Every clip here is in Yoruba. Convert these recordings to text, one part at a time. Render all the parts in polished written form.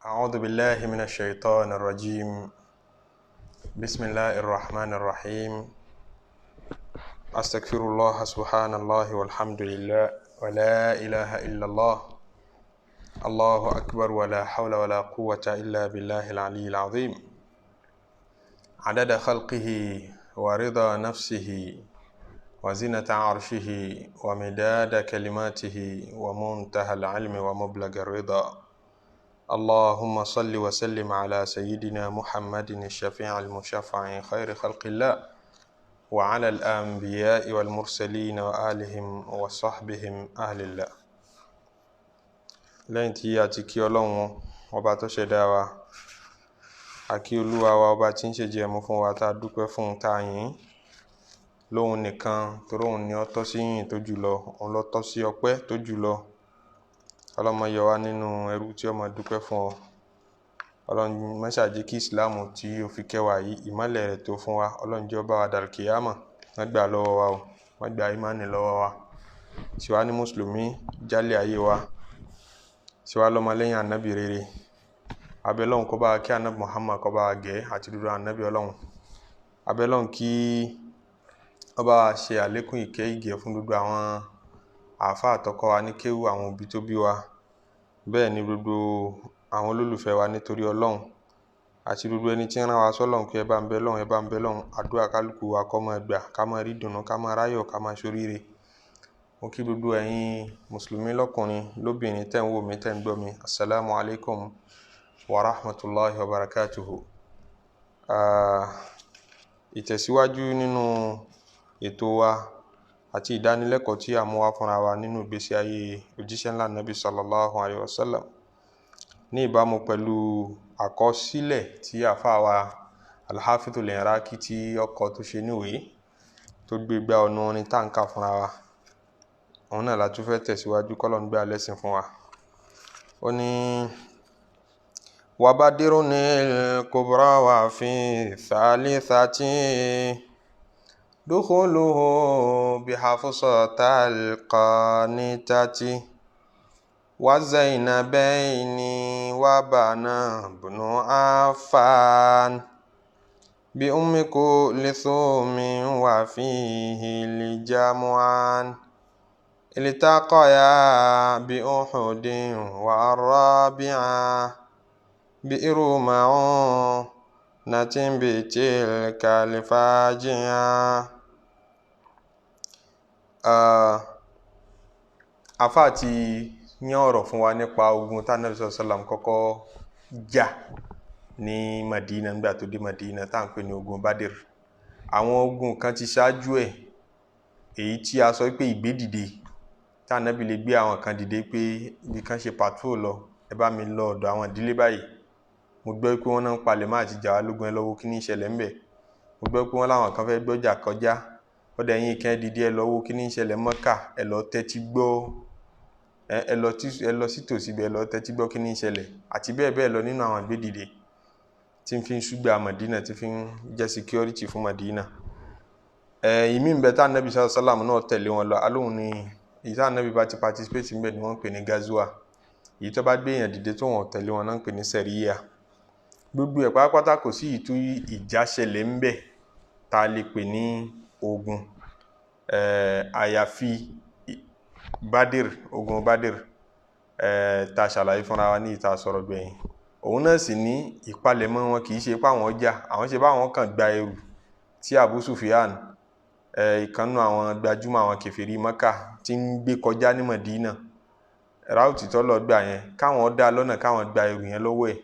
أعوذ بالله من الشيطان الرجيم. بسم الله الرحمن الرحيم. أستغفر الله، سبحان الله والحمد لله ولا إله إلا الله، الله أكبر، ولا حول ولا قوة إلا بالله العلي العظيم. عدد خلقه ورضا نفسه وزنة عرشه ومداد كلماته ومنتهى العلم ومبلغ الرضا. اللهم صل وسلم على سيدنا محمد الشفيع المشفع خير خلق الله، وعلى الأنبياء والمرسلين وآلهم وصحبهم أهل الله. Lẹ́yìn tí a ti kí Ọlọ́run ọba tó ṣẹ̀dá wa, a kí Olúwa wa ọba tí ń ṣe jẹmu fún wa, tá a dúpẹ́ fún un, tá a yìn lóhun nìkan, torí òun ni ó tọ́ sí yìn tó jùlọ, òun ló tọ́ sí ọpẹ́ tó jùlọ. Ọlọ́mọ yọ wá nínú ẹrú tí ó máa dúpẹ́ fún ọ. Ọlọ́run má ṣà jẹ́ kí ìsìláàmù tí ó fi kẹ́ wa yìí, ìmọ́lẹ̀ rẹ̀ tó fún wa, Ọlọ́run jẹ́ ó bá wa dàlùkìyámà. Má gbà lọ́wọ́ wa o, má gbà ìmánì lọ́wọ́ wa. Ṣe wá ní mùsùlùmí jálẹ̀ ayé wa, ṣe wá lọ́mọ lẹ́yìn ànábì rere. Abẹ́ Ọlọ́run kó bá kí ànábì Muhammad, kó bá gẹ̀ àti dúdú ànábì Ọlọ́run. Abẹ́ Ọlọ́run kí ó bá ṣe àlékún ìkẹ́ ìgẹ̀ fún gbogbo àwọn àáfàá àtọkọ wa ní kéwú, àwọn òbí tó bí wa, bẹ́ẹ̀ ni gbogbo àwọn olólùfẹ́ wa nítorí Ọlọ́run, àti gbogbo ẹni tí ń rán wa sọ́lọ́run pé ẹ bá ń bẹ Ọlọ́run, ẹ bá ń bẹ Ọlọ́run. Àdúrà kálukú wa kó máa gbà, ká máa rí dùnnú, ká máa ráyọ̀, ká máa ṣoríire. Mo kí gbogbo ẹ̀yin mùsùlùmí lọ́kùnrin lóbìnrin tẹ́ ń wò mí, tẹ́ ń gbọ́ mi. Assalamu alaikum wa rahmatulahi wa barakatuhu. Ìtẹ̀síwájú nínú ètò wa àti ìdánilẹ́kọ̀ọ́ tí a mú wá fúnra wa nínú ìgbésí ayé òjíṣẹ́ ńlá Nabi sallallahu alayhi wa sallam, ní ìbámu pẹ̀lú àkọsílẹ̀ tí àáfàá wa Al-Hafidhul Iraqi tí ọkọ̀ tó ṣe níwèé tó gbé gbá ọ̀nà orin tá ń kà fúnra wa, òun náà la tún fẹ́ tẹ̀síwájú, kọ́lọ̀ ń gbé alẹ́ sìn fún wa. Ó ní wabadirunil kubra wa fi thalithati دخوله بحفصة القانتة وزينبين وبنى بن عفان بأم كلثوم وفيه الجمعان التقيا بأحد والرابعة بئر معونة بتلك الفاجعة. Àfáà ti yán ọ̀rọ̀ fún wa nípa ogun tá Ànábì sallallahu alaihi wasallam kọ́kọ́ jà ní Madina nígbà tó dé Madina, tá à ń pè ní ogun Badir. Àwọn ogun kan ti ṣáájú ẹ̀, èyí tí a sọ pé ìgbédìde tá Ànábì lè gbé àwọn kan dìde pé ibi kan ṣe patrol lọ, ẹ bá mi lọ ọ̀dọ̀ àwọn ìdílé báyìí, mo gbọ́ pé wọ́n náà ń palẹ̀ máa ti jà wá lógun, ẹ lọ́wọ́ kí ní ìṣẹ̀lẹ̀ ńbẹ̀. Mo gbọ́ pé wọ́n láwọn kan fẹ́ gbọ́jà kọjá, ọ̀dọ̀ ẹ̀yin kan dìde ẹ lọ́wọ́ kí ní ìṣẹ̀lẹ̀ Mọ́kà, ẹ lọ tẹ́tí gbọ́, ẹ lọ sí tòsí ibẹ̀, ẹ lọ tẹ́tí gbọ́ kí ní ìṣẹ̀lẹ̀, àti bẹ́ẹ̀ bẹ́ẹ̀ lọ nínú àwọn ìgbédìde tí ń fi ń ṣúgbà Madina, tí fi ń jẹ́ security fún Madina. Ìmí ń bẹ tá Ànábì sallallahu alaihi wasallam náà tẹ̀lé wọn lọ, alóhùn ni èyí tá Ànábì bá ti participate ńbẹ̀ ni wọ́n ń pè ní gazua, èyí tó bá gbé èèyàn dìde tó wọ́n tẹ̀lé wọn náà ń pè ní sẹ̀ríyà. Gbogbo ẹ̀ pátápátá kò sí ìtú ìjà ṣẹlẹ̀ ńbẹ̀ tá a lè pè ní ogun, àyàfi Badir, ogun Badir tá a ṣàlàyé fúnra wa ní ìta sọ̀rọ̀ gbẹ̀yìn. Òun náà sì ní ìpalẹ̀mọ́ wọn kì í ṣe pé àwọn jà, àwọn ṣe bá àwọn kàn gba ẹrù tí Abu Sufyan, ìkànnù àwọn gbajúmọ̀ àwọn kèfèrí Mọ́kà tí ń gbé kọjá ní Madina, ráùtì tó lọ gbà yẹn, káwọn dá lọ́nà káwọn gba ẹrù yẹn lọ́wọ́ ẹ̀,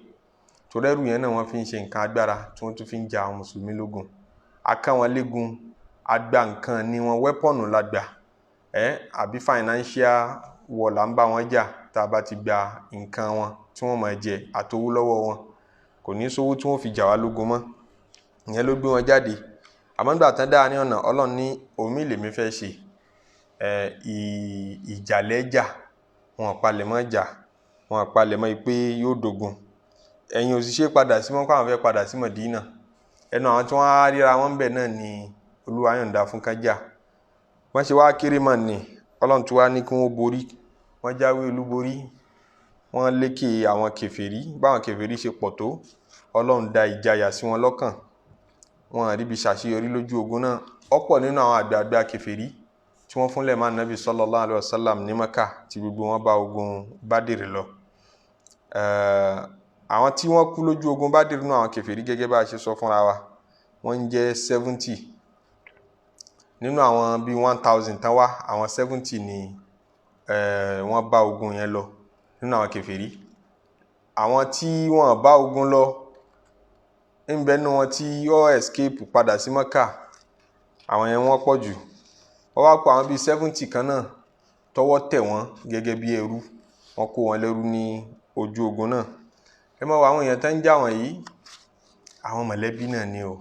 torí ẹrù yẹn náà wọ́n fi ń ṣe nǹkan agbára tí wọ́n tún fi ń ja àwọn mùsùlùmí lógun. Aká wọn légun, agba nǹkan ni wọn, wẹ́pọ̀nù la gbà, àbí financial war là ń bá wọn jà. Tá a bá ti gba nǹkan wọn tí wọ́n máa jẹ àtowó lọ́wọ́ wọn, kò ní sówó tí wọ́n fi jà wá lógun mọ́. Ìyẹn ló gbé wọn jáde. Àmọ́ nígbà tán dáa ní ọ̀nà, Ọlọ́run ní omi lèmi fẹ́ ṣe, ìjàlẹ́jà wọn palẹ̀mọ́ jà, wọn palẹ̀mọ́ pé yóò dogun. Ẹ̀yin òṣìṣẹ́ padà sí mọ́, káwọn fẹ́ padà sí Mọ̀dínà. Ẹnu àwọn tí wọ́n á ríra wọn bẹ̀ náà ni Olúwa yọ̀ǹda fún kájà. Wọ́n ṣe wá kéré mọ̀ ní Ọlọ́run tí wàá ní kí wọ́n borí, wọ́n jáwé olúborí, Wọ́n lékè àwọn kèfèrí. Báwọn kèfèrí ṣe pọ̀ tó, Ọlọ́run da ìjayà sí wọn lọ́kàn, wọn ríbi ṣàṣeyọrí lójú ogun náà. Ọ̀pọ̀ nínú àwọn àgbààgbà kèfèrí tí wọ́n fúnlẹ̀ máa nàbì sallallahu alaihi wasallam ní Mẹ́kà tí gbogbo wọn bá ogun Bádìrì lọ. Àwọn tí wọ́n kú lójú ogun Bádìrì nínú àwọn kèfèrí, gẹ́gẹ́ bá a ṣe sọ fúnra wa, wọ́n ń jẹ́ 70 nínú àwọn bíi 1000 tán wá. Àwọn 70 ni wọ́n bá ogun yẹn lọ nínú àwọn kèfèrí. Àwọn tí wọ́n bá ogun lọ ń bẹ nínú wọn tí ó escape padà sí Mẹ́kà, àwọn yẹn wọ́n pọ̀ jù. Wọ́n wá kó àwọn bíi 70 kan náà tọwọ́ tẹ̀ wọ́n gẹ́gẹ́ bí ẹrú, wọ́n kó wọn lẹ́rú ní ojú ogun náà. Ẹ mọ̀ wọ àwọn èèyàn tó ń jà wọ̀nyí, àwọn mọ̀lẹ́bí náà ni o.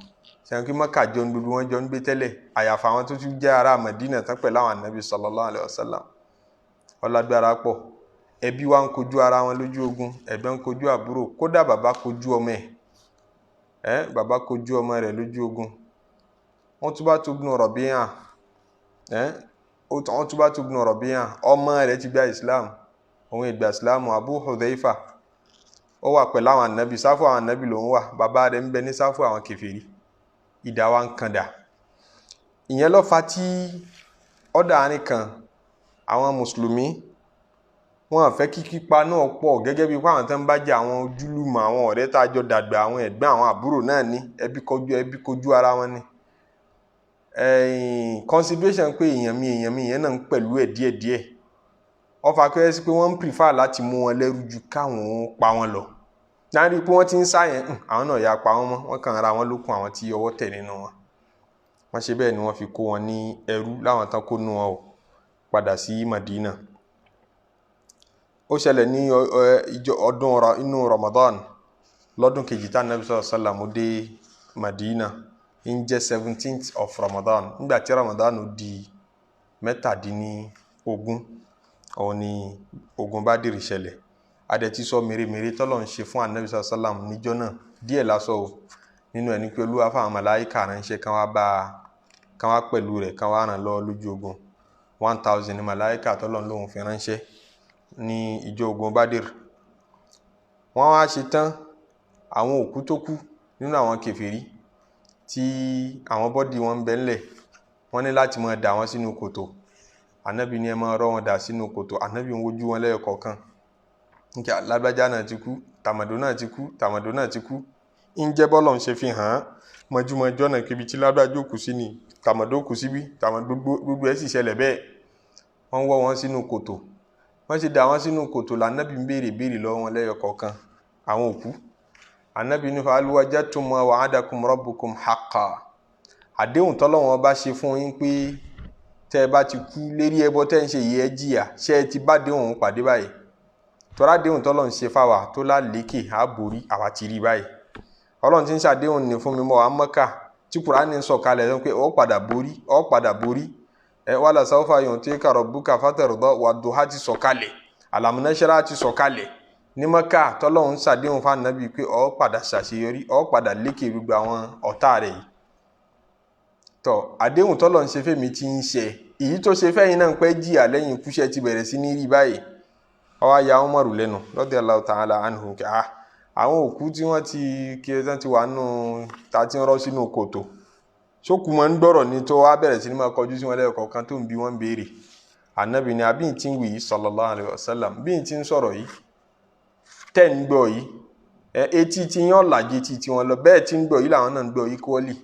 Sẹ́yìn kí Mẹ́kà jọ ń gbogbo wọn jọ ń gbé tẹ́lẹ̀, àyàfà àwọn tó tún jẹ́ ará Mẹdínà tán pẹ̀lú àwọn ànábì sallallahu alaihi wasallam. Ọlágbára pọ̀, ẹbí wa ń kojú ara wọn lójú ogun, ẹ̀gbọ́n ń kojú àbúrò, kódà bàbá kojú ọmọ ẹ̀, bàbá kojú ọmọ rẹ̀ lójú ogun. Utbatu ibn Rabi'a, Utbatu ibn Rabi'a, ọmọ rẹ̀ ti gba Islam, òun ìgbà Islam. Abu Hudhaifa ó wà pẹ̀lú àwọn ànábì, sáfù àwọn ànábì lòún wà, bàbá rẹ̀ ń bẹ ní sáfù àwọn kèfèrí. Ìdá wa ń kàndà. Ìyẹn ló fà tí ọ̀dà àárín kan àwọn mùsùlùmí wọn fẹ́ kí pípa náà pọ̀, gẹ́gẹ́ bí àwọn tó ń bá jẹ́ àwọn ojúlùmọ̀, àwọn ọ̀rẹ́ tá a jọ dàgbà, àwọn ẹ̀gbọ́n, àwọn àbúrò náà ní ẹbí kojú ara wọn ni. Consideration pé èèyàn mi ìyẹn náà ń pẹ̀lú ẹ̀ díẹ̀díẹ̀. Wọ́n fa kẹ́rẹ́ sí pé wọ́n ń prefer láti mú wọn lẹ́rú ju káwọn pa wọn lọ. Láàrin pé wọ́n ti ń sá yẹn, àwọn náà ya pa wọ́n mọ́, wọ́n kàn ra wọn lókun àwọn tí ọwọ́ tẹ̀ nínú wọn. Wọ́n ṣe bẹ́ẹ̀ ni wọ́n fi kó wọn ní ẹrú láwọn tán kó nú wọn o padà sí Madina. Ó ṣẹlẹ̀ ní ọdún inú Ramadan lọ́dún kejì tá Ànábì sallallahu alaihi wasallam dé Madina, ń jẹ́ 17th of Ramadan. Nígbà tí Ramadan di 17, òun ni ogun Bádìrì ṣẹlẹ̀. Adẹ̀tí sọ mèremère tọ́lọ̀ ń ṣe fún Ànábì sallallahu alaihi wasallam níjọ́ náà díẹ̀ lásọ o. Nínú ẹni pé Olúwa fáwọn màláíkà ránṣẹ́ kan wá bá kan wá pẹ̀lú rẹ̀, kan wá ràn lọ́wọ́ lójú ogun. 1000 ní màláíkà tọ́lọ̀ ń lóun fi ránṣẹ́ ní ìjọ ogun Bádìrì. Wọ́n wá ṣe tán, àwọn òkú tó kú nínú àwọn kèfèrí tí àwọn bọ́dì wọn ń bẹ ńlẹ̀, wọ́n ní láti máa dà wọ́n sínú kòtò. Ànábì ní ẹ máa rọ́ wọn dà sínú kòtò. Ànábì ń wojú wọn lẹ́yọ kọ̀ọ̀kan. Nkẹ́ lágbájá náà ti kú, tàmàdó náà ti kú, tàmàdó náà ti kú. Ń jẹ́ bọ́lọ̀ ń ṣe fi hàn án mọ̀júmọ̀jọ́ náà kébi tí lágbájá kù sí ni, tàmàdó kù síbí, tàmàdó gbogbo ẹ̀ sì ṣẹlẹ̀ bẹ́ẹ̀. Wọ́n wọ́ wọn sínú kòtò. Wọ́n ṣe dà wọ́n sínú kòtò lànàbì ń béèrè béèrè lọ́wọ́ wọn lẹ́yọ kọ̀ọ̀kan àwọn òkú. Ànábì ní hal wajadtum ma wa'adakum rabbukum haqqan. Àdéhùn tọ́lọ́wọ́n bá ṣe fún yín pé tẹ́ ẹ bá ti kú lérí ẹbọ tẹ́ ń ṣe yìí ẹ jìyà, ṣé ẹ ti bá déhùn òun pàdé báyìí? Tọ́lá déhùn tọ́lọ́ ń ṣe fáwa tó lálékè á borí, àwa ti rí báyìí. Ọlọ́run ti ń ṣàdéhùn ní fún mi mọ́ wa Mọ́kà tí Kùránì ń sọ̀kalẹ̀ sọ pé ó padà borí, ó padà borí. Ẹ wala sawfa yu'tika rabbuka fatarda, wad-duha ti sọ̀kalẹ̀, alam nashra ti sọ̀kalẹ̀ ní Mọ́kà. Tọ́lọ́run ṣàdéhùn fún Ànábì pé ó padà ṣàṣeyọrí, ó padà lékè gbogbo àwọn ọ̀tá rẹ̀ yìí. Tọ́ àdéhùn tọ́lọ́run ṣe fẹ́mi ti ń ṣe, èyí tó ṣe fẹ́yìn náà ń pẹ́ jìyà lẹ́yìn ikúṣẹ́ ti bẹ̀rẹ̀ sí ní rí báyìí. Ó wá ya Umaru lẹ́nu radiyallahu ta'ala anhu kí àwọn òkú tí wọ́n ti kí ẹ ti wà nù ta ti ń rọ́ sínú kòtò, ṣókù máa ń gbọ́rọ̀ ni tó wá bẹ̀rẹ̀ sí ní máa kọjú sí wọn lẹ́ẹ̀kọ̀ọ̀kan tó ń bi wọ́n béèrè. Ànábì ni àbí tí ń wì í sallallahu alaihi wasallam, bí n ti ń sọ̀rọ̀ yìí tẹ́ ń gbọ́ yìí, etí tí yán ọ̀làjì etí tí wọ́n lọ, bẹ́ẹ̀ tí ń gbọ́ yìí làwọn náà ń gbọ́ equally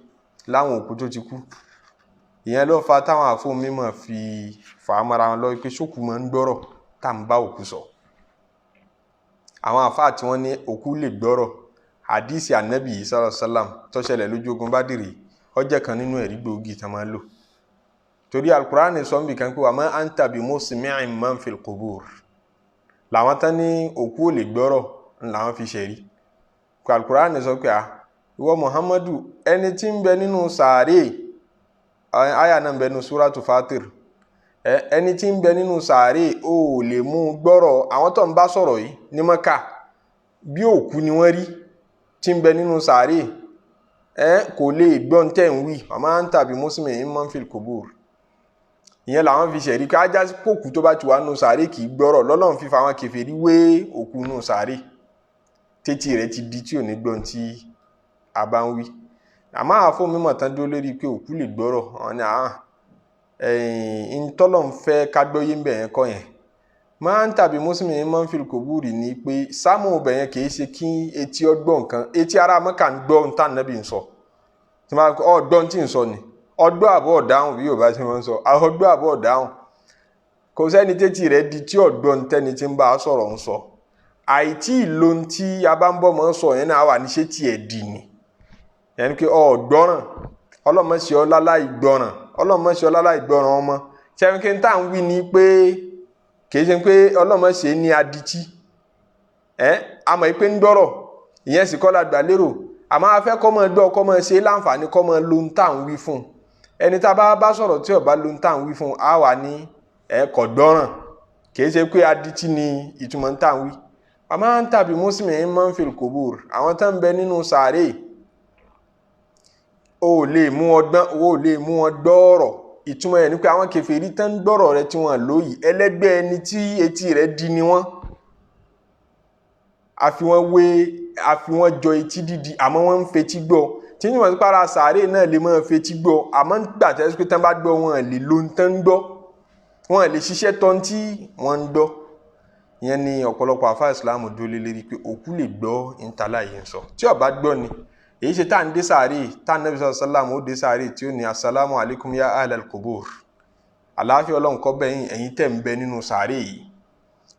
láwọn òkú tó ti kú. Ìyẹn ló fa táwọn àfọ mímọ̀ fi fà á mọ́ra wọn lọ pé ṣókù máa ń gbọ́rọ̀ tá à ń bá òkú sọ. Àwọn àfáà tí wọ́n ní òkú lè gbọ́rọ̀, àdìsí Ànábì yìí sallallahu alaihi wasallam tó ṣẹlẹ̀ lójú ogun Bádìrì, ó jẹ́ kan nínú ẹ̀rí gbòógì tá máa ń lò. Torí Al-Qur'ani sọ níbi kan pé wa ma anta bi musmi'in man fil qubur. Làwọn tán ní òkú ò lè gbọ́rọ̀ làwọn fi ṣẹ̀rí. Al-Qur'ani sọ pé ìwọ Muhammadu, ẹni tí ń bẹ nínú sàárè, àyà náà ń bẹ nínú Suratu Fatir, ẹni tí ń bẹ nínú sàárè ó lè mú gbọ́rọ̀. Àwọn tó ń bá sọ̀rọ̀ yìí ní Mọ́kà bí òkú ni wọ́n rí tí ń bẹ nínú sàárè, kò lè gbọ́ tẹ̀ ń wí. Wa ma anta bi musmi'in man fil qubur. Ìyẹn làwọn fi ṣẹ̀rí ká já kókù tó bá ti wà nù sàárè kì í gbọ́rọ̀. Lọ́lọ́run fífa àwọn kèfèrí wé òkú nù sàárè, tètè rẹ̀ ti di tí ò ní gbọ́n tí a bá ń wí. Àmọ́ àfọ mímọ̀ tán dúró lórí pé òkú lè gbọ́rọ̀, wọn ni ntọ́lọ̀ ń fẹ́ ká gbọ́yé ń bẹ̀ yẹn kọ́ yẹn. Máa ń tàbí mùsùlùmí máa ń fi kòbúrì ni pé sámù ọbẹ̀ yẹn kì í ṣe kí etí ọgbọ́n nǹkan, etí ara Mẹ́kà ń gbọ́ ohun tá ànábì ń sọ. Tí wọ́n ọgbọ́n tí ń sọ ni ọgbọ́ àbọ̀ ọ̀dáhùn, bí Yorùbá ṣe máa ń sọ, ọgbọ́ àbọ̀ ọ̀dáhùn. Kò sẹ́ni tétí rẹ̀ di tí ọ̀gbọ́n tẹ́ni tí ń bá a sọ̀rọ̀ ń sọ. Àìtí ìlò tí a bá ń bọ̀ mọ́ sọ yẹn náà wà ní ṣé tiẹ̀ dì ní. Yẹn ni pé ọ̀gbọ́ràn, ọlọ́mọṣẹ́ ọláláì gbọ́ràn, ọlọ́mọṣẹ́ ọláláì gbọ́ràn ọmọ. Ṣẹ́ni tá à ń wí ni pé kì í ṣe pé ọlọ́mọṣẹ́ ní adití. Ẹ́ àmọ́ pé ń gbọ́rọ̀, ìyẹn sì kọ́ la gbà lérò. Àmọ́ a fẹ́ kọ́ mọ́ gbọ́, kọ́ mọ́ ṣe láǹfààní, kọ́ mọ́ lo ń tà ń wí fún un. Ẹni tá a bá bá sọ̀rọ̀ tí ó bá lo ń tà ń wí fún un, á wà ní ẹ kò gbọ́ràn. Kì í ṣe pé adití ni ìtumọ̀ ń tà ń wí. Àmọ́ ń tàbí mùsùlùmí máa ń fi kòbúr, àwọn tó ń bẹ nínú sàárè, o lè mú ọgbọ́n, o lè mú wọn gbọ́rọ̀. Ìtumọ̀ ẹ̀ ni pé àwọn kèfèrí tó ń gbọ́rọ̀ rẹ tí wọ́n lóyìí, ẹlẹ́gbẹ́ ẹni tí etí rẹ̀ di ni wọ́n. A fi wọ́n wé, a fi wọ́n jọ etí dídi, àmọ́ wọ́n ń fetí gbọ́. Tí wọ́n ti para sàárè náà lè máa fetí gbọ́, àmọ́ gbà tẹ́sí pé tán bá gbọ́ wọn lè lo ń tán gbọ́, wọn lè ṣiṣẹ́ tán tí wọ́n ń gbọ́. Ìyẹn ni ọ̀pọ̀lọpọ̀ àfa ìsìlámù dúró lé lérí pé òkú lè gbọ́ ìntàlá yìí ń sọ. Tí ó bá gbọ́ ni èyí ṣe tá à ń dé sàárè, tá à ń Nábì sàlámù ó dé sàárè tí ó ní asalamu alaykum ya ahlal qubur, àlàáfíà Ọlọ́run kó bẹ̀ yín ẹ̀yin tẹ̀ ń bẹ nínú sàárè yìí.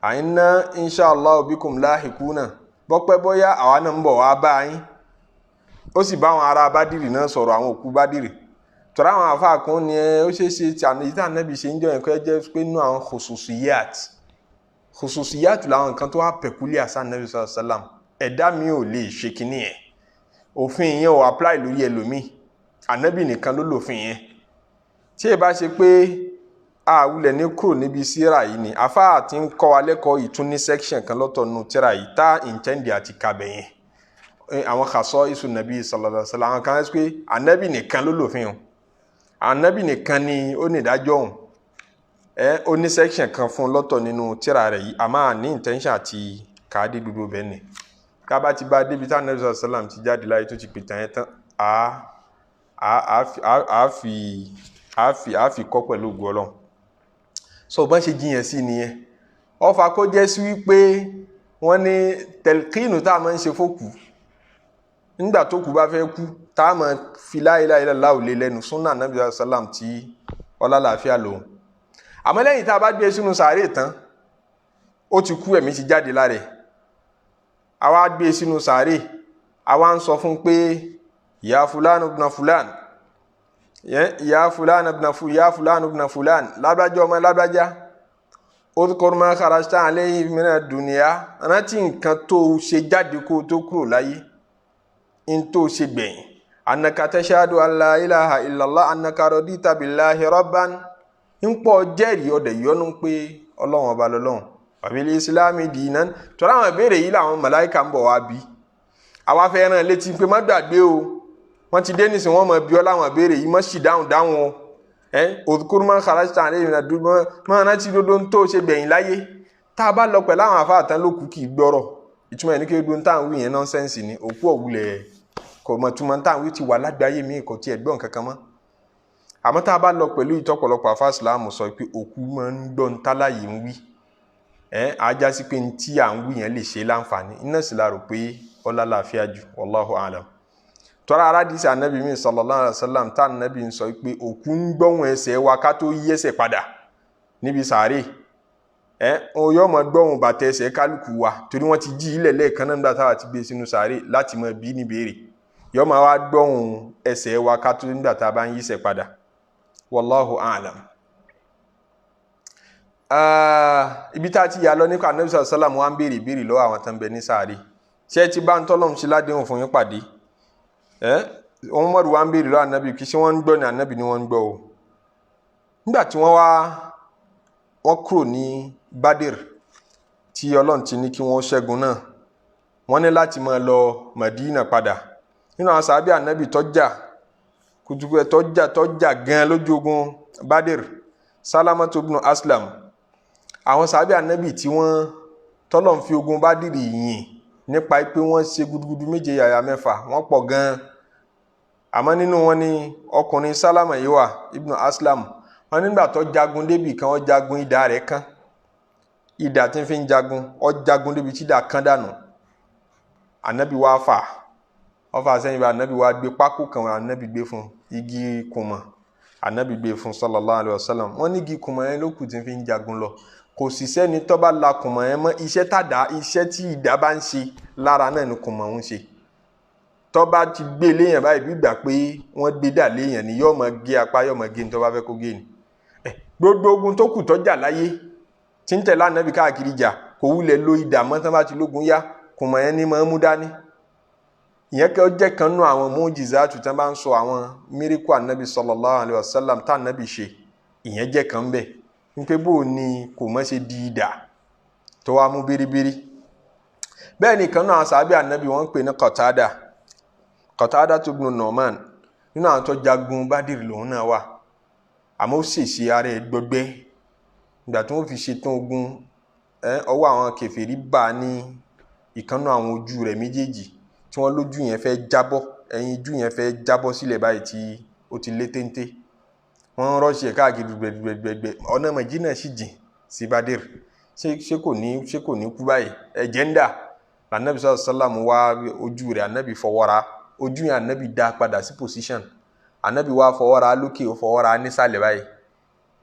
Àyínná inshallah bikum lahikuna, bọ́pẹ́ bọ́yá àwa náà ń bọ̀ wá bá yín. Ó sì bá àwọn ará Bádìrì náà sọ̀rọ̀, àwọn òkú Bádìrì. Tọ́ra àwọn àfa kan ní ẹ ó ṣeé ṣe tí ànábì ṣe ń jọ yẹn kọ́ ẹ jẹ́ pé nínú àwọn khususiyat, khususiyat làwọn nǹkan tó wà peculiar sí ànábì sàlám, ẹ̀dá mi ò lè ṣe kinní yẹn. Òfin yẹn ò apply lórí ẹlòmíì, ànábì nìkan ló lòfin yẹn. Tí ẹ bá ṣe pé àwùlẹ̀ ní kúrò níbi síra yìí ni àfa àti ń kọ́ wa lẹ́kọ̀ọ́ ìtúní section kan lọ́tọ̀ nù tíra yìí tá intend àti kàbẹ̀ yẹn. Àwọn khasọ́ isu nàbí sallallahu alaihi wasallam, àwọn kan ṣe pé ànábì nìkan ló lòfin o, ànábì nìkan ni ó ní ìdájọ́ òun. Ẹ ó ní section kan fún lọ́tọ̀ nínú tíra rẹ̀ yìí, a máa ní intention àti kàádé dúdú bẹ́ẹ̀ ni. Ká bá ti bá débi tá ànábì sallallahu alaihi wasallam ti jáde láyé tó ti pìtàn yẹn tán, a fi kọ́ pẹ̀lú ògo Ọlọ́run. So bọ́n ṣe jiyàn sí nìyẹn. Ọfà kó jẹ́ sí wípé wọ́n ní tẹ̀lkínù tá a máa ń ṣe fókù nígbà tó kù bá fẹ́ kú, tá a máa fi la ilaha illallah lé lẹ́nu súnà nàbí sàlám tí ọlálàáfíà lòun. Àmọ́ lẹ́yìn tá a bá gbé sínú sàárè tán, ó ti kú, ẹ̀mí ti jáde lára ẹ̀, àwa gbé sínú sàárè, àwa ń sọ fún pé ya fulan ibn fulan, ya fulan ibn ya fulan ibn fulan, lábájá ọmọ lábájá, udhkur ma kharajta alayhi mina dunya, rántí nǹkan tó ṣe jáde kó tó kúrò láyé, n tó ṣe gbẹ̀yìn, annaka tashhadu an la ilaha illallah, annaka radita billahi rabban, ń pọ̀ jẹ́rìí ọ̀dẹ̀ yọnu pé ọlọ́run ọba lọ́lọ́run, wabil islami dinan. Tọ́lá àwọn ìbéèrè yìí làwọn màláíkà ń bọ̀ wá bí. Àwa fẹ́ rán létí pé má gbàgbé o, wọ́n ti dé nísìnyí, wọ́n mọ̀ bí ọ láwọn ìbéèrè yìí, mọ̀ sì dáhùn dáhùn o. Ẹ udhkur ma kharajta alayhi mina dunya, mọ̀ rántí dodo ń tó ṣe gbẹ̀yìn láyé. Tá a bá lọ pẹ̀lú àwọn àfáà tán ló kù kì í gbọ́rọ̀. Ìtumọ̀ ẹ̀ ní kí gbogbo ń tàn wí yẹn nọ́nsẹ́ǹsì ni, òkú ọ̀wulẹ̀ kò mọ̀ túmọ̀ ń tàn wí ti wà lágbàáyé mi, kò tiẹ̀ gbọ́ nǹkan kan mọ́. Àmọ́ tá a bá lọ pẹ̀lú ìtọ́pọ̀lọpọ̀ àfáà ìsìlámù sọ pé òkú máa ń gbọ́ ń tálàyé ń wí, ẹ ajá sí pé tí à ń wí yẹn lè ṣe láǹfààní, iná sì la rò pé ọlá làáfíà jù, wallahu alam. Tọ́ra aládìsí anabi mi sallallahu alaihi wasallam tá anabi ń sọ pé òkú ń gbọ́hùn ẹsẹ̀ wa ká tó yí ẹsẹ̀ padà níbi sàárè. Ẹ o yọ mọ gbọ́hùn bàtà ẹsẹ̀ kálukú wa, torí wọ́n ti jí ilẹ̀ lẹ́ẹ̀kan náà nígbà táwa ti gbé sínú sàárè láti mọ bí ní béèrè. Yọ máa wá gbọ́hùn ẹsẹ̀ wa ká tó nígbà tá a bá ń yíṣẹ̀ padà, wallahu alam. Ibi tá a ti yà lọ nípa anabi sallallahu alaihi wasallam wa ń béèrè béèrè lọ́wọ́ àwọn tó ń bẹ ní sàárè. Ṣé ti bá ń tọ́lọ́mù sí ládéhùn fún yín pàdé? Wọ́n mọ̀rù wá ń béèrè lọ́wọ́ ànábì kí ṣé wọ́n ń gbọ́ ni, ànábì ni wọ́n ń gbọ́ o. Nígbà tí wọ́n wá wọ́n kúrò ní Badir tí Ọlọ́run ti ní kí wọ́n ṣẹ́gun náà, wọ́n ní láti máa lọ Madina padà. Nínú àwọn sàábì ànábì tọ́jà kùtùkù tọ́jà tọ́jà gan lójú ogun Badir Salamatu ibn Aslam. Àwọn sàbí ànábì tí wọ́n tọ́lọ̀ ń fi ogun Bádìrì yìn nípa pé wọ́n ṣe gudugudu méje yàyà mẹ́fà, wọ́n pọ̀ gan-an. Àmọ́ nínú wọn ni ọkùnrin Sálámà yìí wà, ibn Aslam. Wọn nígbà tó jagun débì kan, ó jagun idà rẹ̀ kan, idà tí ń fi ń jagun, ó jagun débi tí idà kan dànù. Ànábì wá fà, ó fà sẹ́yìn bá ànábì wá gbé pákó kan, ànábì gbé fún igi kùmọ̀, ànábì gbé fún sallallahu alaihi wasallam. Wọn ní igi kùmọ̀ yẹn ló kù tí ń fi ń jagun lọ. Kò sì sẹ́ni tó bá la kùmọ̀ yẹn mọ́ iṣẹ́ tàdá, iṣẹ́ tí idà bá ń ṣe lára náà ni kùmọ̀ ń ṣe. Tó bá ti gbé léèyàn báyìí, bí gbà pé wọ́n gbé dà léèyàn ni, yóò máa gé apá, yóò máa gé ní tó bá fẹ́ kó gé ni. Gbogbo ogun tó kù tó jà láyé tí ń tẹ̀lé ànábì káàkiri jà, kò wulẹ̀ lo idà mọ́. Tán bá ti lógun yá, kùmọ̀ yẹn ni máa ń mú dání. Ìyẹn kẹ́ ó jẹ́ kan nú àwọn mujizatu tán bá ń sọ àwọn mírìkù ànábì sallallahu alaihi wasallam tá ànábì ṣe, ìyẹn jẹ́ kan bẹ́ẹ̀. Wípé bó o ní kò mọ́ ṣe di idà tó wá mú bíríbírí. Bẹ́ẹ̀ ni kan náà sàábì ànábì wọ́n ń pè ní Qatada, Qatada ibn Nu'man. Nínú àwọn tó jagun Bádìrì lòun náà wà, àmọ́ ó ṣèṣe ara ẹ̀ gbọgbẹ́. Ìgbà tí wọ́n fi ṣetán ogun, ọwọ́ àwọn kèfèrí bá a ní ìkànnú àwọn ojú rẹ̀ méjèèjì tí wọ́n lójú yẹn fẹ́ jábọ́, ẹyin ojú yẹn fẹ́ jábọ́ sílẹ̀ báyìí tí ó ti lé téńté. Wọ́n ń rọ́ọ̀ṣì ẹ̀ káàkiri gbẹgbẹgbẹgbẹ, ọ̀nà Mẹdínà sì jìn sí Bádìrì. Ṣé kò ní kú báyìí? Ẹ̀jẹ̀ ń dà. Ànábì sallallahu alaihi wasallam wá ojú rẹ̀, ànábì fọwọ́ra ojú yẹn, ànábì dá padà sí position. Ànábì wá fọwọ́ra lókè, ó fọwọ́ra nísàlẹ̀ báyìí,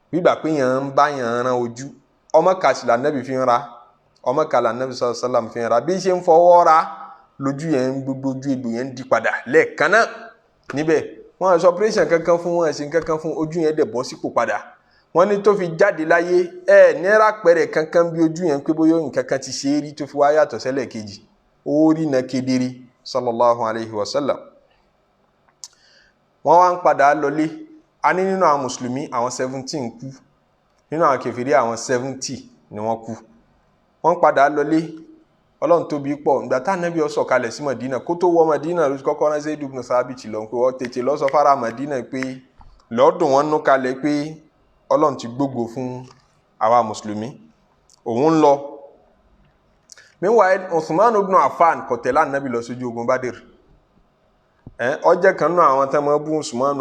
gbígbà pé yẹn ń bá yẹn ran ojú. Ọmọ kàṣì lànàbì fi ń ra, ọmọ kà lànàbì sallallahu alaihi wasallam fi ń ra. Bí ṣe ń fọwọ́ra lójú yẹn, gbogbo ojú egbò yẹn ń di padà lẹ́ẹ̀kan náà níbẹ̀. Wọ́n sọ operation kankan fún wọn, ṣe kankan fún ojú yẹn dẹ̀ bọ́ sípò padà. Wọ́n ní tó fi jáde láyé, ẹ náírà pẹ̀rẹ̀ kankan bí ojú yẹn pé bóyá nǹkan kan ti ṣe é rí tó fi wá yàtọ̀ sẹ́lẹ̀ kejì. Ó rí na kedere sallallahu alayhi wa sallam. Wọ́n wá ń padà lọlé. A ní nínú àwọn mùsùlùmí àwọn 17 kú, nínú àwọn kèfèrí àwọn 70 ni wọ́n kú. Wọ́n padà lọlé. Ọlọ́run tóbi pọ̀. Ìgbà tá ànábì ó sọ̀kalẹ̀ sí Mọ̀dínà, kó tó wọ Mọ̀dínà ló kọ́kọ́ rán Zaid ibn Thabit lọ pé wọ́n tètè lọ sọ fara Mọ̀dínà pé lọ́ọ̀dùn wọn nú kalẹ̀ pé Ọlọ́run ti gbógo fún àwa mùsùlùmí, òun ń lọ. Meanwhile, Uthman ibn Affan kò tẹ̀lé ànábì lọ sójú ogun Badr. Ó jẹ́ kan nú àwọn tán máa bú Uthman,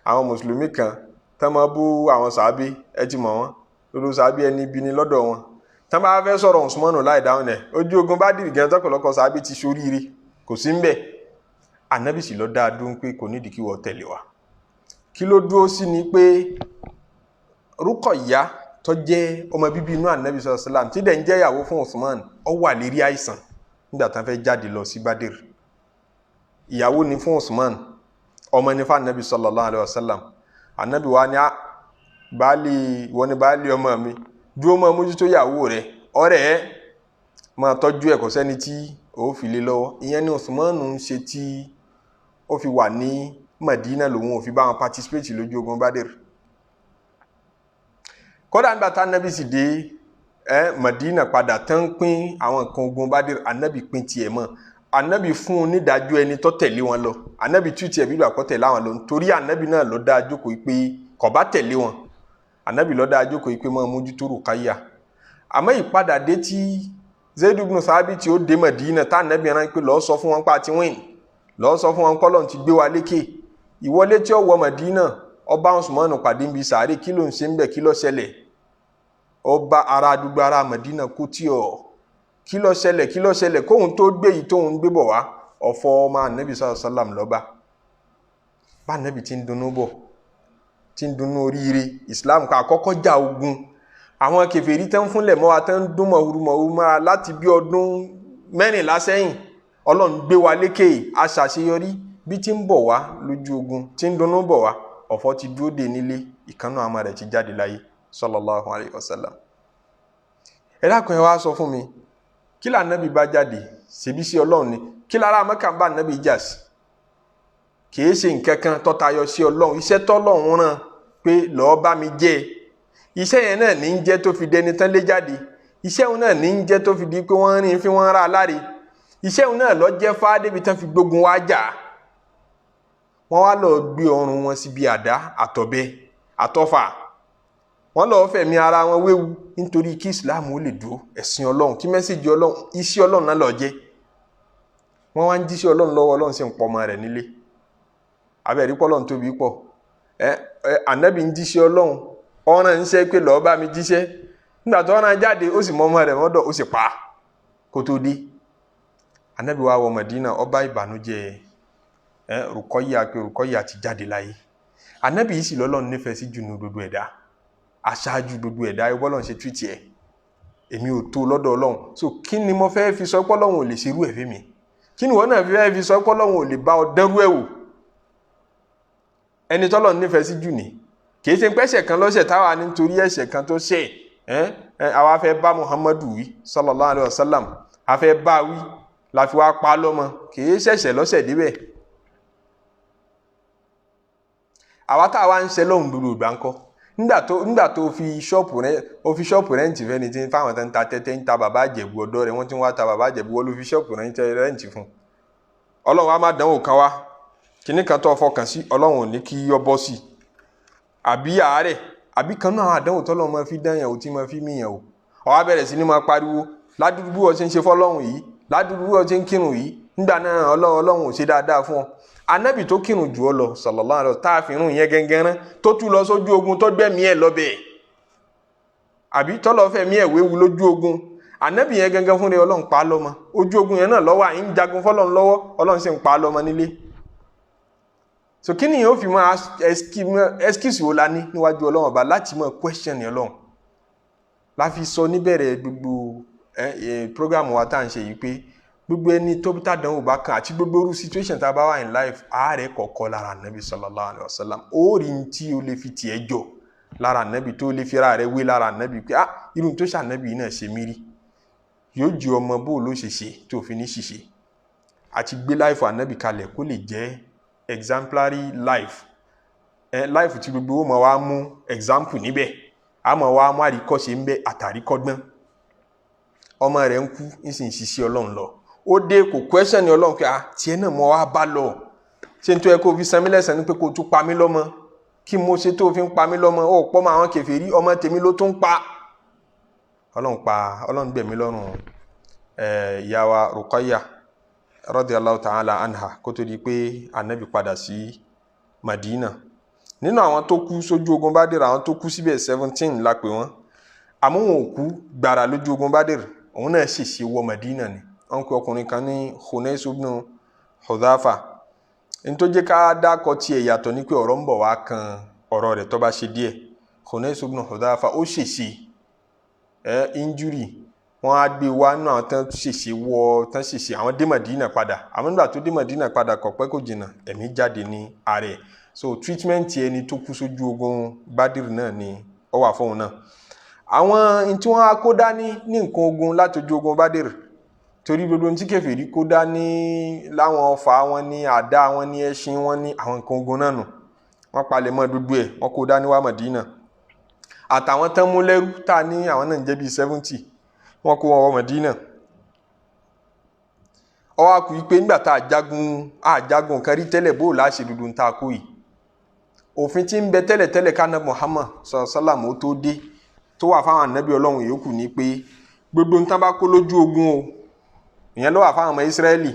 àwọn mùsùlùmí kan tán máa bú àwọn sàábí, ẹ ti mọ̀ wọ́n, lórí sàábí ẹni ibi ni lọ́dọ̀ wọn. Tán bá fẹ́ sọ̀rọ̀ Usmanu láì dáhùn ẹ̀, ojú ogun Bádìrì gan tọkọlọkọ sàábí ti ṣoríire, kò sí ń bẹ̀. Ànábì sì lọ dáa dún pé kò nídìí kí wọ́n tẹ̀lé wa. Kí ló dúró sí ni pé Rúkọ̀yá tó jẹ́ ọmọ bíbí inú ànábì sallallahu alaihi wasallam tí dẹ̀ ń jẹ́ ìyàwó fún Usman, ó wà lérí àìsàn nígbà tán fẹ́ jáde lọ sí Bádìrì. Ìyàwó ni fún Usman, ọmọ ni fún ànábì sallallahu alaihi wasallam. Ànábì wa ni baálé ìwọ ni baálé ọmọ mi, dúró máa mójútó ìyàwó rẹ, ọ̀rẹ́ ẹ máa tọ́jú ẹ̀, kò sẹ́ni tí ó fi lé lọ́wọ́. Ìyẹn ni Usman ń ṣe tí ó fi wà ní Madina, lòun ò fi bá wọn participate lójú ogun Badr. Kódà nígbà tá anabi sì dé Madina padà tán, pín àwọn nǹkan ogun Badr, anabi pín tiẹ̀ mọ́. Anabi fún un nídàájọ́ ẹni tó tẹ̀lé wọn lọ. Anabi tú tiẹ̀ bí ìgbà kọ́ tẹ̀lé àwọn lọ, nítorí anabi náà ló dá jókòó pé kò bá tẹ̀lé wọn. Anabi ló dá jókòó pé máa mójútó Rùkáyà. Àmọ́ ìpadà dé tí Zaid ibn Thabit tí ó dé Madina, tá anabi rán pé lọ́ọ́ sọ fún wọn pa àti wíìn, lọ́ọ́ sọ fún wọn kọ́lọ́n ti gbé wa lékè. Ìwọlé tí ó wọ Madina, ọba Usmanu pàdé ń bi sàárè. Kí ló ń ṣe ń bẹ̀? Kí ló ṣẹlẹ̀? Ọba ará àdúgbò ará Madina kú tí ọ kí ló ṣẹlẹ̀? Kí ló ṣẹlẹ̀? Kóhun tó gbé yìí tóhun gbé bọ̀ wá, ọ̀fọ̀ ọmọ anabi sallallahu alaihi wasallam lọ́ba bá anabi ti ń dunnú bọ̀, tí ń dunnú oríire Islam ká àkọ́kọ́ jà ogun. Àwọn kèfèrí tẹ́ ń fúnlẹ̀ mọ́ wa, tẹ́ ń dún mọ̀húrúmọ̀húrú mọ́ra láti bí ọdún 14 sẹ́yìn, Ọlọ́run gbé wa lékè, aṣàṣeyọrí. Bí tí ń bọ̀ wá lójú ogun, tí ń dunnú bọ̀ wá, ọ̀fọ̀ ti dúró dè nílé, ìkànnà àmọ́ rẹ̀ ti jáde láyé sallallahu alayhi wa sallam. Ẹ dákun, ẹ wá sọ fún mi, kí lànàbí bá jáde ṣèbí sí Ọlọ́run ni? Kí lára Mẹ́kà ń bá nàbí jà sí? Kìí ṣe nǹkan kan tó tayọ sí Ọlọ́run. Iṣẹ́ tọ́lọ́run rán pé lọ́ọ́ bá mi jẹ́, iṣẹ́ yẹn náà ní ń jẹ́ tó fi dẹni tán lé jáde. Iṣẹ́ òun náà ní ń jẹ́ tó fi di pé wọ́n rìn fi wọ́n rà láre. Iṣẹ́ òun náà lọ jẹ́ fá débi tán fi gbógun wá jà. Wọ́n wá lọ gbé ọrùn wọn síbi àdá àtọ̀bẹ. àtọfà. Wọ́n lọ́ọ́ fẹ̀mí ara wọn wéwu nítorí kí Islam ó lè dúró, ẹ̀sìn Ọlọ́run, kí message Ọlọ́run, iṣẹ́ Ọlọ́run náà lọ́ọ́ jẹ́. Wọ́n wá ń jíṣẹ́ Ọlọ́run lọ́wọ́, Ọlọ́run sì ń pọ̀ ọmọ rẹ̀ nílé. Abẹ́rẹ́ pọ́ Ọlọ́run tóbi pọ̀. Ẹ ẹ ànábì ń jíṣẹ́ Ọlọ́run, ọ̀ràn ń ṣe pé lọ́ọ́ bá mi jíṣẹ́. Nígbà tó ọ̀ràn jáde, ó sì mọ ọmọ rẹ̀ mọ́dọ̀, ó sì pa á kó tó dé. Ànábì wa wọ Mẹdínà, ó bá ìbànújẹ́ ẹ Rùkọ́yà pé Rùkọ́yà ti jáde láyé. Ànábì yìí sì lọ́lọ́run nífẹ̀ẹ́ sí jù ní gbogbo ẹ̀dá, aṣáájú gbogbo ẹ̀dá. Ẹ bọ́lọ́run ṣe túwìtì ẹ̀, èmi ò tó lọ́dọ̀ Ọlọ́run. So kí ni mo fẹ́ fi sọ pé Ọlọ́run ò lè ṣerú ẹ̀ fún mi? Kí ni wọ́n náà fẹ́ fi sọ pé Ọlọ́run ò lè bá ọ dẹ́rú ẹ̀ wò? Ẹni tọ́lọ́run nífẹ̀ẹ́ sí jù ní kì í ṣe pẹ́ṣẹ̀ kan lọ́sẹ̀ táwa nítorí ẹ̀ṣẹ̀ kan tó ṣẹ̀ ẹ́ àwa fẹ́ bá Muhammadu wí sallallahu alayhi wa sallam, a fẹ́ bá wí la fi wá pa lọ́mọ. Kì í ṣẹ̀ṣẹ̀ lọ́sẹ̀ débẹ̀. Àwa tá a wá ń ṣe lóhùn gbogbo ìgbà ńkọ́? Nígbà tó fi ṣọ́ọ̀pù rẹ, ó fi ṣọ́ọ̀pù rẹ́ǹtì fẹ́ni tí fáwọn tó ń ta tẹ́tẹ́, ń ta bàbá àjẹ̀bù ọ̀dọ́ rẹ̀, wọ́n ti ń wá ta bàbá àjẹ̀bù, wọ́n ló fi ṣọ́ọ̀pù rẹ́ǹtì fún. Ọlọ́run á má dánwò kan wá, kìnnì kan tó fọkàn sí, Ọlọ́run ò ní kí yọ bọ́ sí i, àbí àárẹ̀, àbí kan náà àdánwò tọ́lọ́run máa fi dán yàn ó, tí máa fi míyàn o. Ó wá bẹ̀rẹ̀ sí ní máa pariwo ládùúgbò ọ ṣe ń ṣe fọlọ́run yìí, ládùúgbò ọ ṣe ń kírun yìí, nígbà náà Ọlọ́run ò ṣe dáadáa fún ọ. Anábì tó kírun jù ọ lọ sallallahu alaihi wasallam, tá a fi rún yẹn gẹ́gẹ́rán, tó tún lọ sójú ogun, tó gbẹ̀mí ẹ̀ lọ́bẹ̀, àbí tọ́lọ́ fẹ̀mí ẹ̀ wéwu lójú ogun. Anábì yẹn gẹ́gẹ́ fúnra Ọlọ́run pa á lọ́mọ. Ojú ogun yẹn náà lọ́wọ́ à ń jagun fọlọ́run lọ́wọ́, Ọlọ́run sì ń pa á lọ́mọ nílé. So kí ni yóò fi máa excuse wo la ní níwájú Ọlọ́run ọba láti máa question ní Ọlọ́run? La fi sọ níbẹ̀rẹ̀ gbogbo program wa tá à ń ṣe yìí pé gbogbo ẹni tó tàdánwò bá kan àti gbogbo irú situation tá a bá wà in life, ààrẹ kọ̀ọ̀kọ́ lára Ànábì sallallahu alayhi wa sallam. Ó rí ní tí o lè fi tiẹ̀ jọ lára Ànábì, tó lè fi ra rẹ wé lára Ànábì pé ah, irú tó ṣànábì yìí náà ṣe mí rí. Yóò ju ọmọ bó ló ṣe ṣe tó fi ní ṣìṣe àti gbé life Ànábì kalẹ̀ kó lè jẹ́ exemplary life, life tí gbogbo ó mọ̀ wá mú example níbẹ̀, a mọ̀ wá mú àríkọ́ṣe ń bẹ àtàríkọ́gbọ́n. Ọmọ rẹ̀ ń kú, ń sì ń ṣiṣẹ́ Ọlọ́run lọ. Ó dé, kò question ní Ọlọ́run pé ah, tiẹ̀ náà mọ̀ wá bá lọ, ṣé n tó yẹ kó fi san mí lẹ́san ni pé kó tún pa mí lọ́mọ? Kí mo ṣe tó fi ń pa mí lọ́mọ? Ó pọ́ mọ́ àwọn kèfèrí, ọmọ tèmi ló tún pa. Ọlọ́run pa, Ọlọ́run gbẹ̀mí lọ́rùn ìyá wa Ruqayya radiyallahu ta'ala anha, kó tó di pé Ànábì padà sí Madina. Nínú àwọn tó kú sójú ogun Bádìrì, àwọn tó kú síbẹ̀ 17 la pè wọ́n, àmọ́ wọn ò kú gbàrà lójú ogun Bádìrì. Òun náà ṣèṣe wọ Madina ni. Wọ́n pe ọkùnrin kan ní Khunais ibn Hudhafa. Ní tó jẹ́ ká dákọ̀ tiẹ̀ yàtọ̀ ní pé ọ̀rọ̀ ń bọ̀ wá kan ọ̀rọ̀ rẹ̀ tó bá ṣe díẹ̀. Khunais ibn Hudhafa ó ṣèṣe injury, wọ́n á gbé wá náà tán ṣèṣe wọ tán ṣèṣe àwọn dé Madina padà. Àmọ́ nígbà tó dé Madina padà, kò pẹ́ kò jìnnà, ẹ̀mí jáde ní ara ẹ̀. So treatment ẹni tó kú sójú ogun Bádìrì náà ni ó wà fóun náà. Àwọn tí wọ́n á kó dání ní nǹkan ogun látọjú ogun Bádìrì, torí gbogbo tí kèfèrí kó dání láwọn ọfà wọn ní àdá wọn ní ẹṣin wọn ní àwọn nǹkan ogun náà nù, wọ́n palẹ̀ mọ́ gbogbo ẹ̀, wọ́n kó dání wá Madina. Àtàwọn tán mú lẹ́rú tá a ní àwọn náà ń jẹ́ bíi 70, wọ́n kó wọn wọ Madina. Ó wá kù pé nígbà tá a jagun kan rí tẹ́lẹ̀, bó o láṣẹ dúdú ń ta kó yìí, òfin tí ń bẹ tẹ́lẹ̀tẹ́lẹ̀ ká ná Muhammad sallam ó tó dé, tó wà fáwọn ànábì Ọlọ́run yòókù ní pé gbogbo ń tán bá kó lójú ogun o, ìyẹn ló wà fáwọn ọmọ Ísírẹ́lì,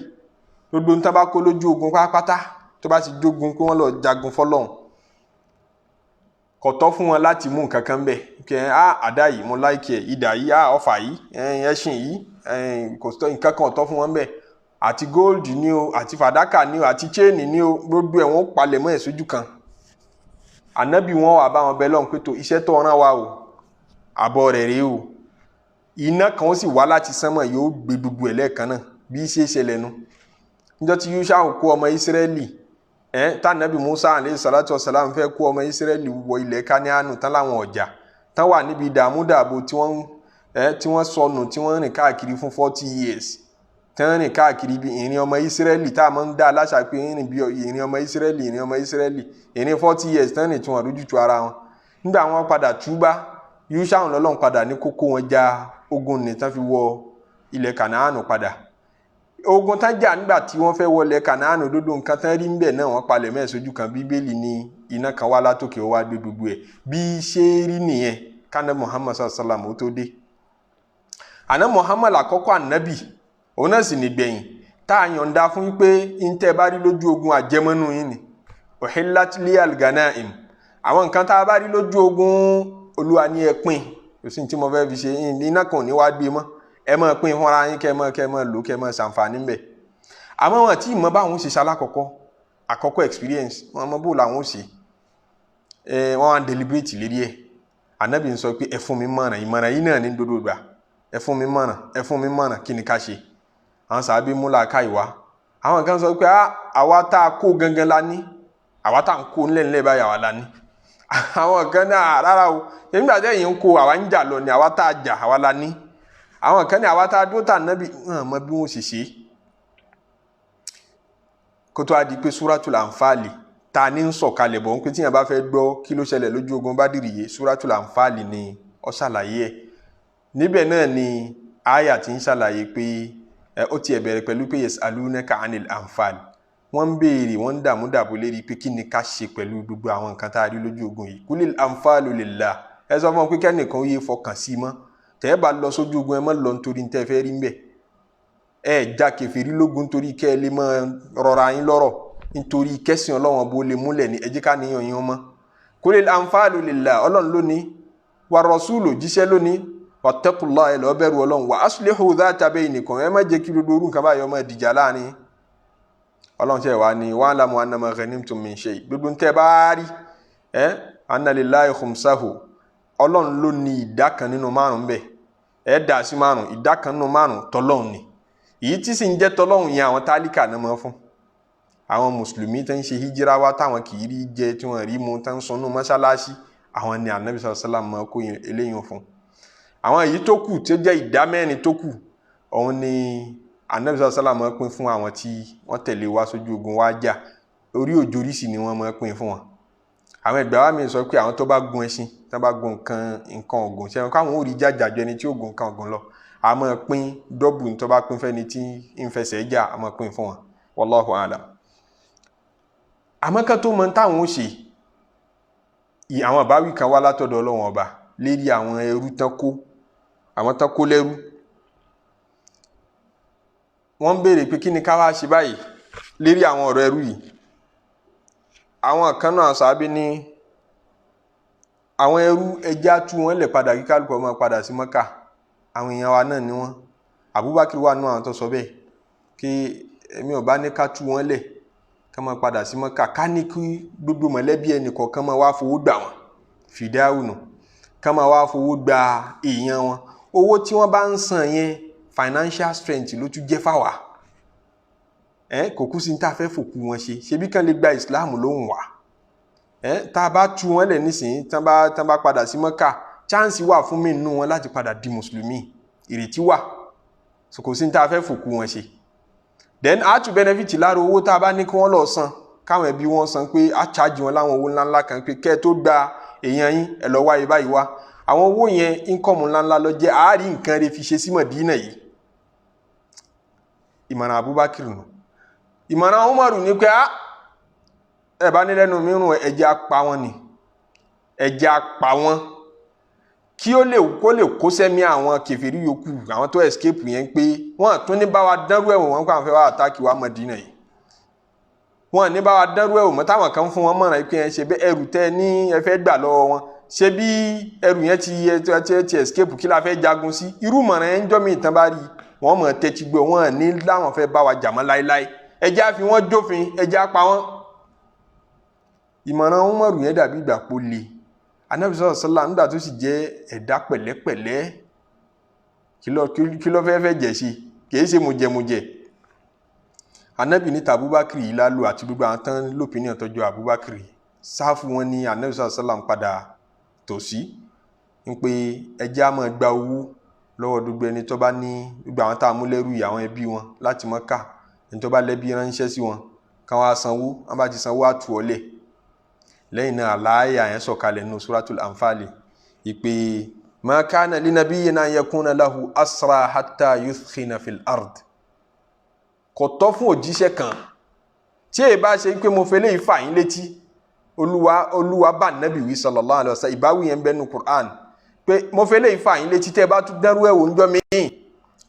gbogbo ń tán bá kó lójú ogun pátápátá, tó bá ti jogun pé wọ́n lọ jagun fọlọ́run, kò tọ́ fún wọn láti mú nǹkan kan bẹ̀ kẹ́ á àdá yìí mo like ẹ̀, idà yìí, á ọfà yìí, ẹṣin yìí, kò tọ́ nǹkan kan ò tọ́ fún wọn bẹ̀. Àti gold ni o, àti fàdákà ni o, àti chain ni o, gbogbo ẹ̀ wọ́n palẹ̀ mọ́ ẹ̀ sójú kan. Ànábì wọn wà bá wọn bẹ lọ́hùn pé tó iṣẹ́ tó rán wa o, àbọ̀ rẹ̀ rèé o. Iná kan ó sì wá láti sánmọ̀, yóò gbé gbogbo ẹ̀ lẹ́ẹ̀kan náà. Bí ṣe é ṣẹlẹ̀ nu níjọ́ tí Yúṣà kó ọmọ Ísírẹ́lì tànàbí Musa alayhi salatu wa salam fẹ́ kó ọmọ Ísírẹ́lì wọ ilẹ̀ Káníánù tán, láwọn ọjà tán wà níbi ìdààmú dààbò tí wọ́n tí wọ́n sọnù, tí wọ́n rìn káàkiri fún 40 years, tí wọ́n rìn káàkiri bí ìrìn ọmọ Ísírẹ́lì tá a máa ń dá aláṣà pé ìrìn bí ìrìn ọmọ Ísírẹ́lì, ìrìn ọmọ Ísírẹ́lì, ìrìn 40 years tán rìn tí wọ́n rójú tu ara wọn. Nígbà wọn padà túbá, Yúṣà lọ́lọ́run padà ní kókó wọn já ogun ní tán fi wọ ilẹ̀ Kànáánù padà. Ogun tán jà nígbà tí wọ́n fẹ́ wọlé Kànáánù, dúdú nǹkan tán rí ńbẹ̀ náà wọ́n palẹ̀ mẹ́ẹ̀ sójú kan. Bíbélì ní iná kan wá látòkè ó wá gbé gbogbo ẹ̀. Bí ṣe rí nìyẹn kánà Muhammad sallallahu alaihi wasallam ó tó dé. Àná Muhammad àkọ́kọ́ ànábì, òun náà sì nìgbẹ̀yìn tá a yọ̀ǹda fún pé ntẹ́ bá rí lójú ogun àjẹmọ́nú yín ni. Uhillat liyal ganaim, àwọn nǹkan tá a bá rí lójú ogun Olúwa ní ẹ pín. Kò sí ní tí mo fẹ́ fi ṣe, iná kan ò ní wá gbé mọ́, ẹ máa pín fúnra yín, kẹ́ máa lò, kẹ́ máa ṣàǹfààní ńbẹ̀. Àmọ́ wọn tí ìmọ̀ báwọn ṣe ṣalákọ̀ọ́kọ́ àkọ́kọ́ experience wọn mọ bó làwọn ṣe, ẹ wọn wá deliberate lérí ẹ. Ànábì ń sọ pé ẹ fún mi mọ̀ràn, ìmọ̀ràn yìí náà ní dodo gbà, ẹ fún mi mọ̀ràn, ẹ fún mi mọ̀ràn, kí ni ká ṣe? Àwọn sàábí múlá ká ìwá. Àwọn kan sọ pé àwa tá a kó gangan la ní, àwa tá a ń kó ńlẹ̀ńlẹ̀ báyìí àwa la ní. Àwọn kan náà rárá o, nígbà tí ẹ̀yin ń kó àwa ń jà lọ ni, àwa tá a jà àwa la ní. Àwọn kan ní àwa tá a dúró tà nábì hàn mọ bí wọn ṣe ṣe. Kó tó a di pé Suratul Anfali ta ní ń sọ̀kalẹ̀ bọ̀ ń pé tíyẹn bá fẹ́ gbọ́ kí ló ṣẹlẹ̀ lójú ogun Bádìrì yìí, Suratul Anfali ni ó ṣàlàyé ẹ̀. Níbẹ̀ náà ni àyà ti ń ṣàlàyé pé ó tiẹ̀ bẹ̀rẹ̀ pẹ̀lú pé yas'alunaka anil anfal, wọ́n ń béèrè, wọ́n ń dààmú dàbò lérí pé kí ni ká ṣe pẹ̀lú gbogbo àwọn nǹkan tá a rí lójú ogun yìí. Kulil anfalu lillah, ẹ sọ fún wọn pé kẹ́nìkan yé fọkàn sí mọ́, tẹ́ ẹ bá lọ sójú ogun ẹ má lọ nítorí ní tẹ́ fẹ́ rí mbẹ̀, ẹ já kèfèrí lógun nítorí kẹ́ ẹ lè máa rọra yín lọ́rọ̀, nítorí kẹ́sìn Ọlọ́run bó lè múlẹ̀ ní ẹ jẹ́ ká níyàn yín mọ́. Kulil anfalu lillah, Ọlọ́run lónìí, wa rasulu jíṣẹ́ lónìí, wattaqullah ẹ lọ bẹ̀rù Ọlọ́run, wa aslihu dhata baynikum, ẹ má jẹ́ kí gbogbo orú nǹkan báyìí ọmọ ìdìjà láàrin. Ọlọ́run ṣe wá ní wa'lamu annama ghanimtum min shay, gbogbo ntẹ́ bá rí ẹ anna lillahi khumsahu, Ọlọ́run ló ní ìdá kan nínú márùn bẹ́ẹ̀, ẹ dà sí márùn, ìdá kan nínú márùn tọlọ́run ni. Èyí tí sì ń jẹ́ tọlọ́run yẹn àwọn tálíkà náà máa fún. Àwọn mùsùlùmí tó ń ṣe hijira wá táwọn kì í rí jẹ tí wọ́n rí mu tó ń sunú mọ́ṣáláṣí, àwọn ni Ànábì sallallahu alaihi wasallam máa kó eléyìí fún. Àwọn èyí tó kù tó jẹ́ ìdá mẹ́rin tó kù, òun ni Ànábì sallallahu alaihi wasallam máa pín fún àwọn tí wọ́n tẹ̀lé wá sójú ogun wá jà. Orí òjòrí sì ni wọ́n máa pín fún wọn. Àwọn ìgbà wa mi sọ pé àwọn tó bá gun ẹṣin, tó bá gun nǹkan ọ̀gùn, ṣe káwọn ò rí jàjà ju ẹni tí ó gun nǹkan ọ̀gùn lọ, a máa pín dọ́bù tó bá pín fẹ́ni tí ń fẹsẹ̀ jà, a máa pín fún wọn. Wallahu a'lam. Àmọ́ ká tó mọ táwọn ó ṣe, àwọn àbáwí kan wá látọ̀dọ̀ Ọlọ́run Ọba lérí àwọn ẹrú tán kó, àwọn tán kó lẹ́rú. Wọ́n ń béèrè pé kí ni ká wá ṣe báyìí lérí àwọn ọ̀rọ̀ ẹrú yìí. Àwọn kan náà sàábé ní àwọn ẹrú ẹja tú wọn lẹ̀ padà kí kálukú ọmọ padà sí Mọ́kà, àwọn èèyàn wa náà ni wọ́n. Abubakar wà nù àwọn tó sọ bẹ́ẹ̀ kí èmi ò bá ní ká tú wọn lẹ̀ ká máa padà sí Mọ́kà, ká ní kí gbogbo mọ̀lẹ́bí ẹnì kọ̀ọ̀kan máa wá fowó gbà wọ́n, fìdáhùn nù, ká máa wá fowó gba èèyàn wọn. Owó tí wọ́n bá ń san yẹn financial strength ló tún jẹ́ fáwa. Ẹ kò kú sí ní tá a fẹ́ fòkú wọn ṣe, ṣebí kán lè gba Islam lóhùn wá. Ẹ tá a bá tú wọn lẹ̀ nísìnyí, tán bá padà sí Mọ́kà, chance wà fún mi nínú wọn láti padà di mùsùlùmí, ìrètí wà, so kò sí ní tá a fẹ́ fòkú wọn ṣe. Then a tún benefit lára owó tá a bá ní kí wọ́n lọ san, káwọn ẹbí wọn san, pé a charge wọn láwọn owó ńláńlá kan pé kẹ́ ẹ tó gba èèyàn yín ẹ lọ wáyé báyìí wá. Àwọn owó yẹn income ńláńlá lọ jẹ́, àárín nǹkan rẹ̀ fi ṣe sí Mọ̀dínà yìí. Ìmọ̀ràn Abubakar nù. Ìmọ̀ràn Umaru ní pé ẹ bá ní lẹ́nu mìíràn, ẹ̀jẹ̀ apá wọn ni, ẹ̀jẹ̀ apá wọn kí ó lè kó lè kó sẹ́mi àwọn kèfèrí yòókù, àwọn tó escape yẹn, pé wọ́n tún ní bá wa dánrú ẹ̀wọ̀n wọn kó àwọn fẹ́ wá attack wa Mọ̀dínà yìí, wọ́n ní bá wa dánrú ẹ̀wọ̀n mọ́. Táwọn kan fún wọn mọ̀ràn pé ẹ ṣe bẹ́ ẹrù tẹ́ ní ẹ fẹ́ gbà lọ́wọ́ wọn, ṣé bí ẹrù yẹn ti escape, kí la fẹ́ jagun sí? Irú mọ̀ràn yẹn ń jọ́ mi ìtàn bá rí wọ́n mọ̀ tẹ́tí gbọ́, wọ́n ní láwọn fẹ́ bá wa jà mọ́ láéláé, ẹjẹ́ á fi wọ́n jófin, ẹjẹ́ á pa wọ́n. Ìmọ̀ràn Umaru yẹn dàbí ìgbà pò le. Anabi sọ̀rọ̀ sọ́lá nígbà tó sì jẹ́ ẹ̀dá pẹ̀lẹ́pẹ̀lẹ́, kí ló fẹ́ fẹ́ jẹ̀ sí, kìí ṣe mùjẹ̀mùjẹ̀. Anabi ní tàbúbákìrì yìí lálù àti gbogbo àwọn tán lópinion tọ́jú Abubakar sáfù wọn ní anabi sọ̀rọ̀ sọ́lá ń padà tòsí ń pé ẹjẹ́ á máa gba owó lọ́wọ́ gbogbo ẹni tó bá ní gbogbo àwọn tá a mú lẹ́rú yìí, àwọn ẹbí wọn láti Mọ́kà, ẹni tó bá lẹ́bí ránṣẹ́ sí wọn káwọn á sanwó, wọn bá ti sanwó àtú ọlẹ̀. Lẹ́yìn náà àlàyé yẹn sọ̀kalẹ̀ nínú Suratul Anfali ìpè ma kana li nabiyyin an yakuna lahu asra hatta yuthkhina fil ard. Kò tọ́ fún òjíṣẹ́ kan tí èyí bá ṣe pé mo fẹ́ lè fà yín létí. Olúwa bá nàbì wí sallallahu alaihi wasallam, ìbáwí yẹn bẹ́ẹ̀ nu Qur'an pé mo fẹ́ lè fà yín létí, tẹ́ ẹ bá tún dẹ́rú ẹ̀ wò ń jọ́ míì.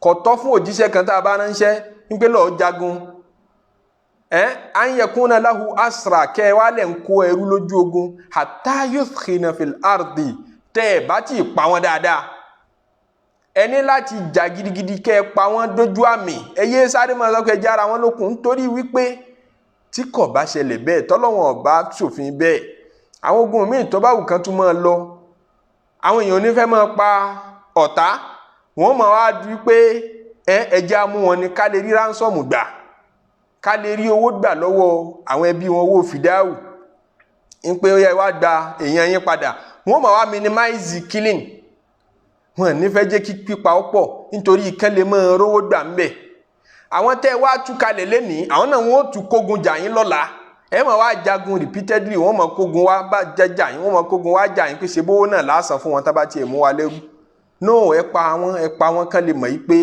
Kò tọ́ fún òjíṣẹ́ kan tá a bá ránṣẹ́ ń pé lọ́ọ́ jagun ẹ an yakuna lahu asra, kẹ́ ẹ wá lẹ̀ ń kó ẹrú lójú ogun, hatta yuthkhina fil ardi, tẹ́ ẹ bá ti pa wọ́n dáadáa. Ẹ ní láti jà gidigidi kẹ́ ẹ pa wọ́n dójú àmì. Ẹ yé sáré máa sọ pé ẹ jára wọn lókun, nítorí wípé tí kò bá ṣẹlẹ̀ bẹ́ẹ̀, tọ́lọ́wọ̀n bá ṣòfin bẹ́ẹ̀, àwọn ogun míì tó bá wù kán tún máa lọ, àwọn èèyàn onífẹ́ máa pa ọ̀tá, wọ́n máa wá di pé ẹ ẹja mú wọn ni ká lè rí ransom gbà, ká lè rí owó gbà lọ́wọ́ àwọn ẹbí wọn, owó fìdáwù ń pé ó yẹ wá gba èèyàn yín padà. Wọ́n máa wá minimize killing wọn, nífẹ̀ẹ́ jẹ́ kí pípa ó pọ̀, nítorí kán lè máa rówó gbà ń bẹ̀. Àwọn tẹ́ ẹ wá tú kalẹ̀ lẹ́nìí, àwọn náà wọ́n ó tún kógun jà yín lọ́la. Ẹ máa wá jagun repeatedly, wọ́n máa kógun wá bá jà yín, wọ́n máa kógun wá jà yín, pé ṣe bówó náà lásán fún wọn tá bá tiẹ̀ mú wa lẹ́rú. No, ẹ pa wọn, ẹ pa wọn kán lè mọ̀ yí pé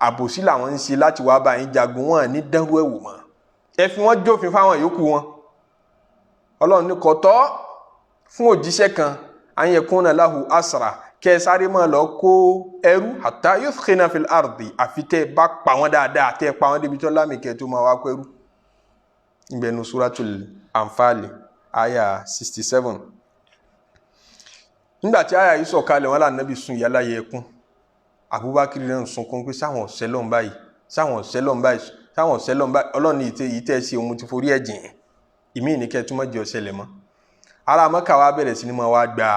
àbòsí làwọn ń ṣe láti wá bá yín jagun. Wọn ní dánrú ẹ̀ wò mọ́. Ẹ fi wọ́n jófin fáwọn yòókù wọn. Ọlọ́run ní kò tọ́ fún òjíṣẹ́ kan an yakuna lahu asra, kẹ́ ẹ sáré máa lọ kó ẹrú, hatta yuthkhina fil ardi, àfi tẹ́ ẹ bá pa wọ́n dáadáa, tẹ́ ẹ pa wọ́n débi tó lámì, kẹ́ ẹ tó máa wá kó ẹrú. Ìbẹ̀nu Suratul Anfal, aya 67. Nígbà tí aya yìí sọ̀kalẹ̀, wọn lànà bí sun ìyálà yẹ ẹkún. Abubakar náà ń sunkún pé sáwọn ọ̀sẹ̀ lọ́n báyìí, sáwọn ọ̀sẹ̀ lọ́n báyìí, sáwọn ọ̀sẹ̀ lọ́n báyìí. Ọlọ́run ní ìtẹ́ ṣe òun ti forí ẹ̀ jìn ìmí ní kẹ́ ẹ tún mọ́ jẹ́ ọ̀sẹ̀ lẹ̀ mọ́. Ará Mọ́kà wa bẹ̀rẹ̀ sí ni máa wá gba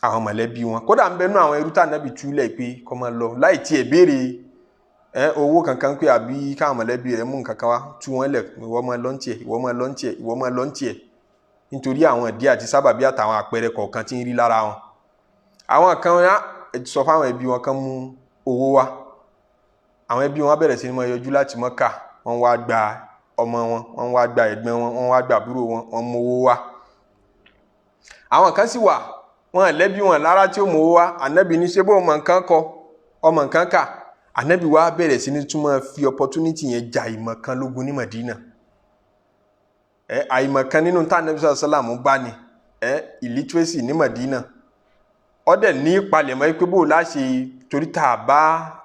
àwọn mọ̀lẹ́bí wọn. Kódà ń bẹnu àwọn ẹrú tá ànábì túlẹ̀ pé kó máa lọ láì tiẹ̀ béèrè ẹ owó kankan, pé àbí káwọn mọ̀lẹ́bí rẹ̀ mú nǹkan kan wá tú wọn lẹ̀, ìwọ máa lọ ń tiẹ̀, ìwọ máa lọ ń tiẹ̀, ìwọ máa lọ ń tiẹ̀, nítorí àwọn ìdí àti sábàbí àtàwọn àpẹẹrẹ kọ̀ọ̀kan tí ń rí lára wọn. Àwọn kan yá sọ fáwọn ẹbí wọn kan mú owó wá. Àwọn ẹbí wọn bẹ̀rẹ̀ sí ni máa yọjú láti Mọ́kà. Wọ́n wá gba ọmọ wọn, wọ́n wá gba ẹ̀gbọ́n wọn, wọ́n wá gba àbúrò wọn, wọ́n mú owó wá. Àwọn kan sì wà, wọn lẹ́bí wọn lára tí ó mú owó wá. Ànábì ní ṣé bó ọmọ nǹkan kọ, ọmọ nǹkan kà. Ànábì wa bẹ̀rẹ̀ sí ní túmọ̀ fi opportunity yẹn ja ìmọ̀ kan lógun ní Madina. Ẹ àìmọ̀ kan nínú tá ànábì sàlámù bá ní ẹ illiteracy ní Madina. Ó dẹ̀ ní ìpalẹ̀mọ́ pé bó láṣẹ, torí tá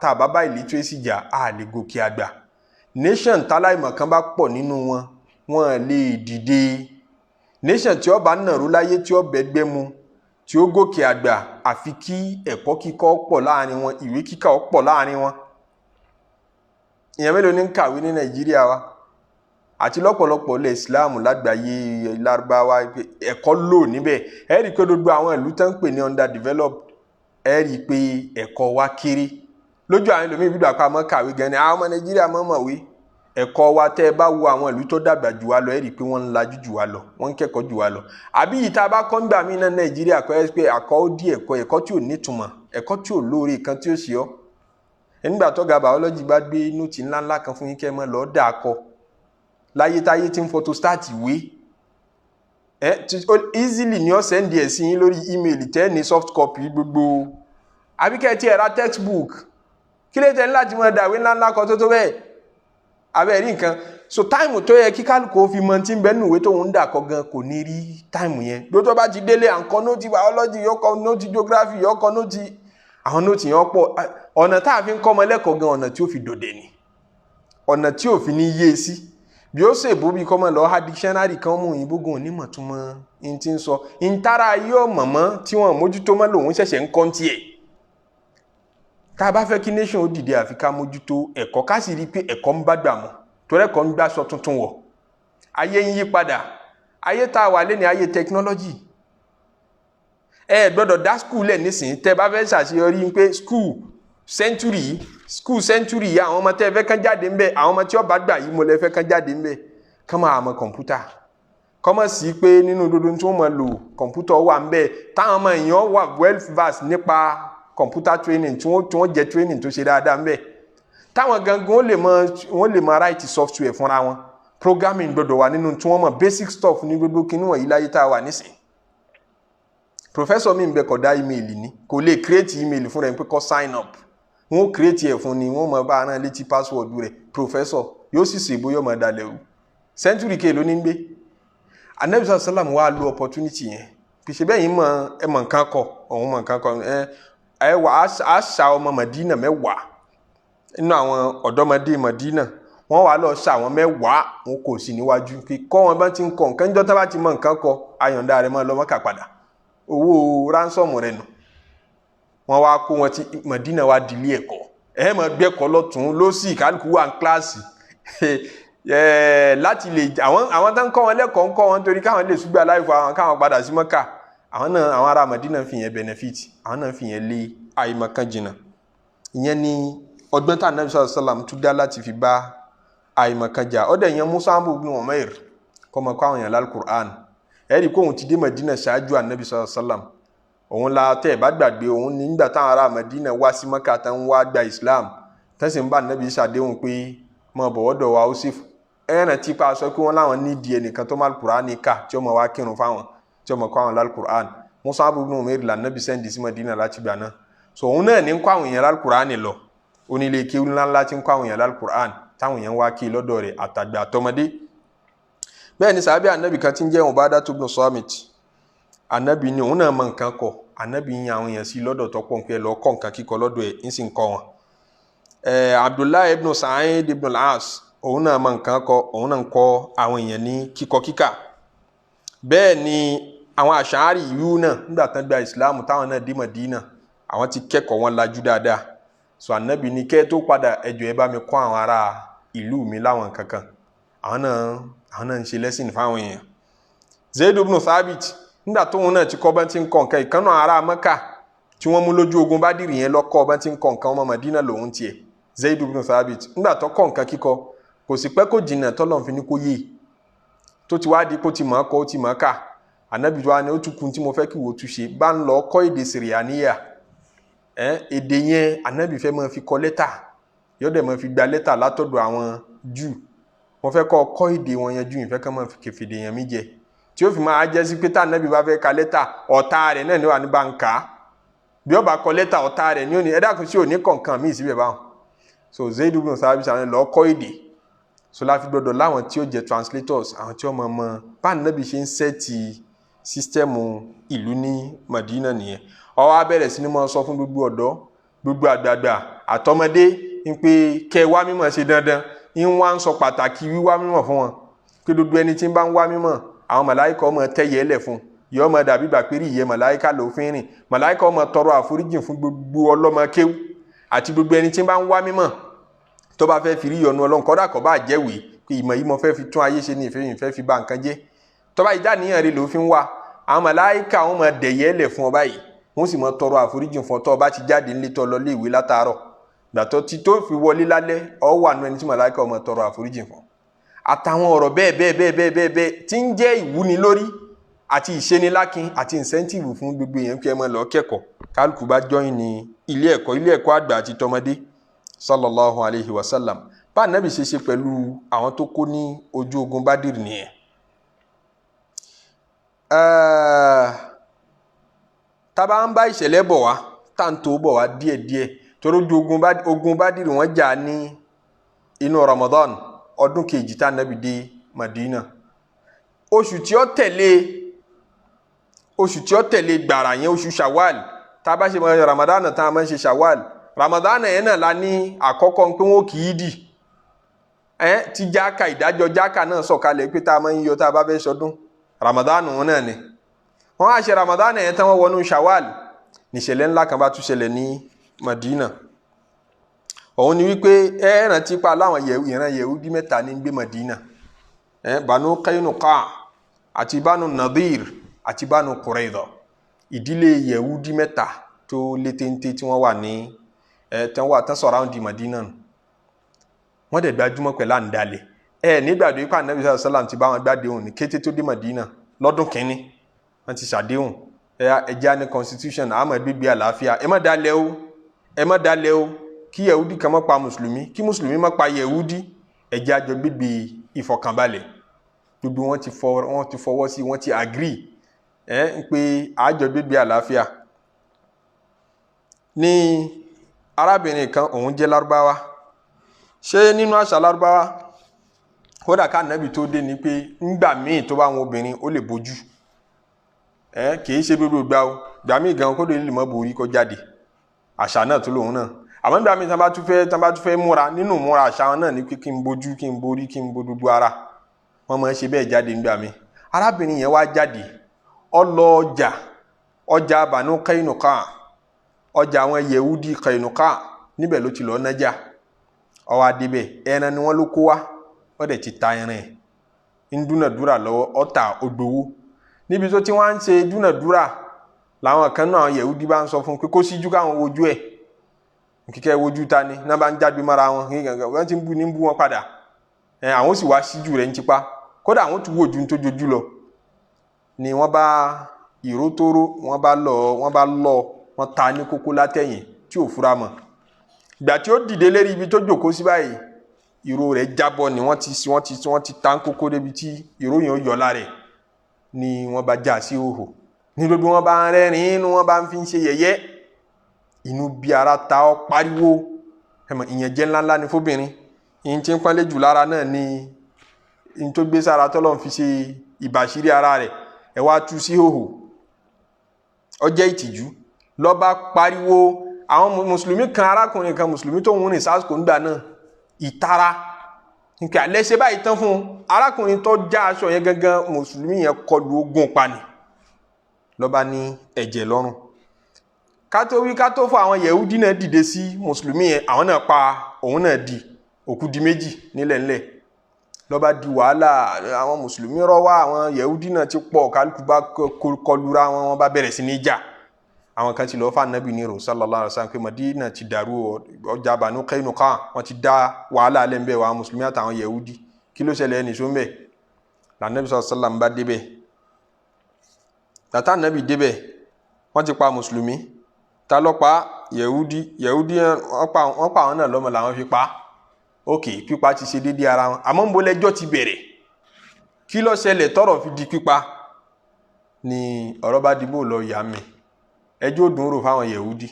a bá illiteracy jà, á lè gòkè àgbà. Nation táláìmọ̀ kan bá pọ̀ nínú wọn, wọn lè dìde. Nation tí ó bá nàró láyé, tí ó bẹ́gbẹ́ mu, tí ó gòkè àgbà, àfi kí ẹ̀kọ́ kíkọ́ pọ̀ láàrin wọn, ìwé kíkà pọ̀ láàrin wọn. Ìyẹn mélòó ní ń kàwé ní Nàìjíríà wa àti lọ́pọ̀lọpọ̀ ilẹ̀ Ìsìláàmù lágbàáyé Lárúbáwá? Ẹ̀kọ́ lò níbẹ̀. Ẹ rí i pé gbogbo àwọn ìlú tó ń pè ní underdeveloped, ẹ rí i pé ẹ̀kọ́ wa kéré lójú àwọn ẹlòmíì. Bí gbàgbọ́ àmọ́ kàwé gan ni àwọn ọmọ Nàìjíríà mọ̀ mọ̀wé. Ẹ̀kọ́ wa, tẹ́ ẹ bá wo àwọn ìlú tó dàgbà jù wá lọ, ẹ rí i pé wọ́n ń lajú jù wá lọ, wọ́n ń kẹ́kọ̀ọ́ jù wá lọ. Àbí yìí tá a bá kọ́ ń gbà mí náà Nàìjíríà kọ́ ẹ pé àkọ́ ó dí ẹ̀kọ́, ẹ̀kọ́ tí ò nítumọ̀, ẹ̀kọ́ tí ò lóore kan tí ó ṣe ọ́. Nígbà tó ga biology bá gbé note ńláńlá kan fún yín kẹ́ ẹ mọ́ lọ́ọ́ dà kọ láyé táyé tí ń photostat ìwé ẹ easily ní ó send ẹ̀ sí yín lórí email, tẹ́ ní soft copy gbogbo, àbí kẹ́ ẹ tiẹ̀ ra textbook. Kí ló tẹ́ ní láti mọ dàwé ńláńlá kan tó bẹ́ẹ̀ abẹ́ rí nǹkan? So time tó yẹ kí kálukú fi mọ tí ń bẹ nínú ìwé tóun ń dà kọ gan, kò ní rí time yẹn. Bí ó tó bá ti délé, à ń kọ note biology, yóò kọ note geography, yóò kọ note, àwọn note yẹn pọ̀. Ọ̀nà tá a fi ń kọ́ ọmọ lẹ́kọ̀ọ́ gan, ọ̀nà tí ó fi dòde ni, ọ̀nà tí ò fi ní yé e sí bí ó ṣèbó bí kọ́ mọ́ lọ ha dictionary kan mú òyìnbó gan onímọ̀ tó mọ́ ní ti ń sọ ntara yóò mọ̀mọ́ tí wọ́n mójútó mọ́ lòun ṣẹ̀ṣẹ̀ ń kọ́ ń tiẹ̀. Tá a bá fẹ́ kí nation ó dìde, àfi ká mójútó ẹ̀kọ́, ká sì rí i pé ẹ̀kọ́ ń bá gbà mọ́, torí ẹ̀kọ́ ń gbàṣọ tuntun wọ̀. Ayé ń yí padà. Ayé tá a wà lé ní ayé technology. Ẹ gbọ́dọ̀ dá school lẹ̀ nísìnyí. Tẹ́ bá fẹ́ ṣàṣeyọrí pé school century yìí, school century yìí, àwọn ọmọ tẹ́ fẹ́ kán jáde ńbẹ̀, àwọn ọmọ tí ó bá gbà yìí mo lè fẹ́ kán jáde ńbẹ̀, kán máa mọ kọ̀ǹpútà, kọ́mọ̀ sí pé nínú dodo tí wọ́n máa lò, kọ̀ǹpútà wà ńbẹ̀, táwọn ọmọ èèyàn wà well versed nípa kọ̀ǹpútà training, tí wọ́n jẹ́ training tó ṣe dáadáa ńbẹ̀, táwọn gangan wọ́n lè mọ write software fúnra wọn. Programming gbọ́dọ̀ wà nínú tí wọ́n mọ̀, basic stuff ní gbogbo kinní wọ̀nyí láyé tá a wà nísìnyí. Professor mi ń bẹ, kò dá email ní, kò lè create email fúnra ẹ̀ pé kó sign up. Wọn ó kírètì ẹ̀ fún ni, wọn mọ̀ bá ara létí password rẹ̀. Professor yóò sì ṣèbó, yóò mọ̀ dalẹ̀ o. Century ke ló ní gbé. Anabi sallam wá lo opportunity yẹn, pèsè bẹ́ẹ̀ yìí mọ̀ ẹ mọ̀ nǹkan kọ, òun mọ̀ nǹkan kọ. Ẹ wà á ṣà ọmọ Madina 10 nínú àwọn ọ̀dọ́mọdé Madina, wọ́n wà lọ ṣà àwọn 10, wọn kò sí níwájú kí kọ́ wọn bá ti ń kọ nǹkan. Níjọ́ tá bá ti mọ̀ nǹkan kọ, ayọ̀ǹda rẹ̀ mọ́ lọ́mọ́kà padà, owó ránsọ̀mù rẹ̀ nù. Wọ́n wá kó wọn tí Madina wá dìlé ẹ̀kọ́, ẹ̀ mọ̀ gbẹ́kọ̀ lọ́tún lọ́sì, kálukú wà ní kíláàsì láti lè àwọn tó ń kọ́ wọn lẹ́kọ̀ọ́ ń kọ́ wọn torí káwọn lè ṣùgbọ́n aláìfọ àwọn káwọn padà sí Mọ́kà. Àwọn náà, àwọn ará Madina fi yẹn benefit, àwọn náà fi yẹn lé àìmọ̀kan jìnnà. Ìyẹn ni ọgbọ́n tá Ànábì sallallahu alaihi wasallam tún dá láti fi bá àìmọ̀kan jà. Ọ̀dẹ̀ yẹn Mus'ab ibn Umair kọ́ mọ̀ kọ́ àwọn yẹn lálùkùrán. Ẹ̀rí kó òun ti dé Madina ṣáájú Ànábì sallallahu alaihi wasallam. Òun la tẹ́ ẹ̀ bá gbàgbé, òun ní nígbà táwọn ará Madina wá sí Mọ́kà tán wá gba Islam, tẹ́sí ń bá Ànábì ṣàdéhùn pé mọ̀ bọ̀wọ́dọ̀ wa ó sì ẹ̀ràn tí pa sọ pé wọ́n láwọn nídìí ẹnìkan tó má alukur'an ká, tí ó mọ̀ wá kírun fáwọn, tí ó mọ̀ kọ́ àwọn lálùkùrán. Mus'ab ibn Umair là Nábì sẹ́ndì sí Madina láti gbà náà. So òun náà ní ń kọ́ àwọn èèyàn lálùkùrán lọ, onílé kéwú ńláńlá tí ń kọ́ àwọn èèyàn lálùkùrán, táwọn èèyàn wá kí lọ́dọ̀ rẹ̀ àtàgbà àtọmọdé. Bẹ́ẹ̀ ni sàábì Ànábì kan tí ń jẹ́ Ubadah ibn Samit, Ànábì ni òun náà mọ nǹkan kọ. Ànábì yan àwọn èèyàn sí lọ́dọ̀ tó pọ̀ nǹkan lọ kọ́ nǹkan kíkọ lọ́dọ̀ ẹ̀, ń sì ń kọ́ wọn. Abdullahi ibn Sa'id ibn al-As, òun náà mọ nǹkan kọ, òun náà ń kọ́ àwọn èèyàn ní kíkọ kíkà. Bẹ́ẹ̀ ni àwọn àṣàárì ìlú náà nígbà tán gba ìsìláàmù, táwọn náà dé Mádínà, àwọn ti kẹ́kọ̀ọ́ wọn lajú dáadáa. So Ànábì ní kẹ́ tó padà, ẹjọ́ ẹ bá mi kọ́ àwọn ará ìlú mi láwọn kankan. Àwọn náà ń ṣe lẹ́sìn fáwọn èèyàn. Zaid ibn Thabit, nígbà tóun náà ti kọ́ bá ti ń kọ́ nǹkan, ìkànnà ará Mẹ́kà tí wọ́n mú lójú ogun Bádìrì yẹn lọ́kọ́ bá ti ń kọ́ nǹkan, ọmọ Mádínà lòun tiẹ̀. Zaid ibn Thabit nígbà tó kọ́ nǹkan kíkọ, kò sì pẹ́ kó jìnnà tọ́lọ́run fi ní kó yé, tó ti wá di kó ti mọ̀ ọ́ kọ́, ó ti mọ̀ ọ́ kà. Ànábì wa ni ó tún kun tí mo fẹ́ kí wò ó tún ṣe, bá ń lọ kọ́ èdè Sìrìàníyà. Èdè yẹn Ànábì fẹ́ máa fi kọ lẹ́tà, yóò dẹ̀ máa fi gba lẹ́tà látọ̀dọ̀ àwọn Júù. Wọ́n fẹ́ kọ́ kọ́ èdè wọn yẹn Júù, ìfẹ́ kọ́ máa fi kẹfìdè yẹn mí jẹ, tí ó fi máa jẹ́ sí pé tá Ànábì bá fẹ́ ka lẹ́tà, ọ̀tá rẹ̀ náà ni wà ní bá ń kà á. Bí ó bá kọ lẹ́tà, ọ̀tá rẹ̀ ni ó ní ẹ dákun sí òní kọ̀ọ̀kan míì síbẹ̀ báwọn. So Zaid ibn Thabit lọ kọ́ èdè. So la fi gbọ́dọ̀ láwọn tí ó jẹ́ translators, àwọn tí ó mọ̀ mọ̀ bá Ànábì ṣe ń sẹ́ẹ̀tì sísítẹ́ẹ̀mù ìlú ní Madina nìyẹn. Ó wá bẹ̀rẹ̀ sí ni máa sọ fún gbogbo ọ̀dọ́, gbogbo àgbààgbà àtọmọdé ń pé kẹ́ wá mímọ̀ ṣe dandan. Ń wá ń sọ pàtàkì wíwá mímọ̀ fún wọn, pé gbogbo ẹni tí ń bá ń wá mímọ̀, àwọn màláìkà ọmọ tẹ́yẹ lẹ̀ fún yọ ọmọ dàbí ìgbà pé ìyẹ́ màláìkà ló fi ń rìn. Màláìkà ọmọ tọrọ àforíjìn fún gbogbo ọlọ́mọ kéwú àti gbogbo ẹni tí ń bá ń wá mímọ̀ tó bá fẹ́ fi rí ìyọ́nú Ọlọ́run, kọ́dà kọ́ bá jẹ́wèé pé ìmọ̀ yìí mo fẹ́ fi tún ayé ṣe ní ìfẹ́ fi ba nǹkan jẹ́, tó bá ìdánìyàn rẹ̀ ló fi ń wá, àwọn màláìkà wọn máa dẹ̀yẹ́ lẹ̀ fún ọ báyìí, wọ́n sì máa tọrọ àforíjìn fún ọ tó bá ti jáde nílé tó lọ léèwé látàárọ̀, gbàtọ́ tí tó fi wọlé lálẹ́, ọ wà nù ẹni tí màláìkà wọn máa tọrọ àforíjìn fún. Àtàwọn ọ̀rọ̀ bẹ́ẹ̀ bẹ́ẹ̀ bẹ́ẹ̀ bẹ́ẹ̀ bẹ́ẹ̀ bẹ́ẹ̀ tí ń jẹ́ ìwúni lórí àti ìṣenilákin àti incentive fún gbogbo èèyàn kí ẹ máa lọ kẹ́kọ̀ọ́. Kálukú bá join ní ilé ẹ̀kọ́, ilé ẹ̀kọ́ àgbà àti tọmọdé. Sallallahu alayhi wa sallam. Bá Ànábì ṣe ṣe pẹ̀lú àwọn tó kó ní ojú ogun Bádìrì nìyẹn. Tá bá ń bá ìṣẹ̀lẹ̀ bọ̀ wá, tá ń tó bọ̀ wá díẹ̀díẹ̀, torí ojú ogun Bádìrì wọ́n jà ní inú Ramadan ọdún kejì tá Ànábì dé Madina. Oṣù tí ó tẹ̀lé, oṣù tí ó tẹ̀lé gbàrà yẹn, oṣù Shawwal. Tá bá ṣe mọ Ramadan tá a máa ń ṣe Shawwal, Ramadan yẹn náà la ní àkọ́kọ́ pé wọ́n kì í dì tí jáka, ìdájọ́ jáka náà sọ̀kalẹ̀ pé tá a máa ń yọ tá a bá fẹ́ ṣọdún Ramadan wọn náà ni. Wọ́n á ṣe Ramadan yẹn tán, wọ́n wọnú Shawwal, níṣẹ̀lẹ̀ ńlá kan bá tún ṣẹlẹ̀ ní Madina. Òun ni wípé ẹ rántí pa láwọn ìran Yẹhudi mẹ́ta ní gbé Madina, Banu Qaynuqa àti Banu Nadir àti Banu Qurayza. Ìdílé Yẹhudi mẹ́ta tó lé téńté tí wọ́n wà ní tán wà tán surround Madina nù. Wọ́n dẹ̀ gbajúmọ̀ pẹ̀lú àǹdalẹ̀. Nígbàdo ipá Ànábì sallallahu alaihi wasallam ti bá wọn gbàdéhùn ní kété tó dé Madina lọ́dún kínní, wọ́n ti ṣàdéhùn, ẹja ní constitution, àmọ́ gbígbé àlàáfíà, ẹ má dalẹ̀ o, ẹ má dalẹ̀ o, kí Yẹhudi kan má pa mùsùlùmí, kí mùsùlùmí má pa Yẹhudi, ẹja jọ gbígbé ìfọ̀kànbalẹ̀. Gbogbo wọn ti fọwọ́ sí, wọ́n ti agree ń pé àjọ gbígbé àlàáfíà. Ní Arábìnrin kan òun jẹ́ Lárúbáwá. Ṣé nínú àṣà Lárúbáwá, kódà ká nàbì tó dé ni pé ńgbà míì tó bá wọn obìnrin ó lè bójú, kì í ṣe gbogbo ìgbà o, gbà míì gan kódà lè mọ́ borí kó jáde, àṣà náà tó lòun náà. Àmọ́ nígbà míì tán bá tún fẹ́ múra, nínú múra àṣà wọn náà ni pé kí n bójú, kí n borí, kí n bo gbogbo ara. Wọ́n máa ń ṣe bẹ́ẹ̀ jáde nígbà míì. Arábìnrin yẹn wá jáde, ó lọ ọjà, ọjà Banu Qaynuqa, ọjà àwọn Yehudi Qaynuqa, níbẹ̀ ló ti lọ nájà. Ó wá débẹ̀, ẹran ni wọ́n ló kó wá, ó dẹ̀ ti ta ẹran ẹ̀, ń dúnàdúrà lọ́wọ́, ó ta, ó gbowó. Níbi tó ti wá ń ṣe dúnàdúrà làwọn kan náà àwọn Yehudi bá ń sọ fún un pé kó síjú káwọn wojú ẹ̀, kíkẹ́ wojú ta ni náà bá ń jágbe mọ́ra wọn, wọ́n ti ń bú ní ń bú wọn padà. Àwọn sì wá síjú rẹ̀ ń tipa, kódà àwọn tún wò ju tó jojú lọ. Ni wọ́n bá ìró tóró, wọ́n bá lọ, wọ́n ta ní kókó látẹ̀yìn tí ò fura mọ́. Ìgbà tí ó dìde lérí ibi tó jókòó sí báyìí, ìró rẹ̀ jábọ́ ni wọ́n ti ta ń kókó débi tí ìró yẹn ó yọ lára ẹ̀, ni wọ́n bá já sí òhò. Ní gbogbo wọn bá ń rẹ́rìn-ín, inú wọn bá ń fi ń ṣe yẹ̀yẹ́, inú bí ara ta ọ́ pariwo. Ẹ̀mọ̀ ìyẹn jẹ́ ńláńlá ni fóbìnrin, ìyẹn tí ń pọ́nlé jù lára náà ni ìyẹn tó gbé sára tọ́lọ́ ń fi ṣe ìbàṣírí ara rẹ̀, ẹ̀ wá tú sí òhò, ó jẹ́ ìtìjú. Ló bá pariwo. Àwọn mùsùlùmí kan, arákùnrin kan mùsùlùmí tó ń rìn sásìkò nígbà náà, ìtara nkẹ́ alẹ́ ṣe báyìí tán fún un. Arákùnrin tó já aṣọ yẹn gangan, mùsùlùmí yẹn kọlu ogun pani, ló bá ní ẹ̀jẹ̀ lọ́rùn. Kátó wí kátó fún, àwọn Yẹhudi náà dìde sí mùsùlùmí yẹn, àwọn náà pa òun náà, di òkú di méjì nílẹ̀ ńlẹ̀. Ló bá di wàhálà, àwọn mùsùlùmí rọ́ wá, àwọn Yẹhudi náà ti pọ̀, kálukú bá kọlura wọn, wọ́n bá bẹ̀rẹ̀ sí ní jà. Àwọn kan ti lọ fún anabi nírò sallallahu alaihi wasallam pé Madina ti dàrú, ọjà Banu Qaynuqa wọ́n ti dá wàhálà alẹ́ ń bẹ̀ wá, mùsùlùmí àtàwọn Yẹhudi, kí ló ṣẹlẹ̀ ẹnì sọ ń bẹ̀? Lànàbí sallallahu alaihi wasallam bá débẹ̀. Tàtà anabi débẹ̀, wọ́n ti pa mùsùlùmí, ta ló pa? Yẹhudi. Yẹhudi wọ́n pa àwọn náà lọ́mọ làwọn fi pa. Ok, pípa ti ṣe déédéé ara wọn, àmọ́ ń bo lẹ́jọ́ ti bẹ̀rẹ̀, kí ló ṣẹlẹ̀ tọ́rọ̀ fi di pípa? Ni ọ̀rọ̀ bá dìbò lọ yà mí, ẹjọ́ òdùn rò fáwọn Yẹhudi.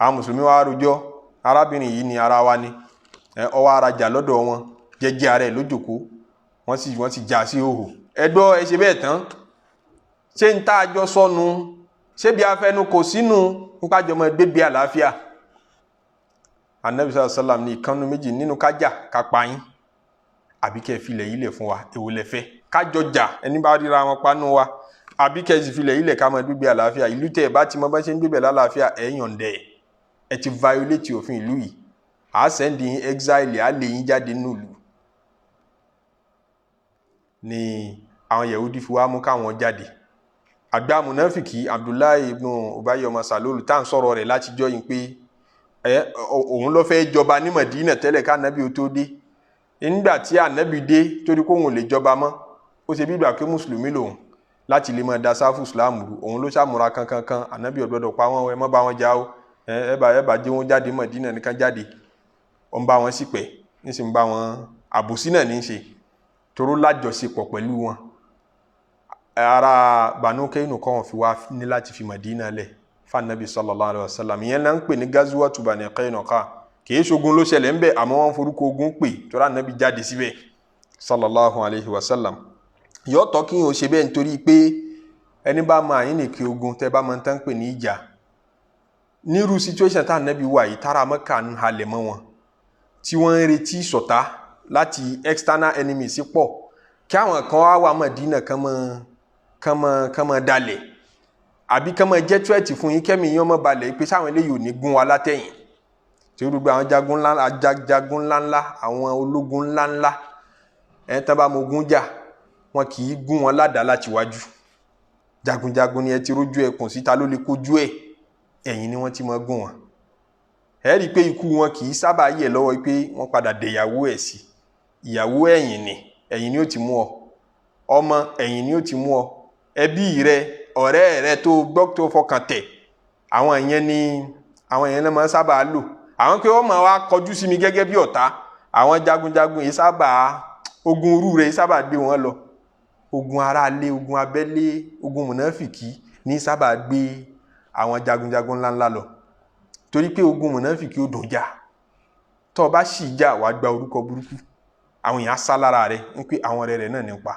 Àwọn mùsùlùmí wa rojọ́, arábìnrin yìí ni ara wa ni, ó wá rajà lọ́dọ̀ wọn, jẹ́jẹ́ ara ẹ̀ lójòkó, wọ́n sì já sí òhò. Ẹgbọ́ ẹ ṣe bẹ́ẹ̀ tán, ṣé ń tá a jọ sọnù, ṣé bí afẹnu kò sínú nípa jọmọ gbégbé àlàáfíà? Anabi sallallahu alaihi wasallam ní ìkànnù méjì nínú kájà kápá yín, àbí kẹ́ filẹ̀ yìí lẹ̀ fún wa, èwo lẹ fẹ́? Kájọ jà, ẹni bá ríra wọn panú wa, àbí kẹ́ sì filẹ̀ yìí lẹ̀ ká máa gbégbé àlàáfíà. Ìlú tẹ́ ẹ bá ti mọ bá ṣe ń gbébẹ̀ lálàáfíà, ẹ̀ yànjẹ́ ẹ ti violate òfin ìlú yìí, à á send yín exile, à á lé yín jáde nínú ìlú. Ni àwọn Yahudi fi wá mú káwọn jáde. Àgbà munafiki Abdullahi ibn Ubayy ọmọ Salulu tá à ń sọ̀rọ̀ rẹ̀ láti jọ́ yín pé òun ló fẹ́ jọba ní Madina tẹ́lẹ̀ ká ànábì ó tó dé. Nígbà tí ànábì dé, torí kóun ò lè jọba mọ́, ó ṣe bí ìgbà pé mùsùlùmí lòun láti lè máa da sáfù islam rú, òun ló ṣàmúra kankankan. Ànábì ò gbọdọ̀ pa wọ́n, ẹ má bá wọn jà o, ẹ bá jẹ́ wọn jáde Mọ̀dínà nìkan jáde. Ó ń bá wọn sípẹ̀, ní sì ń bá wọn àbòsí náà ní í ṣe, toró lájọṣepọ̀ pẹ̀lú wọn. Ara Banu Qaynuqa wọn fi wá ní láti fi Mọ̀dínà lẹ̀ fanabi sallallahu alayhi wa sallam. Ìyẹn náà ń pè ní gazuwatu Bani Qaynuqa. Kì í ṣogun ló ṣẹlẹ̀ ńbẹ̀, àmọ́ wọ́n forúkọ ogun pè, torá ànábì jáde síbẹ̀ sallallahu alayhi wa sallam. Yóò tọ́ kí n ò ṣe bẹ́ẹ̀, nítorí pé ẹni bá máa yín nìkí ogun, tẹ́ bá máa ń tán pè ní ìjà nírú situation tá ànábì wà yìí, tára Mẹ́kà ń halẹ̀ mọ́ wọn, tí wọ́n ń retí ṣọ̀tá láti external enemies pọ̀, kí àwọn kan wá wà Mọ̀dínà kán mọ́ dalẹ̀, àbí kán mọ́ jẹ́ threat fún yín, kẹ́mi yín ọmọ balẹ̀ pé sáwọn eléyìí ò ní gún wa látẹ̀yìn. Tí ó gbogbo àwọn jagun ńláńlá, àwọn ológun ńláńlá, ẹ̀ tán bá mọ ogun jà, wọn kì í gún wọn ládàá láti wájú. Jagunjagun ni ẹ ti rójú ẹkùn síta ló lè kojú ẹ, ẹ̀yìn ni wọ́n ti máa gún wọn. Ẹ rí i pé ikú wọn kì í sábà yẹ̀ lọ́wọ́ pé wọ́n padà dẹ̀yàwó ẹ̀ sí. Ìyàwó ẹ̀yìn ni, ẹ̀yìn ni ó ti mú ọ, ọmọ ẹ̀yìn ni ó ti mú ọ, ẹbí rẹ, ọ̀rẹ́ rẹ tó gbọ́ tó fọkàn tẹ̀, àwọn ìyẹn ni àwọn ìyẹn náà máa ń sábà lò. Àwọn pé wọ́n máa wá kọjú sí mi gẹ́gẹ́ bí ọ̀tá. Àwọn jagunjagun yìí sábà, ogun irú rẹ̀ yìí sábà gbé wọn lọ. Ogun aráalé, ogun abẹ́lé, ogun mùnáfìkì ní sábà gbé àwọn jagunjagun ńláńlá lọ. Torí pé ogun mùnáfìkì ó dùn jà. Tó o bá sì jà, wàá gba orúkọ burúkú, àwọn èèyàn sá lára rẹ ń pé àwọn ọ̀rẹ́ rẹ náà nípa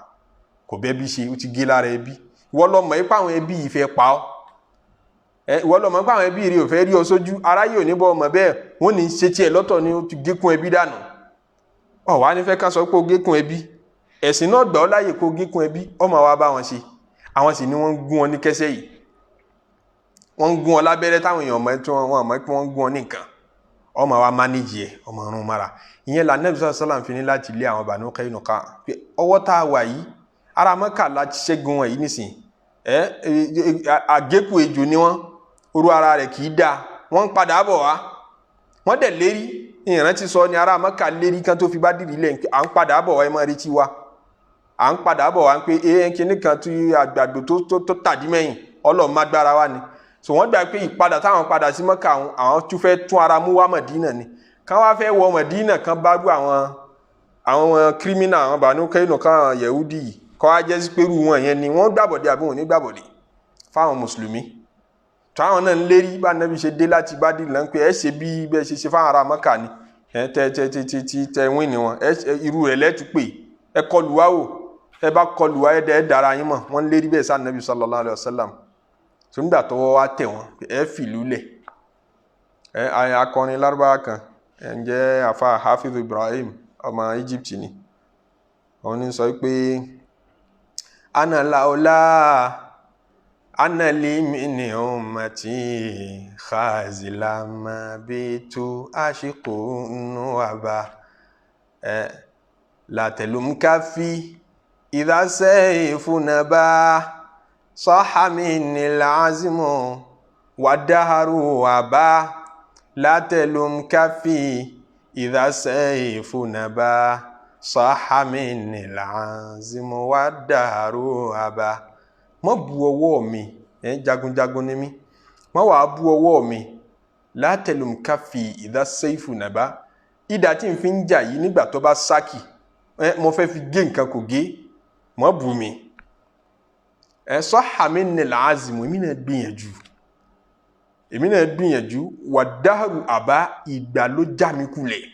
kò bẹ́ẹ̀ bí ṣe ó ti gé lára ẹbí. Ìwọ lọ mọ̀ ipá àwọn ẹbí yìí fẹ́ pa ọ́. Ẹ ìwọ lọ mọ̀ ipá àwọn ẹbí rẹ ò fẹ́ rí ọ sójú aráyé ò ní bọ́ ọmọ bẹ́ẹ̀. Wọ́n ní ṣe tiẹ̀ lọ́tọ̀ ni, ó ti gékun ẹbí dànù. Ọ wá ní fẹ́ ká sọ pé ó gékun ẹbí. Ẹ̀sìn náà gbà ọ́ láàyè kó gékun ẹbí, ọmọ wa bá wọn ṣe. Àwọn sì ni wọ́n ń gún ọ ní kẹsẹ́ yìí, wọ́n ń gún ọ lábẹ́rẹ́ táwọn èèyàn mọ̀ tí wọ́n mọ̀ pé wọ́n ń gún ọ ní nǹkan. Ọmọ wa mánéjì ẹ, ọmọ ọrùn mara. Ìyẹn la Ànábì sallallahu alaihi wasallam fi ní láti lé àwọn Banu Qaynuqa pé ọwọ́ tá a wà yìí, ara Mẹ́kà láti ṣẹ́gun wọn yìí nísìn. Ẹ àgékù ejò ni wọ́n, orú ara rẹ̀ kì í dáa, wọ́n ń padà bọ̀ wá. Wọ́n dẹ̀ lérí, ìrántí sọ ni ara Mẹ́kà lérí kan tó fi bá dìrì lẹ̀, à ń padà bọ̀ wá, ẹ máa retí wa, à ń padà bọ̀ wá, pé ẹ kíní kan tí àgbàdo tó tàdí mẹ́yìn Ọlọ́run má gbára wa ni. So wọ́n gbà pé ìpadà táwọn padà sí Mẹ́kà, àwọn tún fẹ́ tún ara mú wá Mọ̀dínà ni. Kán wá fẹ́ wọ Mọ̀dínà, kan bá rú àwọn kírímínà, àwọn Banu Qaynuqa, àwọn Yẹ̀húdì yìí, kọ́ wá jẹ́ sí pé irú wọn yẹn ni wọ́n gbàbọ̀dé àbí wọn ò ní gbàbọ̀dé fáwọn mùsùlùmí. Tó àwọn náà ń lérí bá Nábì ṣe dé láti bá dìrì lọ́n pé ẹ ṣe bí bẹ́ẹ̀ ṣe ṣe fáwọn ará Mẹ́kà ni, ẹ tẹ tẹ tẹ tẹ tẹ tẹ wín ni wọn, ẹ irú rẹ̀ lẹ́tù pé ẹ kọlù wá wò, ẹ bá kọlù wá, ẹ dẹ ẹ dára yín mọ̀. Wọ́n ń lérí bẹ́ẹ̀ sá Nábì sallallahu alaihi wasallam. Tó nígbà tọwọ́ wá tẹ̀ wọ́n, ẹ fìlú lẹ̀. Ẹ akọrin Lárúbáwá kan ẹ ń jẹ́ afa Hafiz Ibrahim, ọmọ Egypt ni. Òun ní sọ pé ana laula ana li min ummati khazila ma bitu ashiqu nuwaba ẹ la telum kafi idha sayfu naba sahha minni al-azmu wa daharu waba la telum kafi idha sayfu naba sahha minni al-azmu wa daharu waba. Má bu ọwọ́ mi, jagunjagun ni mí, má wàá bu ọwọ́ mi. La telum kafi idha sayfu naba, idà tí n fi ń jà yìí nígbà tó bá sákì, mo fẹ́ fi gé nǹkan kò gé, má bu mi. Ẹ sahha minni al-azmu, èmi náà gbìyànjú, èmi náà gbìyànjú, wà dáhùrù àbá, ìgbà ló já mi kulẹ̀.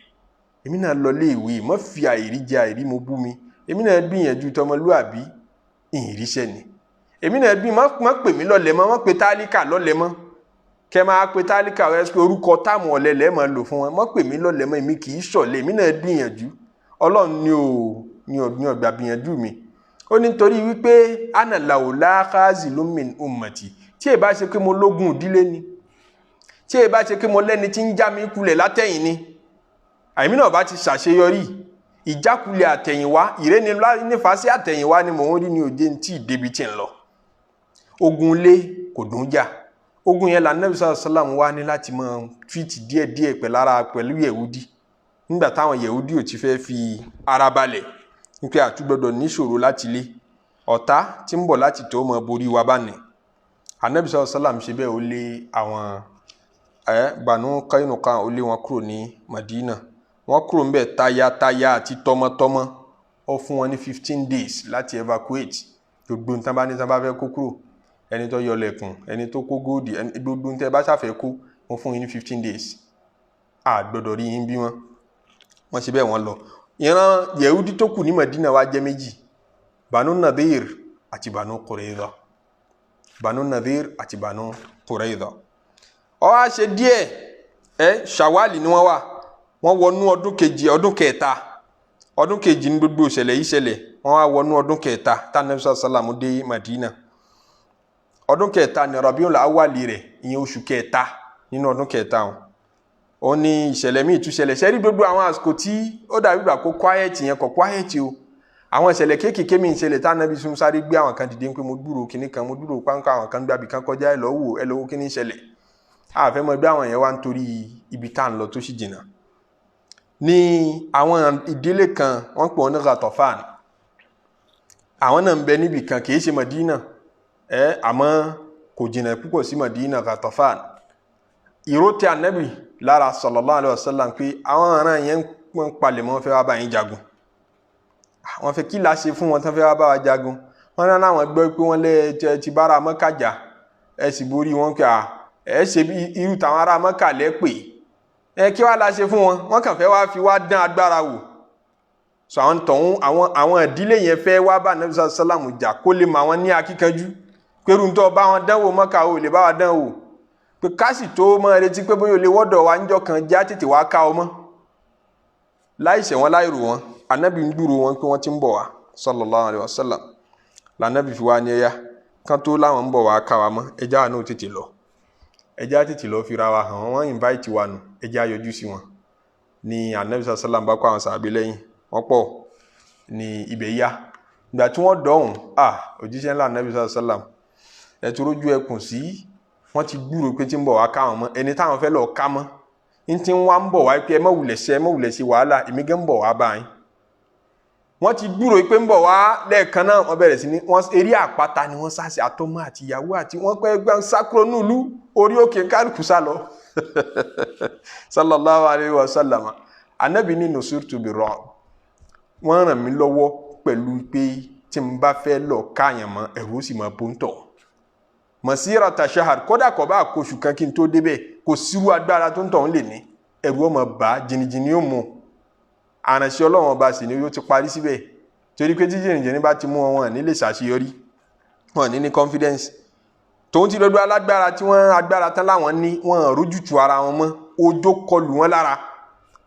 Èmi náà lọ léèwé, má fi àìrí jẹ àìrí mo bú mi. Èmi náà gbìyànjú tọmọlúàbí, ìrìṣẹ́ ni. Èmi náà bí má pè mí lọ́lẹ̀ mọ́, má pe tálíkà lọ́lẹ̀ mọ́. Kẹ máa pe tálíkà rẹ pé orúkọ táàmù ọ̀lẹ lẹ́ẹ̀ máa lò fún wọn. Má pè mí lọ́lẹ̀ mọ́, èmi kì í ṣọ̀lẹ, èmi náà gbìyànjú. Ọlọ́run ni ò ní ọgbà gbìyànjú mi. Ó ní torí wípé ana lawla khazilun min ummati, tí ẹ bá ṣe pé mo lógun ìdílé ni, tí ẹ bá ṣe pé mo lẹ́ni tí ń já mi kulẹ̀ látẹ̀yìn ni, àìmí náà bá ti ṣàṣeyọrí. Ìjákulẹ̀ àtẹ̀yìnwá, ìréni nífàásí àtẹ̀yìnwá ni mò ń rí ní òde tí ìdébi tí ń lọ. Ogun ilé kò dùn jà. Ogun yẹn la Ànábì sallallahu alaihi wasallam wá ní láti máa túwìtì díẹ̀díẹ̀ pẹ̀lára pẹ̀lú Yẹ̀húdí. Nígbà táwọn Yẹ̀húdí ò ti fẹ́ fi ara balẹ̀ wípé àtúgbọ́dọ̀ níṣòro láti lé ọ̀tá tí ń bọ̀ láti tó mọ borí wa bá ní. Ànábì sallallahu alaihi wasallam ṣe bẹ́ẹ̀, ó lé àwọn Banu Qaynuqa, ó lé wọn kúrò ní Madina. Wọ́n kúrò ńbẹ̀ tayátayá àti tọmọtọmọ. Ó fún wọn ní 15 days láti evacuate gbogbo nǹkan bá ní tán bá fẹ́ kó kúrò, ẹni tó yọlẹ̀kùn, ẹni tó kó góòdì, gbogbo nǹkan bá ṣàfẹ́ kó, wọ́n fún yín ní 15 days. A gbọ́dọ̀ rí yín bí wọ́n. Wọ́n ṣe bẹ́ẹ̀, wọ́n lọ. Ìran Yẹ̀húdí tó kù ní Madina wá jẹ́ méjì, Banu Nadir àti Banu Qurayza. Banu Nadir àti Banu Qurayza. Ó wá ṣe díẹ̀, Ṣàwálì ni wọ́n wà. Wọ́n wọnú ọdún kejì, ọdún kẹta, ọdún kejì ní gbogbo ìṣẹ̀lẹ̀ yìí ṣẹlẹ̀. Wọ́n wá wọnú ọdún kẹta tá Ànábì sallallahu alaihi wasallam dé Madina. Ọdún kẹta ní Rabiul Awwali rẹ̀, ìyẹn oṣù kẹta nínú ọdún kẹta wọn. Ó ní ìṣẹ̀lẹ̀ míì tún ṣẹlẹ̀. Ṣẹ́rí gbogbo àwọn àsìkò tí ó dàbí ìgbà kó quiet yẹn, kò quiet o. Àwọn ìṣẹ̀lẹ̀ kéékèèké mi ń ṣẹlẹ̀ tá Ànábì tún sáré gbé àwọn kan dìde pé mo gbúrò kinní kan, mo gbúrò páńkà àwọn kan gbàbí kan kọjá, ẹ lọ wò, ẹ lọ wò kíní ṣẹlẹ̀. A fẹ́ mọ gbé àwọn yẹn wá nítorí ibi tá à ń lọ tó sì jìnnà. Ní àwọn ìdílé kan wọ́n pè wọ́n ní Ghatafan. Àwọn náà ń bẹ níbì kan, kì í ṣe Madina, àmọ́ kò jìnnà púpọ̀ sí Madina. Ghatafan. Ìró tẹ Ànábì lára sallallahu alaihi wasallam pé àwọn ará yẹn ń palẹ̀ mọ́ fẹ́ wá bá yín jagun. Wọ́n fẹ́ kí la ṣe fún wọn tán fẹ́ wá bá wa jagun. Wọ́n náà láwọn gbọ́ pé wọ́n lé ti bára Mọ́kà jà, ẹ sì borí wọn pé Ẹ ṣe bí irú tàwọn ará Mọ́kà lẹ́pẹ́. Ẹ kí wàá la ṣe fún wọn? Wọ́n kàn fẹ́ wá fi wá dán agbára wò. So àwọn tọ̀hún, àwọn ìdílé yẹn fẹ́ wá bá Ànábì sálàmù jà kó lè mọ àwọn ní akíkanjú pẹ̀lú tó bá wọn dánwò Mọ́kà ò lè bá wa dánwò, pé ká sì tó mọ́ retí pé bóyá o lè wọ́dọ̀ wa níjọ́ kan já tètè wá ká ọ mọ́. Láìṣẹ̀ wọn, láìrò wọn, Ànábì ń gbúrò wọn pé wọ́n ti ń bọ̀ wá, sallallahu alayhi wa sallam. Lànàbì fi wá ní ẹyá kan tó láwọn ń bọ̀ wá ká wa mọ́, ẹja náà tètè lọ, ẹja tètè lọ fira wa hàn wọ́n, invite wa nù, ẹja yọjú sí wọn. Ní Ànábì sallam bá kó àwọn sàbí lẹ́yìn, wọ́n pọ̀ ní ibẹ̀ yá. Ìgbà tí wọ́n dọ̀hùn, òjíṣẹ́ ńlá Ànábì sallam ẹ̀tọ́ rójú ẹkùn sí, wọ́n ti gbúrò pé tí ń bọ̀ wá ká wọn mọ́. Ẹni táwọn fẹ́ lọ ká mọ́ ní tí wọ́n ń bọ̀ wá pé ẹ má wulẹ̀ ṣe, ẹ má wulẹ̀ ṣe wàhálà, èmi gẹ́ ń bọ̀ wá báyìí. Wọ́n ti gbúrò pé ń bọ̀ wá lẹ́ẹ̀kan náà, wọ́n bẹ̀rẹ̀ sí ní wọ́n eré àpáta ni wọ́n sá sí, àtọmọ àti ìyàwó àti wọ́n pẹ́ gbẹ́ sá kúrò nílùú, orí òkè kálukú sá lọ, sallallahu alayhi wa sallam. Anabi ní nusurtu bi ru'b, wọ́n ràn mí lọ́wọ́ pẹ̀lú pé tí n bá fẹ́ lọ káàyàn mọ́, ẹ̀rù ó sì máa bó ń tọ̀. Masirata shahar, kódà kó bá kóṣù kan kí n tó débẹ̀, kò sírú agbára tó ń tọ̀ ń lè ní, ẹ̀rù ọmọ bá jìnnìjìnnì ó mú. Àránṣẹ́ Ọlọ́run ọba sì ni yóò ti parí síbẹ̀, torí pé tí jìnnìjìnnì bá ti mú wọn, wọn ní lè ṣàṣeyọrí, wọn ní confidence. Tòun ti lọ́dọ̀ alágbára tí wọ́n agbára tán láwọn ní, wọ́n rójútu ara wọn mọ́, ojó kọlù wọn lára,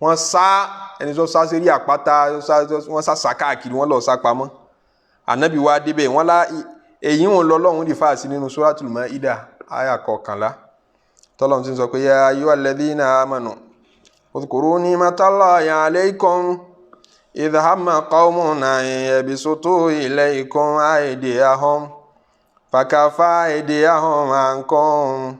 wọ́n sá, ẹni tó sá sérí àpáta, wọ́n sá sá káàkiri, wọ́n lọ sá pamọ́. Ànábì wa débẹ̀, wọ́n lá èyí wọn lọ lọ́hùn rí fáàsì nínú Suratul Maida àyà 11, tọ́lọ́hún ti sọ pé ya ayyuhal ladhina amanu udhkuru ni'matallahi alaykum idh hamma qawmun an yabsutu ilaykum aydiyahum fakafa aydiyahum ankum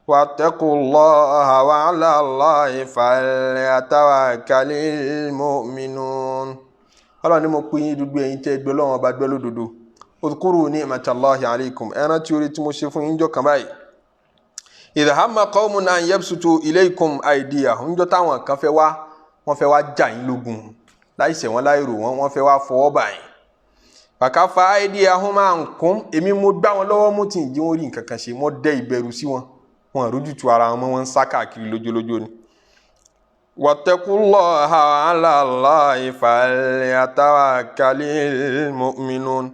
wattaqullaha wa 'ala Allahi falyatawakkalil mu'minun. Ọlọ́run ni mo pín yín dúdú ẹ̀yin tẹ́ gbé Ọlọ́run ọba gbé lódodo. Udhkuru ni'matallahi alaykum, ẹ rántí oore tí mo ṣe fún yín jọ́ kan báyìí. Idh hamma qawmun an yabsutu ilaykum aydiyahum, ńjọ́ táwọn kan fẹ́ wá, wọ́n fẹ́ wá jà yín lógun láìṣẹ̀ wọn, láìrò wọn, wọ́n fẹ́ wá fọwọ́ bà yín. Fakafa aydiyahum ankum, èmi mo gbá wọn lọ́wọ́ mú tí ì jí wọn rí nǹkan kan ṣe, wọ́n dẹ́ ìbẹ̀rù sí wọn, wọn rójútu ara wọn mọ́, wọn ń sá káàkiri lójólójó ni. Wattaqullaha wa 'ala Allahi falyatawakkalil mu'minun.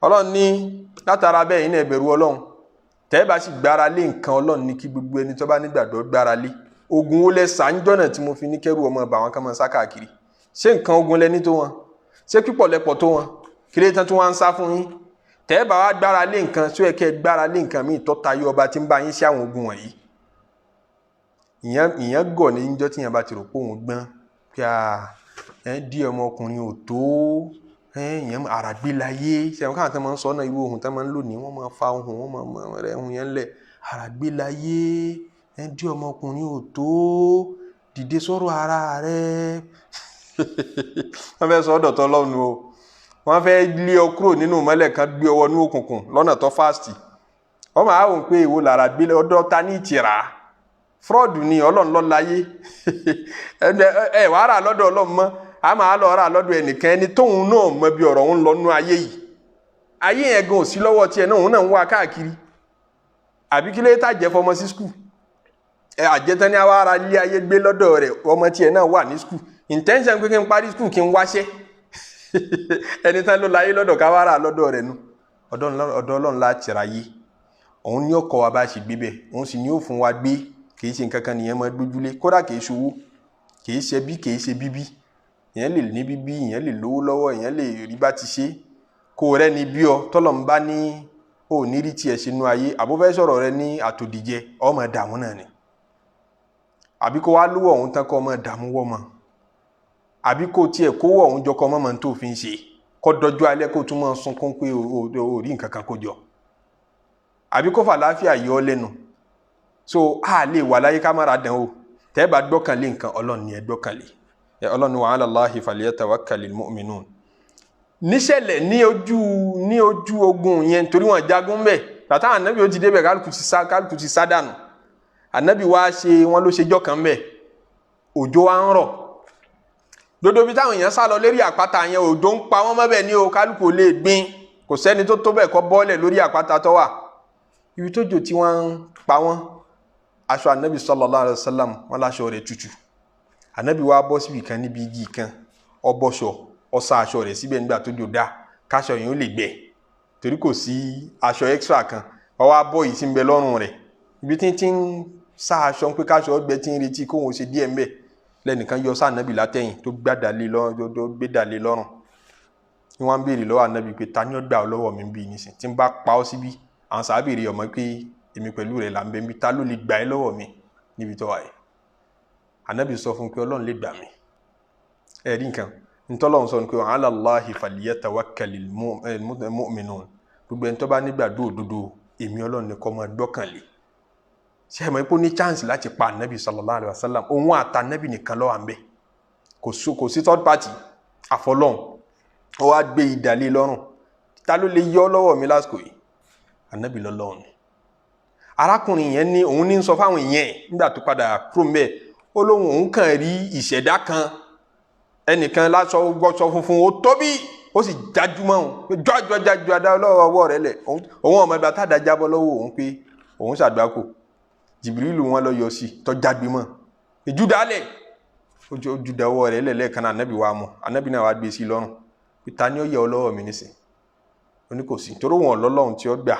Ọlọ́run ní látara bẹ́ẹ̀ yín náà bẹ̀rù Ọlọ́run, tẹ́ ẹ bá sì gbára lé nǹkan, Ọlọ́run ní kí gbogbo ẹni tó bá nígbàgbọ́ gbára lé. Ogun ó lẹ sàǹjọ́nà tí mo fi ní kẹ́rù ọmọ bà wọn ká máa sá káàkiri? Ṣé nǹkan ogun lẹ ní tó wọn? Ṣé pípọ̀ lẹ́pọ̀ tó wọn? Kí lè tán tí wọ́n ń sá fún yín? Tẹ́ ẹ bá wá gbára lé nǹkan, ṣó yẹ kẹ́ ẹ gbára lé nǹkan míì tó tayọ ọba tí ń bá yín sí àwọn ogun wọ̀nyí? Ìyẹn gọ̀ ní níjọ́ tí yẹn bá ti rò pé òun gbọ́n, pé ẹ dí ọmọkùnrin ò tó ìyẹn àràgbé láyé. Ṣe àwọn káwọn tó máa ń sọ náà, irú ohun tó máa ń lò ní wọ́n máa fa ohun, wọ́n máa rẹ ohun yẹn lẹ̀, àràgbé láyé, ẹ dí ọmọkùnrin ò tó, dìde sọ̀rọ̀ ara rẹ. Wọ́n fẹ́ sọ ọ́dọ̀ tọ́ lọ́nu o, wọ́n fẹ́ lé ọ kúrò nínú ìmọ́lẹ̀ kan gbé ọwọ́ ní òkùnkùn lọ́nà tó fast. Wọ́n máa wò pé èwo làrá gbé ọdọ́ ta ní ìtìrà, fraud ni. Ọlọ́run ló láyé, ẹ wàá rà lọ́dọ̀ Ọlọ́run mọ́, a máa lọ rà lọ́dọ̀ ẹnìkan, ẹni tóun náà mọ bí ọ̀rọ̀ ń lọ nú ayé yìí. Ayé yẹn gan ò sí lọ́wọ́ tiẹ̀ náà, òun náà ń wá káàkiri. Àbí kí ló tá jẹ́ fọmọ sí school? Ẹ àjẹtán ní àwa ara ilé ayé gbé lọ́dọ̀ rẹ̀, ọmọ tiẹ̀ náà wà ní school, intention pé kí n parí school kí n wáṣẹ́. Ẹni tán ló láyé lọ́dọ̀ ká wá rà lọ́dọ̀ rẹ̀ nu. Ọ̀dọ̀ Ọlọ́run la tìra yé, òun ní ọkọ̀ wa bá ṣe gbé bẹ́ẹ̀, òun sì ní ó fún wa gbé. Kì í ṣe nǹkan kan nìyẹn máa gbójúlé, kódà kì í ṣòwò, kì í ṣe bí, kì í ṣe bíbí. Ìyẹn lè ní bíbí, ìyẹn lè lówó lọ́wọ́, ìyẹn lè rí bá ti ṣe kó rẹ ní bí ọ tọ́lọ̀ ń bá ní ò ní rí tiẹ̀ sínú ayé. Àbúfẹ́ sọ̀rọ̀ rẹ ní àtòdìjẹ, ọmọ dààmú náà ni. Àbí kó wá lówó ọ̀hún tán kó ọmọ dààmú wọ́ mọ́, àbí kó tiẹ̀ kówó ọ̀hún jọ kó ọmọ mọ́ tó fi ń ṣe, kó dọjú alẹ́ kó tún máa sunkún pé o rí nǹkan kan kó jọ, àbí kó fàlàáfíà yọ ọ lẹ́nu. So a lè wà láyé ká má ra dán o. Tẹ́ bá gbọ́kànlé nǹkan, Ọlọ́run ni ẹ gbọ́kànlé. Ọlọ́run wa 'ala Allahi falyatawakkalil mu'minun. Níṣẹ̀lẹ̀ ní ojú ogun yẹn, torí wọn jagun bẹ́ẹ̀, bàtà ànábì ó ti débẹ̀, kálukú ti sá, kálukú ti sá dànù. Ànábì wá ṣe wọn ló ṣe jọ́ kan bẹ́ẹ̀, òjò wa ń rọ̀. Dodo bí táwọn èèyàn sá lọ lérí àpáta yẹn, òjò ń pa wọ́n mọ́bẹ̀ ní o, kálukú ò lè gbin, kò sẹ́ni tó tó bẹ́ẹ̀ kọ́ bọ́ọ̀lẹ̀ lórí àpáta tó wà. Ibi tó jò tí wọ́n ń pa wọ́n, Aṣọ anabi sallallahu alayhi wa sallam, wọn láṣọ rẹ̀ tutù. Anabi wa bọ́ síbi kan níbi igi kan, ó bọ́ṣọ, ó sá aṣọ rẹ̀ síbẹ̀ nígbà tó jò dá, káṣọ yẹn ó lè gbẹ, torí kò sí aṣọ extra kan. Ó wá bọ́ yìí tí ń bẹ lọ́rùn rẹ̀, ibi tí tí ń sá aṣọ pé káṣọ ọgbẹ, tí ń retí kóun ó ṣe díẹ̀ ńbẹ̀, lẹ́nìkan yọ sáà anabi látẹ̀yìn, tó gbàdá lé lọ́rùn, tó gbé dà lé lọ́rùn. Ni wọ́n ń béèrè lọ́wọ́ anabi pé, ta ni ó gbà ọ́ lọ́wọ́ mi bí nísìn tí ń bá pa ọ́ síbí? Àwọn sàábìrì ọmọ pé èmi pẹ̀lú rẹ̀ là ń bẹ níbi, ta ló lè gbà ẹ́ lọ́wọ́ mi níbi tó wà yìí? Anabi sọ fún pé Ọlọ́run lè gbà mí. Ẹ rí nǹkan ntọ́lọ́run sọ ni pé ala Allahi falyatawakkalil mu'minun, gbogbo ẹni tó bá nígbàgbọ́ òdodo, èmi Ọlọ́run ni kó máa gbọ́kànlé. Ṣé ẹ mọ̀ pé ó ní chance láti pa anabi sallallahu alayhi wa sallam? Òun àtànábì nìkan ló wà ń bẹ, kò sí third party àfọlọ́hun. Ó wá gbé idà lé lọ́rùn, ta ló lè yọ lọ́wọ́ mi lásìkò yìí? Anabi lọ́lọ́run ni. Arákùnrin yẹn ní òun ní sọ fáwọn èèyàn nígbà tó padà kúrò mbẹ, ó lóun òun kàn rí ìṣẹ̀dá kan, ẹnìkan láṣọ gbọ́sọ funfun, ó tóbi, ó sì jájú mọ́ òun, jọ́jọ́ jájú adá lọ́wọ́ ọwọ́ rẹ̀ lẹ̀. Òun ọmọ ìgbà tá a jábọ́ lọ́wọ́ òun pé òun ṣàgbákò. Jìbìrìlù wọn lọ yọ sí tó jágbe mọ́ ìjúdálẹ̀, ó júdà ọwọ́ rẹ̀ lẹ̀ lẹ́ẹ̀kan náà. Anabi wa mọ̀, anabi náà wá gbé sí lọ́rùn pé, ta ni ó yẹ ọ lọ́wọ́ mi nísìn? Ó ní kò sí, torí òun ọ̀lọ́lọ́run tí ó gbà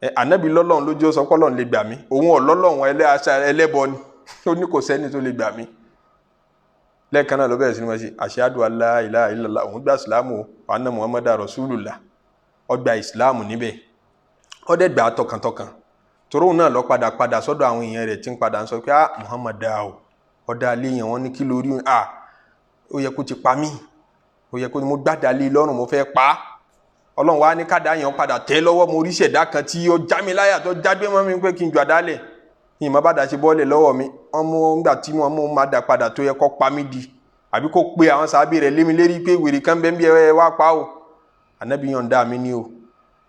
ẹ. Anabi lọ́lọ́run lójú, ó sọ pé Ọlọ́run lè gbà mí. Òun ọ̀lọ́lọ́run, ẹlẹ́bọ ni. Ó ní kò sẹ́ni tó lè gbà mí. Lẹ́ẹ̀kan náà ló bẹ̀rẹ̀ sí ni wọ́n ṣe ashhadu an la ilaha illallah, òun gba ìsìlámù o, wa anna muhammadu rasulullah. Ó gba ìsìlámù níbẹ̀, ó dẹ̀ gbà á tọkàntọkàn, torí òun náà lọ padà padà sọ́dọ̀ àwọn èèyàn rẹ̀ tí ń padà ń sọ pé, ah, Muhammad dáa o, ọ̀dà alẹ́ yẹn. Wọ́n ní kí lórí? Ah, ó yẹ kó ti pa mí, ó yẹ kó mo gbàdá lé lọ́rùn, mo fẹ́ pa á. Ọlọ́run wa ní kádà yẹn padà tẹ́ lọ́wọ́. Mo rí ṣẹ̀dá kan tí ó já mi láyà, tó jágbé mọ́ mi pé kí n jù àdálẹ̀, ìmọ̀ bá dà ṣe bọ́ọ̀lẹ̀ lọ́wọ́ mi. Wọ́n mú nígbà tí wọ́n mú má dà padà, tó yẹ kó pa mí di, àbí kó pe àwọn sábẹ́ rẹ̀ lémi lérí pé wèrè kan bẹ́ẹ̀ bí ẹ wá pa o. Ànábì yọ̀ǹda mi ní o,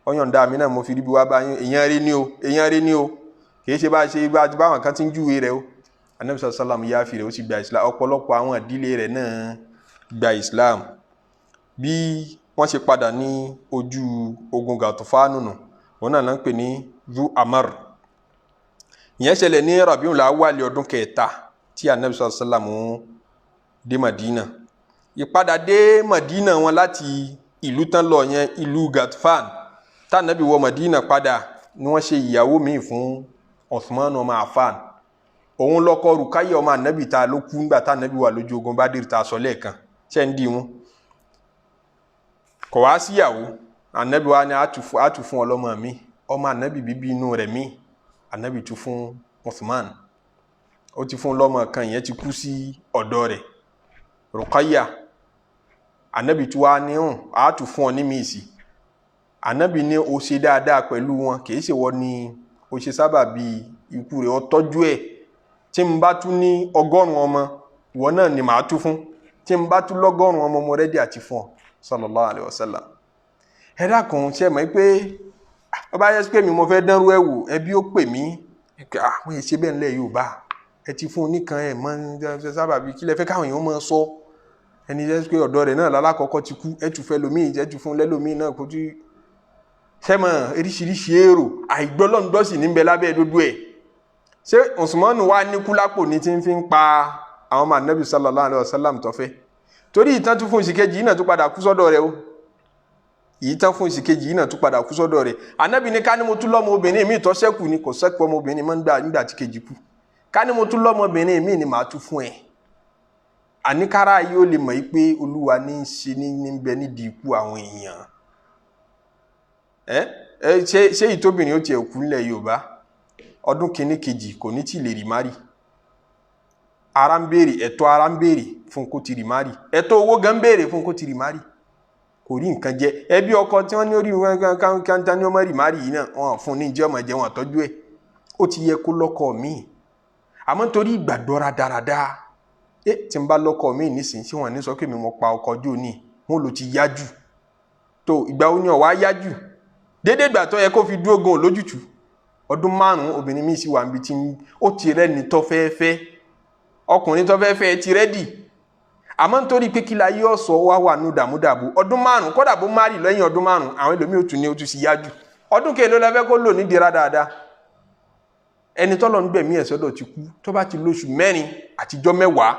ó yọ̀ǹda mi náà, mo fi rí bí wá bá yín. Èèyàn rí ní o, èèyàn rí ní o, kì í ṣe bá ṣe bá báwọn kan ti ń júwe rẹ o. Ànábì sàlám yááfì rẹ̀, ó sì gba Islam. Ọ̀pọ̀lọpọ̀ àwọn ìdílé rẹ̀ náà gba Islam. Bí wọ́n ṣe padà ní ojú ogun Gàtúfánù nù, òun náà ń pè ní Zu Amar. Ìyẹn ṣẹlẹ̀ ní Rabiul Awwal ọdún kẹta tí Anabi sàlám dé Madina. Ìpadà dé Madina wọn láti ìlú tán lọ yẹn, ìlú Gàtúfán, tá Anabi wọ Madina padà ni wọ́n ṣe ìyàwó míì fún Uthman ọmọ Affan. Òun lọ́kọ Rukayya ọmọ Anabi ta ló kú nígbà tá Anabi wà lójú ogun Badiri ta sọ lẹ́ẹ̀kan. Ṣe ń di wọn kò wá síyàwó. Anabi wa ni a tún fún ọlọ́mọ mi, ọmọ Anabi bíbí inú rẹ̀ mi. Anabi tún fún Uthman, ó ti fún lọ́mọ kan, ìyẹn ti kú sí ọ̀dọ̀ rẹ̀, Rukayya. Anabi tún wá ní hàn, a tún fún ọ ní míì sí. Anabi ní o ṣe dáadáa pẹ̀lú wọn, kì í ṣe wọ́n ní o ṣe sábà bí ikú rẹ̀, ọ tọ́jú ẹ̀. Tí n bá tún ní 100 ọmọ, ìwọ náà ni màá tún fún. Tí n bá tún lọ́gọ́rùn ọmọ, mo ready àti fún ọ, sallallahu alayhi wa sallam. Ẹ dákun, ṣe mọ̀ pé ọba yẹ pé mi mo fẹ́ dánrú ẹ̀ wò, ẹbí ó pè mí, àwọn èsì bẹ́ẹ̀ ńlẹ̀ Yorùbá, ẹ ti fún un nìkan, ẹ mọ sábà bíi kílẹ̀ fẹ́ káwọn èèyàn máa sọ. Ẹni jẹ́ pé ọ̀dọ́ rẹ̀ náà lálákọ̀ọ́kọ́ ti kú, ẹ tún fẹ́ lómìn, ẹ tún fún lẹ́lòmíì náà, kó tí sẹ́mọ̀ oríṣiríṣi èrò àìgbọ́lọ́ngbọ́sì níbẹ̀ lábẹ́ dúdú ẹ̀. Ṣé Usmanu wa ní kúlápò ní tí ń fi ń pa àwọn ọmọ Anabi sallallahu alayhi wa sallam tó fẹ́? Torí ìtàn tún fún ìsìkejì yìí náà tún padà kú sọ́dọ̀ rẹ̀ o. Ìtàn fún ìsìkejì yìí náà tún padà kú sọ́dọ̀ rẹ̀. Anabi ní ká ní mo tún lọ́mọ obìnrin mi tó ṣẹ́kù ni, kò ṣẹ́kù ọmọbìnrin mọ́ nígbà tí kejì kú. Ká ní mo tún lọ́mọbìnrin mi ni màá tún fún ẹ. Àníkárá yóò lè mọ̀ yí pé Olúwa ní í ṣe ní bẹ nídìí ikú àwọn èèyàn. Ẹ ẹ ṣé ìtóbìnrin ó tiẹ̀ kú nílẹ̀ Yorùbá, ọdún kìíní kejì kò ní tí lè rí márì. Ara ń béèrè ẹ̀tọ́, ara ń béèrè fún kó ti rí márì, ẹ̀tọ́ owó gan ń béèrè fún kó ti rí márì. Kò rí nǹkan jẹ. Ẹbí ọkọ tí wọ́n ní orí wọn kan ní ọmọ rí márì yìí náà, wọn fún ní jẹ́ ọmọ jẹ, wọn tọ́jú ẹ̀. Ó ti yẹ kó lọ́kọ míì, àmọ́ torí ìgbàgbọ́ rádaràda, ẹ tí n bá lọ́kọ míì nísìnyí, tí wọ́n ní sọ pé mi mo pa ọkọ jò ní wọn ló ti yá jù tó. Ìgbà wo ni ọ̀wá yá jù? Dédé ìgbà tó yẹ kó fi dúró gan lójútùú, ọdún 5, obìnrin míì sì wà níbi tí ó ti rẹ́ni tó fẹ́ fẹ́, ọkùnrin tó fẹ́ fẹ́ ti ready, àmọ́ nítorí pé kí la yí ọ̀sọ́ wá wà nù dàmúdàbò ọdún 5. Kódà bó má rí lẹ́yìn ọdún 5, àwọn ẹlòmíì ò tún ní o tún sì yá jù. Ọdún kèló la fẹ́ kó lò nídìí dáadáa? Ẹni tọ́lọ̀ ń gbẹ̀mí ẹ̀ sọ́dọ̀ ti kú, tó bá ti lóṣù 4 àtijọ́ 10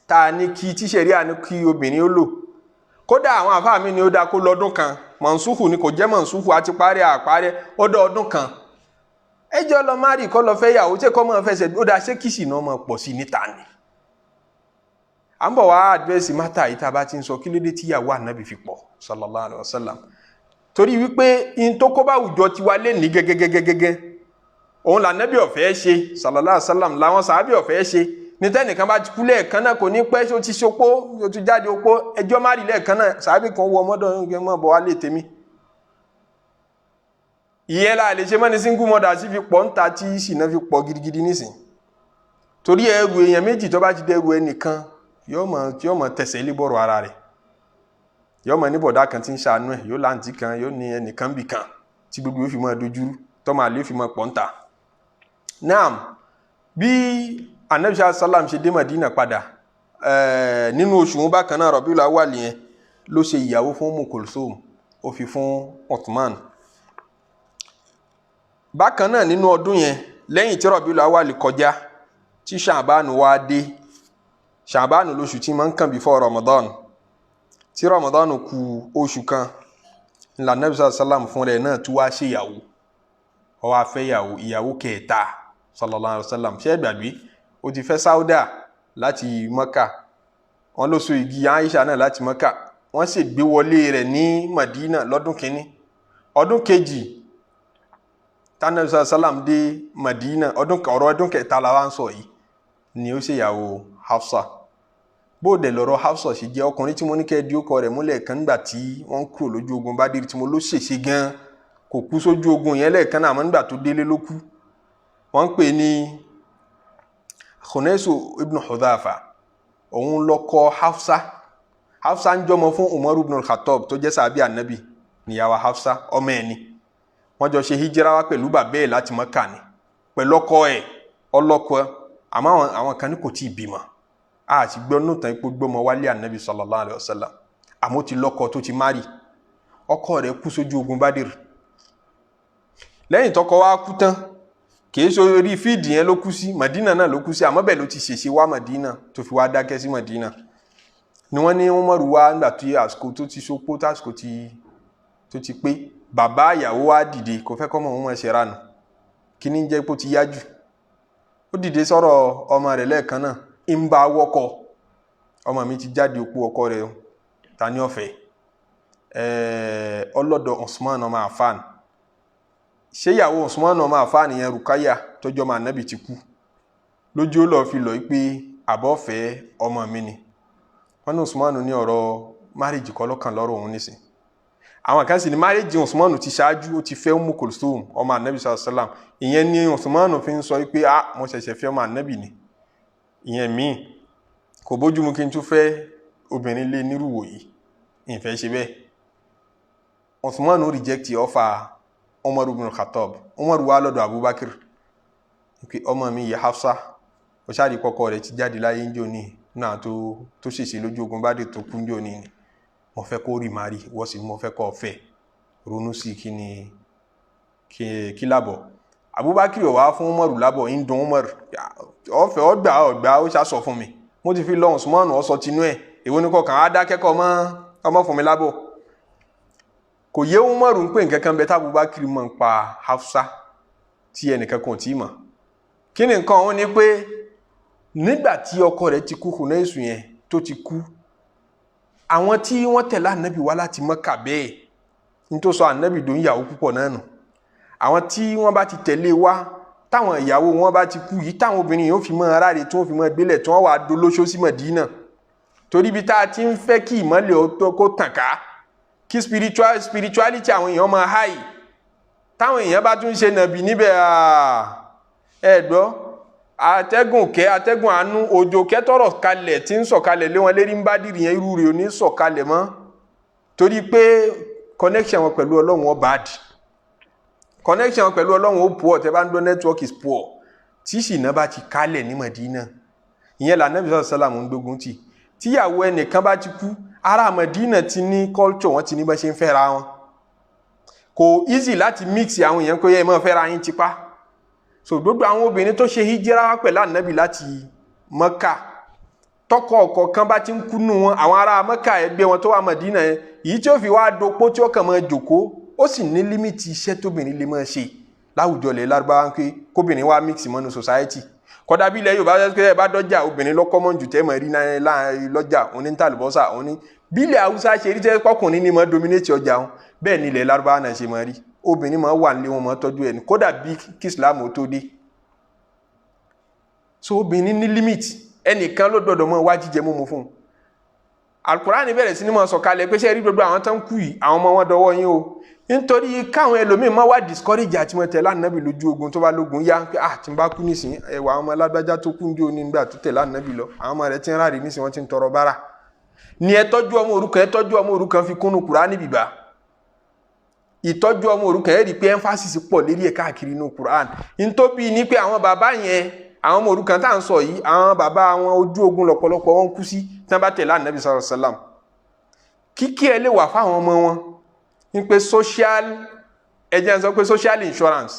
tá a ní kí tíṣẹ̀rí à ní kí obìnrin ó lò. Kódà àwọn àfáà mi ni ó dáa kó lọ́dún kan, mọ̀nsúhù ni kò jẹ́ mọ̀nsúhù, àti parí àparí ó dọ̀ ọdún kan. Ẹ jẹ́ lọ má rí kọ́ lọ fẹ́ yàwó, ṣé kọ́ mọ́ fẹsẹ̀ ó dáa, ṣé kìsì náà mọ̀ pọ̀ sí níta ni. À ń bọ̀ wá àdírẹ́sì mátà yìí tá a bá ti ń sọ kí ló dé tíyàwó ànábì fi pọ̀ sallallahu alaihi wasallam. Torí wípé in tó kó bá àwùjọ tiwa lé ní gẹ́gẹ́gẹ́gẹ́gẹ́ òun lànábì ọ̀fẹ́ ṣe sallallahu alaihi wasallam, làwọn sàábì ọ̀fẹ́ ṣe. Ní tẹ́nìkan bá ti kú lẹ́ẹ̀kan náà kò ní pẹ́, ṣó ti ṣopó, ṣó ti jáde opó, ẹjọ́ má rí lẹ́ẹ̀kan náà, sàábì kan wọ ọmọdé ọ̀hún mọ́ bọ̀ wá lé tèmi. Ìyẹn la lè ṣe mọ́ni single mother sí fi pọ̀ ń ta tí ṣìnà fi pọ̀ gidigidi nísìn. Torí ẹrù èèyàn méjì tó bá ti dẹrù ẹnìkan yóò mọ̀ tẹ̀sẹ̀ lé bọ̀rọ̀ ara rẹ̀, yóò mọ̀ ní bọ̀dá kan tí ń ṣàánú ẹ̀, yóò láǹtí kan, yóò ní ẹnìkan bì kan tí gbogbo yóò fi mọ́ dojúrú, tọ́mọ àlè fi mọ́ pọ̀ ń ta. Naam, bí Anabi sallam ṣe dé Madina padà nínú oṣù wọn bákan náà Rabiul Awwal yẹn ló ṣe ìyàwó fún Umm Kulthum, ó fi fún Uthman. Bákan náà nínú ọdún yẹn, lẹ́yìn tí Rabiul Awwal kọjá tí Ṣàbánu wá dé, Ṣàbánu lóṣù tí máa ń kàn before Ramadan, tí Ramadan kù oṣù kan ńlá Anabi sallam fún rẹ̀ náà tún wá ṣe ìyàwó, ó wá fẹ́ ìyàwó, ìyàwó kẹta sallallahu alayhi wa sallam. Ṣé ẹ gbàgbé, ó ti fẹ́ Sauda láti Mọ́kà, wọ́n ló so igi Aisha náà láti Mọ́kà, wọ́n sì gbé wọlé rẹ̀ ní Madina lọ́dún kínní. Ọdún kejì tanabi sallam dé Madina, ọ̀rọ̀ ọdún kẹta la wá ń sọ yìí, ni ó ṣèyàwó Hafsa. Bóòdẹ̀ lọ́rọ̀ Hafsa ṣe jẹ́, ọkùnrin tí mo ní kẹ́ ẹ di ókọ rẹ̀ múlẹ̀ kan nígbà tí wọ́n kúrò lójú ogun Bádìrì tí mo ló ṣèṣe gan, kò kú sójú ogun yẹn lẹ́ẹ̀kan náà, àmọ́ nígbà tó délé ló kú. Wọ́n ń pè ní Khunaisu ibn Hudhafa, òun lọ́kọ Hafsa. Hafsa ń jọmọ fún Umaru ibn al-Khattab tó jẹ́ sàbí ànábì, níyàwó Hafsa ọmọ ẹ̀ ni. Wọ́n jọ ṣe hijira wá pẹ̀lú bàbá ẹ̀ láti Mọ́kà ni, pẹ̀lú ọkọ ẹ̀ ọlọ́kọ, àmọ́ àwọn kan ní kò tí ì bímọ. A ti gbọ́ nùtàn ipò gbọ́mọ wálé ànábì sallallahu alayhi wa sallam, àmọ́ ó ti lọ́kọ tó ti márì. Ọkọ rẹ̀ kú sójú ogun Bádìrì. Lẹ́yìn tọkọ wá kú tán, kìí ṣe orí fíìdì yẹn ló kú sí, Madina náà ló kú sí, àmọ́ bẹ́ẹ̀ ló ti ṣèṣe wá Madina tó fi wá dákẹ́ sí Madina. Ni wọ́n ní Umaru wá nígbà tí àsìkò tó ti sopó, tásìkò tó ti pé, bàbá ìyàwó wá dìde, kò fẹ́ kọ́ mọ̀ wọ́n ṣe ranù, kí ní jẹ́ pé ó ti yá jù. Ó dìde sọ̀rọ̀ ọmọ rẹ̀ lẹ́ẹ̀kan náà, ń bá wọ́kọ̀, ọmọ mi ti jáde òpó ọkọ rẹ̀, ta ni ọ̀fẹ́? Ọlọ́dọ̀ Usman ọmọ Affan. Ṣé ìyàwó Usman ọmọ Affan yẹn Rukaya tọjọ́ ọmọ ànábì ti kú lójú ó lọ́ọ́ fi lọ pé àbọ̀fẹ́ ọmọ mi ni. Wọ́n ní Usman ní ọ̀rọ̀ márìjì kọ́ lọ́kàn lọ́rọ̀ òun nísìn. Àwọn kan sì ní márìjì Usman ti ṣáájú, ó ti fẹ́ Umm Kulthum ọmọ ànábì sallallahu alaihi wasallam. Ìyẹn ní Usman fi ń sọ pé ah, mo ṣẹ̀ṣẹ̀ fẹ́ ọmọ ànábì ni, ìyẹn míì kò bójúmu kí n tún fẹ́ obìnrin lé nírúwò yìí, ìfẹ́ ṣe bẹ́ẹ̀. Usman reject offer Umar ibn Khattab. Umar wá lọ́dọ̀ Abubakar pé ọmọ mi yìí Hafsa, ó ṣáàrí kọ́kọ́ rẹ̀ ti jáde láyé ń jò ní náà tó ṣèṣe lójú ogun bá dé tó kú ń jò ní, ni mo fẹ́ kó rí màrí, wọ́n sì mo fẹ́ kó fẹ́, ronú sí kí ni kí lábọ̀. Abubakar ò wá fún Umar lábọ̀, ń dùn Umar, ọ̀fẹ́ ọgbà ọgbà ó ṣàṣọ fún mi, mo ti fi lọ Usman ọ̀sọ̀ tinú ẹ̀, èwo ni kọkàn á dákẹ́kọ̀ọ́ mọ́ ọmọ fún mi lábọ̀. Kò yé Umaru ń pè nǹkan kan bẹ tá Abubakar mọ̀ ń pa Hafsa tí ẹnìkan kan ò tí ì mọ̀. Kí ni nǹkan ọ̀hún ni pé nígbà tí ọkọ rẹ̀ ti kú, Khunaisu yẹn tó ti kú, àwọn tí wọ́n tẹ̀lé ànábì wá láti Mọ́kà bẹ́ẹ̀ ní tó sọ ànábì dòun ìyàwó púpọ̀ náà nù. Àwọn tí wọ́n bá ti tẹ̀lé wá, táwọn ìyàwó wọn bá ti kú yìí, táwọn obìnrin yóò fi mọ́ aráàlú tí wọ́n fi mọ́ gbélẹ̀ tí wọ́n wà dolóṣó sí Mọ̀dínà. Torí ibi tá a ti ń fẹ́ kí ìmọ́lẹ̀ kó tàn ká, kí spirituality àwọn èèyàn máa high, táwọn èèyàn bá tún ṣe nàbì níbẹ̀, ẹ gbọ́ atẹ́gùn kẹ́, atẹ́gùn àánú, òjò kẹ́ tọrọ kalẹ̀ tí ń sọ̀kalẹ̀ lé wọn lérí ń bá dìrì yẹn, irú rẹ̀ ò ní sọ̀kalẹ̀ mọ́, torí pé connection wọn pẹ̀lú Ọlọ́run ó bad, connection wọn pẹ̀lú Ọlọ́run ó poor. Tẹ́ bá ń gbọ́ network is poor, tí ṣìnà bá ti kálẹ̀ ní Mọ̀dínà, ìyẹn là Nábì sàlámù ń gbógun tì. Tíyàwó ẹnìkan bá ti kú, ará Mọ̀dínà ti ní culture, wọn ti ní bá ṣe ń fẹ́ra wọn. Kò easy láti mix àwọn èèyàn pé ẹ máa fẹ́ra yín tipa. So gbogbo àwọn obìnrin tó ṣe hijira wá pẹ̀lú ànábì láti Mọ́kà, tọkọ ọ̀kọ̀ọ̀kan bá ti ń kú nù wọn, àwọn ará Mọ́kà ẹgbẹ́ wọn tó wà Mọ̀dínà yẹn, èyí tí ó fi wá dopó tí ó kàn máa jòkó, ó sì ní limit iṣẹ́ tóbìnrin lè máa ṣe láwùjọ ilẹ̀ Lárúbáwá, ń pé kóbìnrin wá mix mọ́nu society. Kódà bí ilẹ̀ Yorùbá ṣe pé ẹ bá dọ́jà, obìnrin lọ́kọ́ mọ́ jù tẹ́ mọ̀ rí náà lọ́jà, òní ń tàlùbọ́sà, òní bí ilẹ̀ Haúsá ṣe rí tẹ́ pọ́kùnrin ní mọ́ dominate ọjà wọn, bẹ́ẹ̀ ni ilẹ̀ Lárúbáwá náà ṣe mọ́ rí. Obìnrin máa wà nílé wọn, máa tọ́jú ẹni, kódà bí kí Islam ó tó dé. So obìnrin ní limit, ẹnìkan ló gbọdọ̀ mọ́ wá jíjẹ múmu fún un. Alukurani bẹ̀rẹ̀ sí ni máa sọ̀kalẹ̀ pé ṣé rí gbogbo àwọn tó ń kú yìí, àwọn ọmọ wọn dọwọ́ yín o, nítorí káwọn ẹlòmíín máa wá discourage àti wọn tẹ̀lé ànábì lójú ogun tó bá lógun yá, pé ah, tí n bá kú nísìnyí, ẹwà àwọn ọmọ alágbájá tó kú ní òní nígbà tó tẹ̀lé ànábì lọ, àwọn ọmọ rẹ̀ ti ń ráre nísìnyí, wọ́n ti ń tọrọ bára. Ni ẹ tọ́jú ọmọ òrukàn, ẹ tọ́jú ọmọ òrukàn fi kúnnú Kùránì bìbá. Ìtọ́jú ọmọ òrukàn, ẹ rí i pé emphasis pọ̀ lérí ẹ̀ káàkiri inú Kùránì. Ntóbi ní pé àwọn bàbá yẹn, àwọn ọmọ òrukàn tá à ń sọ yìí, àwọn bàbá wọn ojú ogun lọ́pọ̀lọpọ̀ wọn kú sí tí wọ́n bá tẹ̀lé ànábì sallallahu alaihi wasallam. Kíkí ẹ lè wà fáwọn ọmọ wọn ní pé social, ẹ jẹ́ n sọ pé social insurance,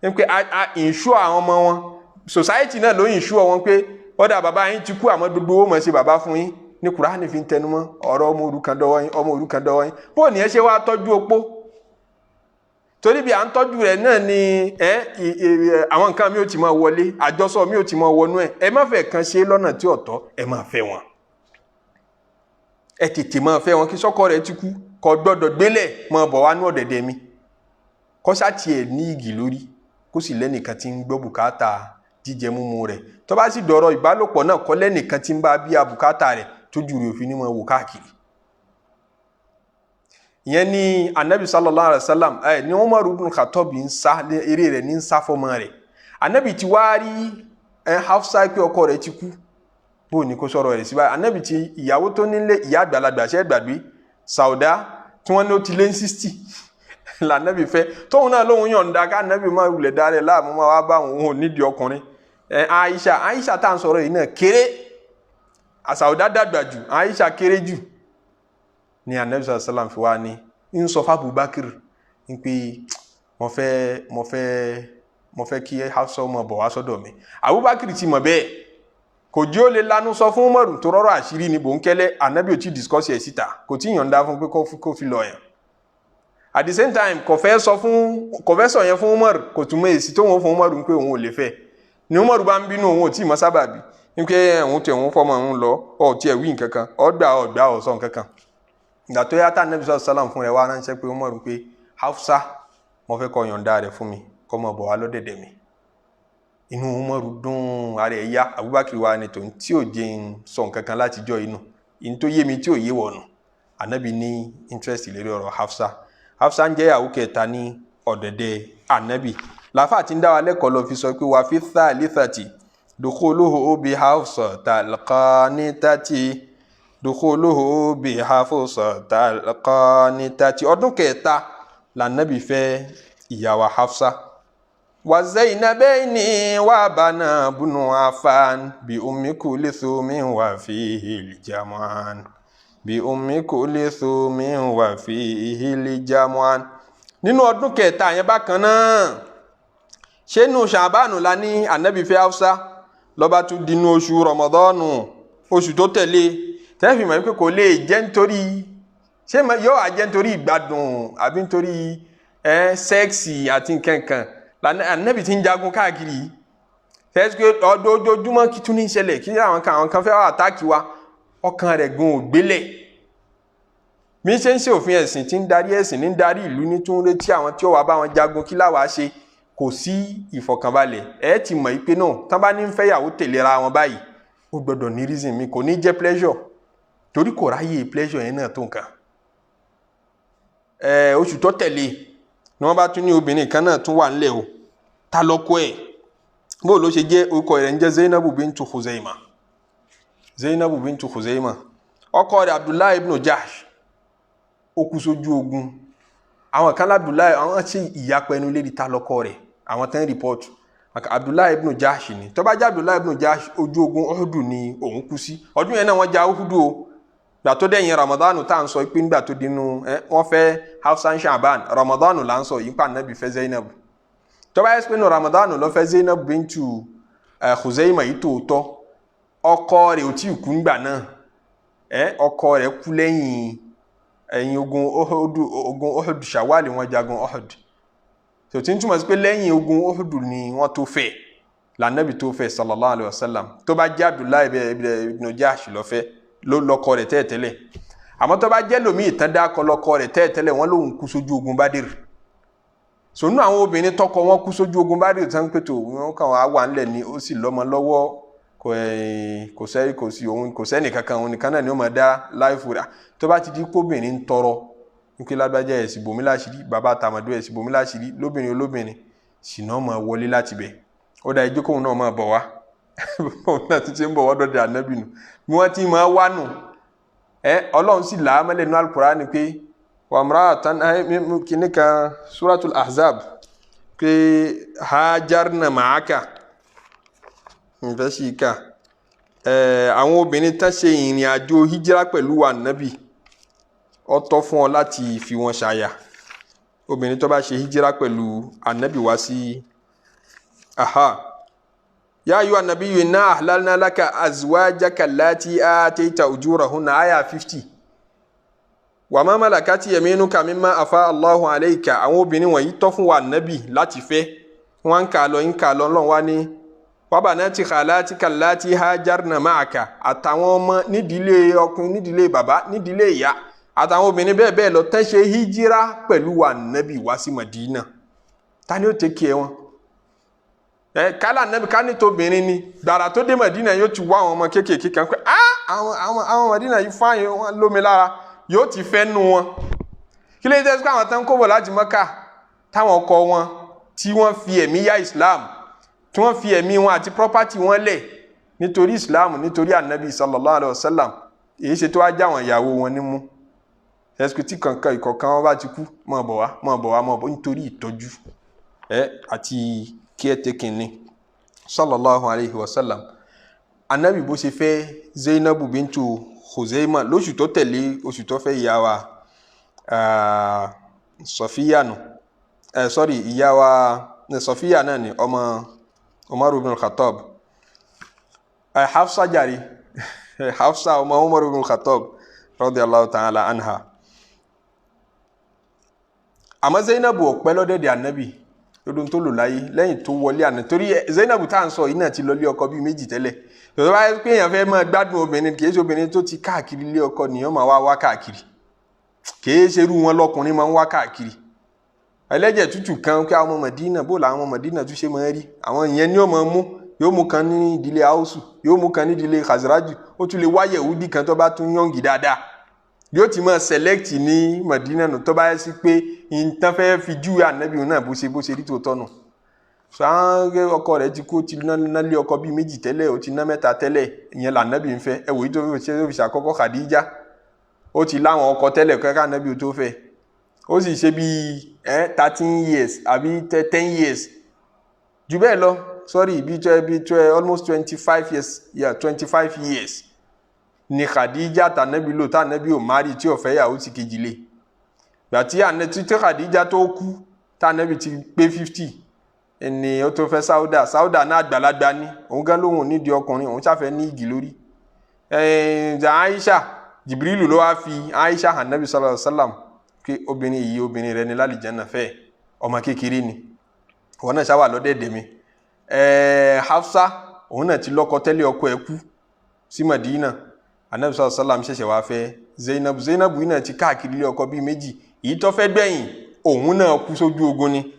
ní pé a insure àwọn ọmọ wọn, society náà ló insure wọn pé ọ̀dà bàbá yín ti kú, àmọ́ gbogbo owó mọ̀ ṣe bàbá fún yín. Ní Kùránì fi ń tẹnumọ́ ọ̀rọ̀ ọmọ òrukàn dọ́wọ́ yín, ọmọ òrukàn dọ́wọ́ yín. Bó ní ẹ ṣe wá tọ́jú opó, torí bí à ń tọ́jú rẹ̀ náà ni ẹ àwọn nǹkan mi ò ti máa wọlé, àjọsọ mi ò ti máa wọnú ẹ. Ẹ má fẹ́ kan ṣe lọ́nà tí ò tọ́, ẹ máa fẹ́ wọn, ẹ tètè máa fẹ́ wọn. Kí sọ́kọ rẹ̀ ti kú, kò gbọ́dọ̀ gbélẹ̀ máa bọ̀ wá ní ọ̀dẹ̀dẹ̀ mi, kó sá tiẹ̀ ní igi lórí, kó sì lẹ́nìkan tí ń gbọ́ bùkátà jíjẹ múmu rẹ̀. Tó bá sì dọ̀rọ̀ ìbálòpọ̀ náà, kọ́ lẹ́nìkan tí ń bá bí abùkátà rẹ̀, tójú rẹ̀ òfin ní máa wò káàkiri. Ìyẹn ní anabi sallallahu alayhi wa sallam ẹ ní Umar ibn Khattab ń sá eré rẹ̀, ní ń sá fọmọ rẹ̀. Anabi ti wá rí ẹ Hafsa pé ọkọ rẹ̀ ti kú, bó ní kó sọ̀rọ̀ rẹ̀ sí báyìí? Anabi ti ìyàwó tó nílé, ìyá àgbàlagbà, ṣẹ́ gbàgbé Sauda tí wọ́n ní ó ti lé ní 60 lànàbì fẹ́, tóun náà lóun yọ̀ǹda ká anabi máa wulẹ̀ darẹ̀ láàmú, máa wá bá òun, ò nídìí ọkùnrin. Ẹ Aisha, Aisha tá à ń sọ̀rọ̀ yìí náà kéré, Sauda dàgbà jù, Aisha kéré jù. Ní anabi sallam fi wá ní ń sọ fún Abubakar ń pé mo fẹ́ kí Hafsa ọmọ bọ̀ wá sọ́dọ̀ mi. Abubakar ti mọ̀ bẹ́ẹ̀, kò jí ó lè lanu sọ fún Umaru tó rọrọ àṣírí ní bòńkẹ́lẹ́. Anabi ò tí discuss ẹ̀ síta, kò tí yọ̀ǹda fún pé kó fi lọ yàn. At the same time, kò fẹ́ sọ fún, kò fẹ́ sọ yẹn fún Umaru, kò tún mọ èsì tó wọn fún Umaru pé òun ò lè fẹ́. Ni Umaru bá ń bínú, òun ò tí ì mọ sábàbí ní pé òun tẹ òun fọmọ òun lọ, ọ tí ẹ wí nǹkan kan, ọ gbà ọ gbà ọ sọ nǹkan kan. Ìgbà tó yá tá anabi sọ sálàm fún rẹ wá ránṣẹ́ pé Umaru pé Hafsa, mo fẹ́ kó yọ̀ǹda rẹ̀ fún mi, kó máa bọ̀ wá lọ́dẹ̀dẹ̀ mi. Inú Umaru dùn, ara ẹ̀ yá. Abubakar wa ni tòun tí ò jẹ́ ń sọ nǹkan kan láti jọ inú ìyẹn tó yé mi tí ò yé wọ̀nù. Anabi ní interest lérí ọ̀rọ̀ Hafsa. Hafsa ń jẹ́ ìyàwó kẹta ní ọ̀dẹ̀dẹ̀ anabi. Làáfà tí ń dá wa lẹ́kọ̀ọ́ lọ fi sọ pé wà fi thalithati dukhuluhu bi Hafsa talqanitati, dukhuluhu bi Hafsa talqanitati. Ọdún kẹta lànàbì fẹ́ ìyàwó Hafsa. Wa Zainabaini wa bana bunu Affan bi Ummi Kulthumi wa fihi al-jam'an, bi Ummi Kulthumi wa fihi al-jam'an. Nínú ọdún kẹta yẹn bákan náà, ṣé nù Ṣàbánu la ní anabi fẹ́ Hafsa, lọ́ba tún dínú oṣù Rọmọdọ́nù, oṣù tó tẹ̀lé, tẹ́fì mọ̀ pé kò lè jẹ́ nítorí ṣé yóò wá jẹ́ nítorí ìgbádùn àbí nítorí ẹ sex àti nkankan anabi ti ń jagun káàkiri yìí. Tẹ́sí pé ọdọọdọọdúnmọ́ kí tún ní ìṣẹ̀lẹ̀, kí àwọn kan fẹ́ wá attack wa, ọkàn rẹ̀ gan ò gbélẹ̀. Bí ṣe ń ṣe òfin ẹ̀sìn, tí ń darí ẹ̀sìn, ní ń darí ìlú, ní tún retí àwọn tí ó wà bá wọn jagun, kí láwàá ṣe? Kò sí ìfọ̀kànbalẹ̀. Ẹ ti mọ̀ pé náà tán bá ní ń fẹ́yàwó tẹ̀léra wọn báyìí, ó gbọ́dọ̀ ní reason mi, kò ní jẹ́ pleasure, torí kò ráyè pleasure yẹn náà tó nǹkan. Ẹ oṣù tó tẹ̀lé ni wọ́n bá tún ní obìnrin kan náà tún wà nílẹ̀ o. Ta lọ́kọ ẹ̀? Bó ló ṣe jẹ́? Orúkọ rẹ̀ ń jẹ́ Zainabu bintu Khuzaima. Zainabu bintu Khuzaima, ọkọ rẹ̀ Abdullahi ibn Jahsh, ó kú sójú ogun. Àwọn kan lábdullahi, àwọn ṣe ìyapa ẹnu lérí ta lọ́kọ rẹ̀. Àwọn tán report Abdullahi ibn Jahsh ni. Tó bá jẹ́ Abdullahi ibn Jahsh, ojú ogun Uhudu ni òun kú sí. Ọdún yẹn náà wọ́n ja Uhudu o. Gbà tó dẹ̀yìn Ramadanu tá à ń sọ pé nígbà tó dínú ẹ wọ́n fẹ́ Hafsa Shaban, Ramadanu là ń sọ yìí pa Anabi fẹ́ Zainab. Tó bá jẹ́ Abdullahi ibn Jahsh ni, ojú ogun Uhudu ló kú sí. Tó bá yẹ pé nínú Ramadan ló fẹ́ Zainab bintu Khuzaima yìí tòótọ́, ọkọ rẹ̀ ò tí ì kú ńgbà náà. Ọkọ rẹ̀ kú lẹ́yìn ẹ̀yìn ogun Uhud, Shawwal wọn jagun Uhud. Tó ti ń túmọ̀ sí pé lẹ́yìn ogun Uhud ni wọ́n tó fẹ́, lànàbì tó fẹ́ sallallahu alayhi wa sallam. Tó bá jẹ́ Abdullahi ibn Jahsh ló fẹ́ lọ́kọ rẹ̀ tẹ́ẹ̀tẹ́lẹ̀. Àmọ́ tó bá jẹ́ lómi ìtàn dákọ lọ́kọ rẹ̀ tẹ́ẹ̀tẹ́lẹ̀, wọ́n lòun kú sójú ogun Badr. Sònú àwọn obìnrin tọkọ wọn kú sójú ogun Badr tán pé tó wọn kàn wá wà ńlẹ̀ ni, ó sì lọ́mọ lọ́wọ́, kò sẹ́ kò sí òun kò sẹ́nì kankan, òun nìkan náà ni ó máa dá láìfò rà. Tó bá ti di kóbìnrin ń tọrọ nípa lágbájá ẹ̀sìn bòmí láṣìírí, bàbá tàmàdó ẹ̀sìn bòmí láṣìírí, lóbìnrin olóbìnrin sì náà máa wọlé láti bẹ̀. Ó dá ijó kóun náà máa bọ̀ wá, òun náà ti ń bọ̀ wá dọ̀dẹ̀ ànábì nù bí wọ́n ti máa wá nù. Ọlọ́run sì là á mọ́lẹ̀ nínú Al-Qur'ani pé wàmúrà kìíní kan Suratul Ahzab pé hajarna ma'aka nfẹ́ sí ká àwọn obìnrin tán ṣe ìrìn àjò hijira pẹ̀lú ànábì, ó tọ́ fún ọ láti fi wọn ṣàyà. Obìnrin tó bá ṣe hijira pẹ̀lú ànábì wá sí aha ya ayyuhan nabiyyu inna ahlalna laka azwajaka allati atayta ujurahunna aya 50 wa ma malakati yaminuka mimma afa Allahu alayka. Àwọn obìnrin wọ̀nyí tọ́ fún wa ànábì láti fẹ́. Wọ́n ń kà lọ ń kà lọ lọ́n wá ní wabanati khalatika allati hajarna ma'aka, àtàwọn ọmọ nídìílé ọkùnrin, nídìílé bàbá, nídìílé ìyá, àtàwọn obìnrin bẹ́ẹ̀ bẹ́ẹ̀ lọ tẹ́ ṣe hijira pẹ̀lú wa ànábì wá sí Madina. Ta ni ó tẹ́ kí ẹ wọn? Kálá ànábì ká ní tóbìnrin ni gbàrà tó dé Madina yóò ti wá àwọn ọmọ kéékèèké kan pé àwọn Madina yìí fáyín wọn lómi lára, yóò ti fẹ́ nu wọn. Kí ló dé sí àwọn tán kó bọ̀ láti Mọ́kà táwọn ọkọ wọn tí wọ́n fi ẹ̀mí yá Islam, tí wọ́n fi ẹ̀mí wọn àti property wọn lẹ̀ nítorí Islam, nítorí ànábì sallallahu alayhi wa sallam, èyí ṣe tó wá já àwọn ìyàwó wọn nímú? Ẹsùn tí kankan ìkọ̀kan wọn bá ti kú, mọ̀ bọ̀ wá, mọ̀ bọ̀ wá, mọ̀ bọ̀, nítorí ìtọ́jú àti caretaking ni sallallahu alayhi wa sallam. Ànábì bó ṣe fẹ́ Zainabu bintu Khuzaima lóṣù tó tẹ̀lé oṣù tó fẹ́ ìyá wa Sọfíyà nù, sorry, ìyá wa Sọfíyà náà ni ọmọ Umar ibn al-Khattab, Hafsa jàre, Hafsa ọmọ Umar ibn al-Khattab radiyallahu ta'ala anha. Àmọ́ Zainabu ò pẹ́ lọ́dẹ̀dẹ̀ ànábì lọ́dún tó lò láyé lẹ́yìn tó wọlé àná, torí Zainabu tá à ń sọ yìí náà ti lọ lé ọkọ bíi méjì tẹ́lẹ̀. Tòtò bá yẹ pé èèyàn fẹ́ máa gbádùn obìnrin, kì í ṣe obìnrin tó ti káàkiri lé ọkọ nìyẹn máa wá wá káàkiri, kì í ṣe irú wọn lọkùnrin máa ń wá káàkiri. Ẹlẹ́jẹ̀ tútù kan kí àwọn ọmọ Mọ̀dínà bó làwọn ọmọ Mọ̀dínà tún ṣe máa rí, àwọn ìyẹn ni ó máa mú, yóò mú kan ní ìdílé Hausu, yóò mú kan ní ìdílé Khazraju, ó tún lè wá Yẹhudi kan tó bá tún yọ̀ǹgì dáadáa, yóò ti máa select ní Mọ̀dínà nù. Tó bá yẹ sí pé nǹkan fẹ́ fi júwe ànábì náà bó ṣe rí tòótọ́ nù. Sàn ọkọ rẹ̀ ti kú, ó ti ná lé ọkọ bíi méjì tẹ́lẹ̀, ó ti ná mẹ́ta tẹ́lẹ̀, ìyẹn lànábì ń fẹ́. Ẹ wòye tó fi ṣe ṣàkọ́kọ́ Khadija, ó ti láwọn ọkọ tẹ́lẹ̀ kẹ́kẹ́ ànábì tó fẹ́, ó sì ṣe bíi 13 years àbí 10 years jù bẹ́ẹ̀ lọ, sorry, bíi almost 25 years, yeah, 25 years ni Khadija tànábì lò tànábì ò márì tí ò fẹ́ yàwó ti kejì lé. Gbà tí tí Khadija tó kú tànábì ti pé 50 ẹni ó tó fẹ́ Sauda. Sauda náà àgbàlagbà ni, òun gan lóhùn nídìí ọkùnrin, òun ṣàfẹ́ ní igi lórí. Aisha, Jibrilu ló wá fi Aisha hàn Nabi sallallahu alaihi wasallam pé obìnrin yìí obìnrin rẹ ni lálìjánnà fẹ́, ọmọ kékeré ni, wọn náà ṣáwà lọ́dẹ̀dẹ̀ mi. Hafsa òun náà ti lọ́kọ tẹ́lẹ̀, ọkọ ẹ̀ kú sí Madina. Anabi sallallahu alaihi wasallam ṣẹ̀ṣẹ̀ wá fẹ́ Zainab. Zainab yìí náà ti káàkiri ilé ọkọ bíi méjì, èyí tó fẹ́ gbẹ̀yìn òun náà kú sójú ogun ni,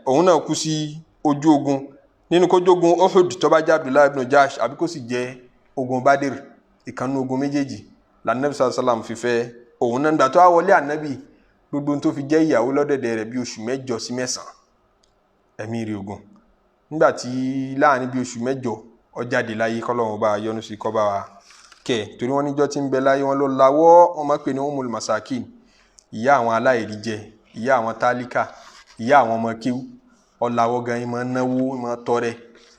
òun náà kú sí ojú ogun, nínú kójógun Uhud tó bá jẹ́ Abdullahi ibn Jahsh, àbí kó sì jẹ́ ogun Badr, ìkànnì ogun méjèèjì lànàbí sallallahu alaihi wasallam fi fẹ́ òun náà. Gbà tó wá wọlé ànábì, gbogbo tó fi jẹ́ ìyàwó lọ́dẹ̀dẹ̀ rẹ̀ bí oṣù 8 sí 9, ẹ̀mí rí ogun. Nígbà tí láàrin bí oṣù 8 ó jáde láyé, kọ́lọ́run bá yọ́nú sí kọ́ bá wa kẹ́, torí wọ́n níjọ́ tí ń bẹ láyé wọn ló lawọ́, wọn máa pè ní Ummul Masakin, ìyá àwọn aláìrí jẹ, ìyá àwọn tálíkà, ìyá àwọn ọmọ kíw. Ọ̀làwọ́ gan yín máa náwó, máa tọrẹ,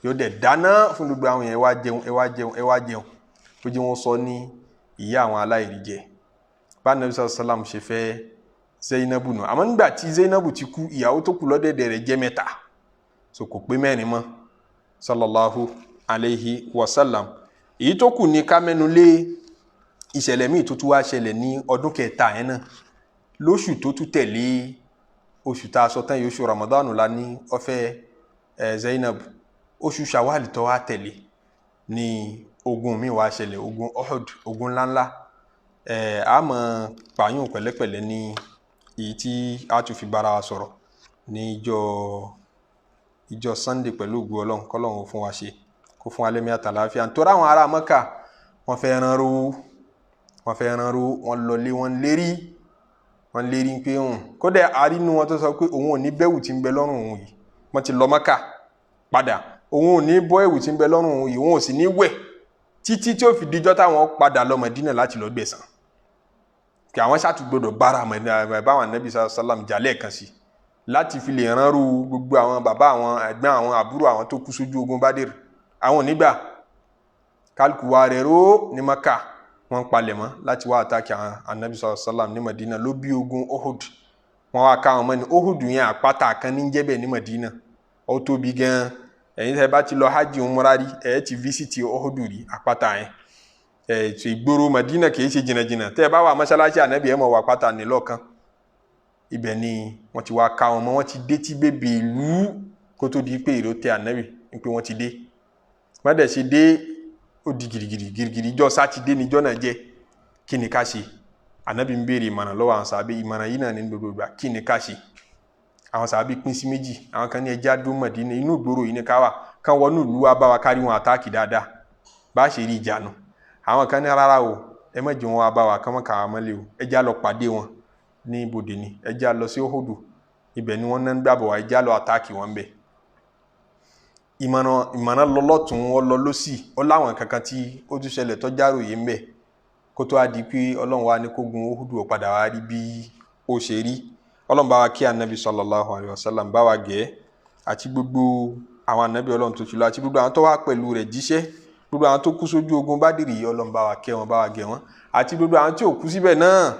yóò dẹ̀ dáná fún gbogbo àwọn yẹn, ẹ wá jẹun, ẹ wá jẹun, ẹ wá jẹun. Ó jẹ́ wọn sọ ní ìyá àwọn aláìrí jẹ. Bá Nabi sallallahu alaihi wasallam ṣe fẹ́ Zainabu nù. Àmọ́ nígbà tí Zainabu ti kú, ìyàwó tó kù lọ́dẹ̀dẹ̀ rẹ̀ jẹ́ mẹ́ta, so kò pé mẹ́rin mọ́, sallallahu alayhi wa sallam. Èyí tó kù ní ká mẹ́nu lé ìṣẹ̀lẹ̀ míì tó tún wá ṣẹlẹ̀ ní ọdún kẹta yẹn náà, lóṣù tó tún tẹ̀lé oṣù tá a sọ tán yìí, oṣù Ramadanu la ní ó fẹ́ Zainab. Oṣù Shawwal tó wá tẹ̀lé ní ogun míì wá ṣẹlẹ̀, ogun Uhud, ogun ńláńlá. A mọ̀ pààyàn pẹ̀lẹ́pẹ̀lẹ́ ní èyí tí a tún fi bára wa sọ̀rọ̀ ní ìjọ Sunday pẹ̀lú ògùn Ọlọ́run, kọ́lọ́run fún wa ṣe, kó fún wa lẹ́mí àtàlàáfíà. Nítorí àwọn ará Mẹ́kà wọ́n fẹ́ rán ró, wọ́n lọlé, wọ́n lérí pé òun kódà àrínú wọn tó sọ pé òun ò ní bẹ́wù tí ń bẹ lọ́rùn òun yìí. Wọ́n ti lọ Mẹ́kà padà, òun ò ní bọ́ ẹ̀wù tí ń bẹ lọ́rùn òun yìí, òun ò sì ní wẹ̀ títí tí ó fi dijọ́ táwọn padà lọ Mẹdínà láti lọ gbẹ̀san, kí àwọn ṣàtúgbọdọ̀ bára báwọn Ànábì sàlám jà lẹ́ẹ̀kan sí láti fi lè ránrú gbogbo àwọn bàbá àwọn ẹ̀gbọ́n àwọn àbúrò àwọn tó kú sójú ogun Bádìrì. Àwọn onígbà kálukú wa rẹ̀ ró ní Mẹ́kà, wọ́n palẹ̀ mọ́ láti wá àtàkì àwọn Ànábì sàlám ní Mẹdínà ló bí ogun Uhud. Wọ́n wá ká àwọn mọ́ni Uhud yẹn, àpáta kan ní jẹ́bẹ̀ ní Mẹdínà, ó tóbi gan-an. Ẹ̀yin tẹ́ bá ti lọ hajj umra rí, ẹ̀ ti fisiti Uhud rí, àpáta yẹn. Ètò ìgboro Madina kì í ṣe jìnnàjìnnà. Tẹ́ ẹ bá wà mọ́ṣáláṣí Ànábì ẹ̀ mọ̀ wà pátá nílọ́ọ̀kan. Ibẹ̀ ni wọ́n ti wá ká wọn mọ́, wọ́n ti dé tí bèbè ìlú kó tó di pé èrò tẹ Ànábì pé wọ́n ti dé. Wọ́n dẹ̀ ṣe dé, ó di gìrìgìrì gìrìgìrì ìjọ sátidé níjọ́ náà jẹ́. Kí ni ká ṣe? Ànábì ń béèrè ìmọ̀ràn lọ́wọ́ àwọn sàábé. Ìmọ̀ràn yìí náà ní gbogbo ìgbà, kí ni ká ṣe? Àwọn sàábé pín sí méjì. Àwọn kan ní ẹja dún Mọ̀dínà, inú ìgboro yìí ni ká wà, kán wọnú ìlú wa bá wa kárí wọn àtáàkì dáadáa, bá ṣe rí ìjà nù. Àwọn kan ní rárá o, ẹ má jẹ́ wọn wá bá wa, kán mọ́ kà wá mọ́lẹ̀ o, ẹ já lọ pàdé wọn ní ibodè ni, ẹ já lọ sí Uhudu, ibẹ̀ ni wọ́n náà ń gbàbọ̀ wá, ẹ já lọ àtáàkì wọn bẹ̀. Ìmọ̀ràn lọ lọ́tún, ó lọ lọ́sì, ó láwọn kankan tí ó tún ṣẹlẹ̀ tó járòyé ń bẹ̀ kó tó wá di pé Ọlọ́run wá ní kógun Uhudu ó padà wá rí bí ó ṣe rí. Ọlọ́run bá wa kí Ànábì sallallahu alayhi wa sallam, bá wa gẹ̀ àti gbogbo àwọn ànábì Ọlọ́run tó ti lọ, àti gbogbo àwọn tó wá pẹ̀lú rẹ̀ jíṣẹ́, gbogbo àwọn tó kú sójú ogun Bádìrì, Ọlọ́run bá wa kẹ́ wọn, bá wa gẹ̀ wọn, àti gbogbo àwọn tí ò kú síbẹ̀ náà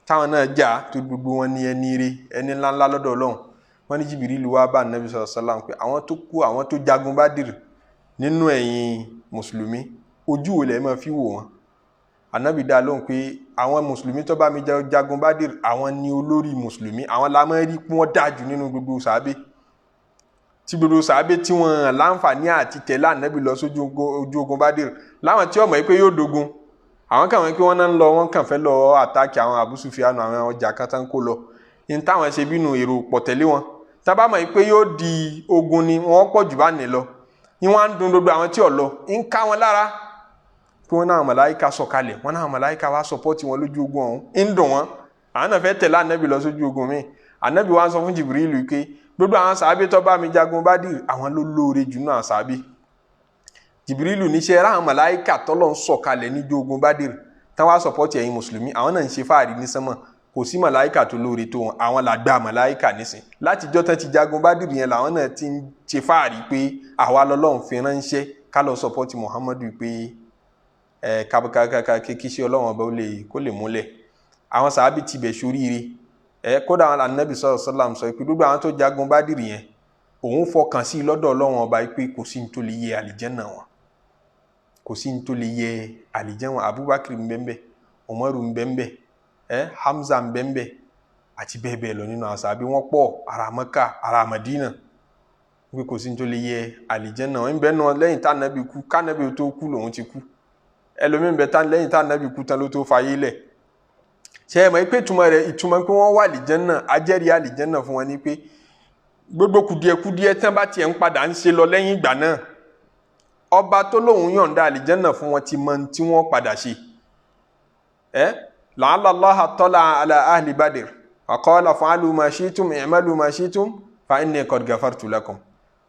táwọn náà jà, tó gbogbo wọn ní ẹni ire, ẹni ńláńlá lọ́dọ̀ Ọlọ́run. Wọ́n ní Jìbìrìlù wá bá Ànábì sallallahu alaihi wasallam pé àwọn tó kú, àwọn tó jagun Bádìrì nínú ẹ̀yin mùsùlùmí, ojú wo lẹ máa fi wò wọ́n? Ànábì dá lóhùn pé àwọn mùsùlùmí tó bá mi jagun Bádìrì, àwọn ni olórí mùsùlùmí, àwọn la máa rí pé wọ́n dáa jù nínú gbogbo sàábé. Tí gbogbo sàábé tí wọ́n láǹfààní àti tẹ̀lé Ànábì lọ sójú ogun Bádìrì, láwọn tí ó mọ̀ pé yóò dogun, àwọn kàn wọ́n pé wọ́n náà ń lọ, wọ́n kàn fẹ́ lọ àtàkì àwọn Abu Sufyan, àwọn ọjà kan tán kó lọ ní táwọn ṣe bínú èrò pọ̀ tẹ̀lé wọn. Tábà mọ̀ pé yóò di ogun ni wọ́n pọ̀ jù bá ní lọ, ní wọ́n á ń dun gbogbo àwọn tí ò lọ, ń ká wọn lára pé wọ́n náà màláíkà sọ̀kalẹ̀, wọ́n náà màláíkà wá sọpọ́tì wọn lójú ogun ọ̀hún, ń dùn wọn. Àwọn náà fẹ́ tẹ̀lé Ànábì lọ sójú ogun mi. Ànábì wa ń sọ fún Jìbìrìlù pé gbogbo àwọn sàábé tó bá mi jagun Bádìrì, àwọn ló lóore jù náà sàábé. Jìbìrìlù níṣẹ́ ráwọn màláíkà tọ́lọ́ ń sọ̀kalẹ̀ níjú ogun Bádìrì táwọn sọpọ́tì ẹ̀yin mùsùlùmí, àwọn náà ń ṣe fáàrí ní sánmọ̀. Kò sí màláíkà tó lóore tó wọn, àwọn làgbà màláíkà nísìn. Látijọ́ tán ti jagun Bádìrì yẹn làwọn náà ti ń ṣe fáàrí pé àwa lọ́lọ́run fi ránṣẹ́ ká lọ sọpọ́tì Muhammadu pé ẹ kábíkáká kí ṣe Ọlọ́run ọba kó lè múlẹ̀. Àwọn sàábì ti bẹ̀ ṣoríire. Ẹ kódà àwọn Ànábì sallallahu alaihi wasallam sọ pé gbogbo àwọn tó jagun Bádìrì yẹn, òun fọkàn sí lọ́dọ̀ Ọlọ́run ọba pé kò sí ní tó lè yẹ àlìjẹ́nà wọn, kò sí ní tó lè yẹ àlìjẹ́nà wọn. Abubakar ń bẹ, Umaru ń bẹ, Hamza ń bẹ, àti bẹ́ẹ̀ bẹ́ẹ̀ lọ nínú àwọn sàábì. Wọ́n pọ̀, ará Mẹ́kà, ará Mẹ́dínà, pé kò sí ní tó lè yẹ àlìjẹ́nà wọn. Ń bẹ náà lẹ́yìn tá Ànábì kú, kánábì tó kú lòun ti kú. Ẹlòmíín bẹ tán lẹ́yìn tá Ànábì kú tán ló tó fayé lẹ̀. Ṣe é mọ̀ pé ìtumọ̀ rẹ̀, ìtumọ̀ pé wọ́n wà àlìjẹ́nà, ajẹ́rìí àlìjẹ́nà fún wọn ni pé gbogbo kùdìẹ̀kùdìẹ̀ tán bá tiẹ̀ ń padà ń ṣe lọ lẹ́yìn ìgbà náà, ọba tó lóun yọ̀ǹda àlìjẹ́nà fún wọn ti mọ tí wọ́n padà ṣe. La'alla Allaha tala ala ahli Badr wa qala fa'alu ma shi'tum i'malu ma shi'tum fa inni qad ghafartu lakum.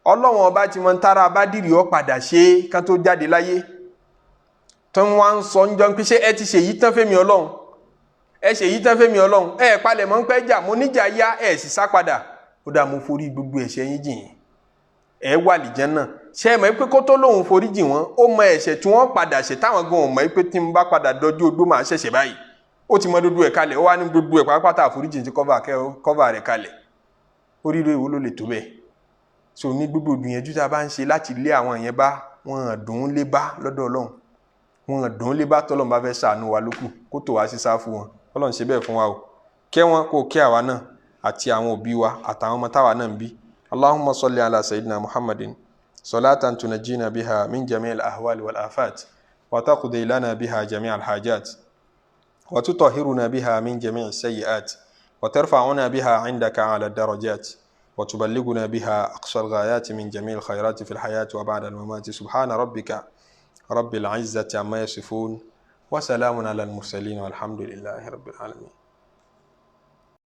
Ọlọ́wọ́n ọba ti mọ tára Bádìrì ó padà ṣe kán tó jáde láyé, tó ń wá ń sọ ń jọ pé ṣé ẹ ti ṣèyí tán fẹ́mi Ọlọ́run, ẹ ṣèyí tán fẹ́mi Ọlọ́run, ẹ palẹ̀ mọ́ ń pẹ́ jà, mo níjà yá, ẹ sì sá padà, ó dà mo forí gbogbo ẹ̀ṣẹ̀ yín jìn yín, ẹ wà lìjẹ́ náà. Ṣé ẹ mọ̀ pé kó tó lóun forí jìn wọ́n, ó mọ ẹ̀ṣẹ̀ tí wọ́n padà ṣẹ̀ táwọn gan ò mọ̀ pé tí n bá padà dọjú ogbó màá ṣẹ̀ṣẹ̀ báyìí. Ó ti mọ gbogbo ẹ̀ kalẹ̀, ó wá ní gbogbo ẹ̀ pátápátá àforíjì ti kọ́fà rẹ̀ kalẹ̀. Oríire ìwó ló lè tó bẹ́ẹ̀? So ní gbogbo ìgbìyànjú tá a bá ń ṣe láti lé àwọn yẹn bá wọn dùn ún lé bá lọ́dọ̀ Ọlọ́run, wọn dùn ún lé bá tọ́lọ́run bá fẹ́ ṣàánú wa lókù kó tó wá sí sáfù wọn. Ọlọ́run ṣe bẹ́ẹ̀ fún wa o, kẹ́ wọn kó kẹ́ àwa náà àti àwọn òbí wa àtàwọn ọmọ táwa náà ń bí. Allahumma salli ala sayyidina Muhammadin salatan tunajjina biha min jami'il ahwali wal afat wa taqdi lana biha jami'al hajat wa tutahhiruna biha min jami'is sayyi'at wa tarfa'una biha 'indaka 'ala darajat wa tuballighuna biha aqsa al-ghayat min jami'il khayrati fil hayati wa ba'da al-mamati. Subhana rabbika rabbil 'izzati amma yasifun wa salamun ala al-mursalin walhamdulillahi rabbil alamin.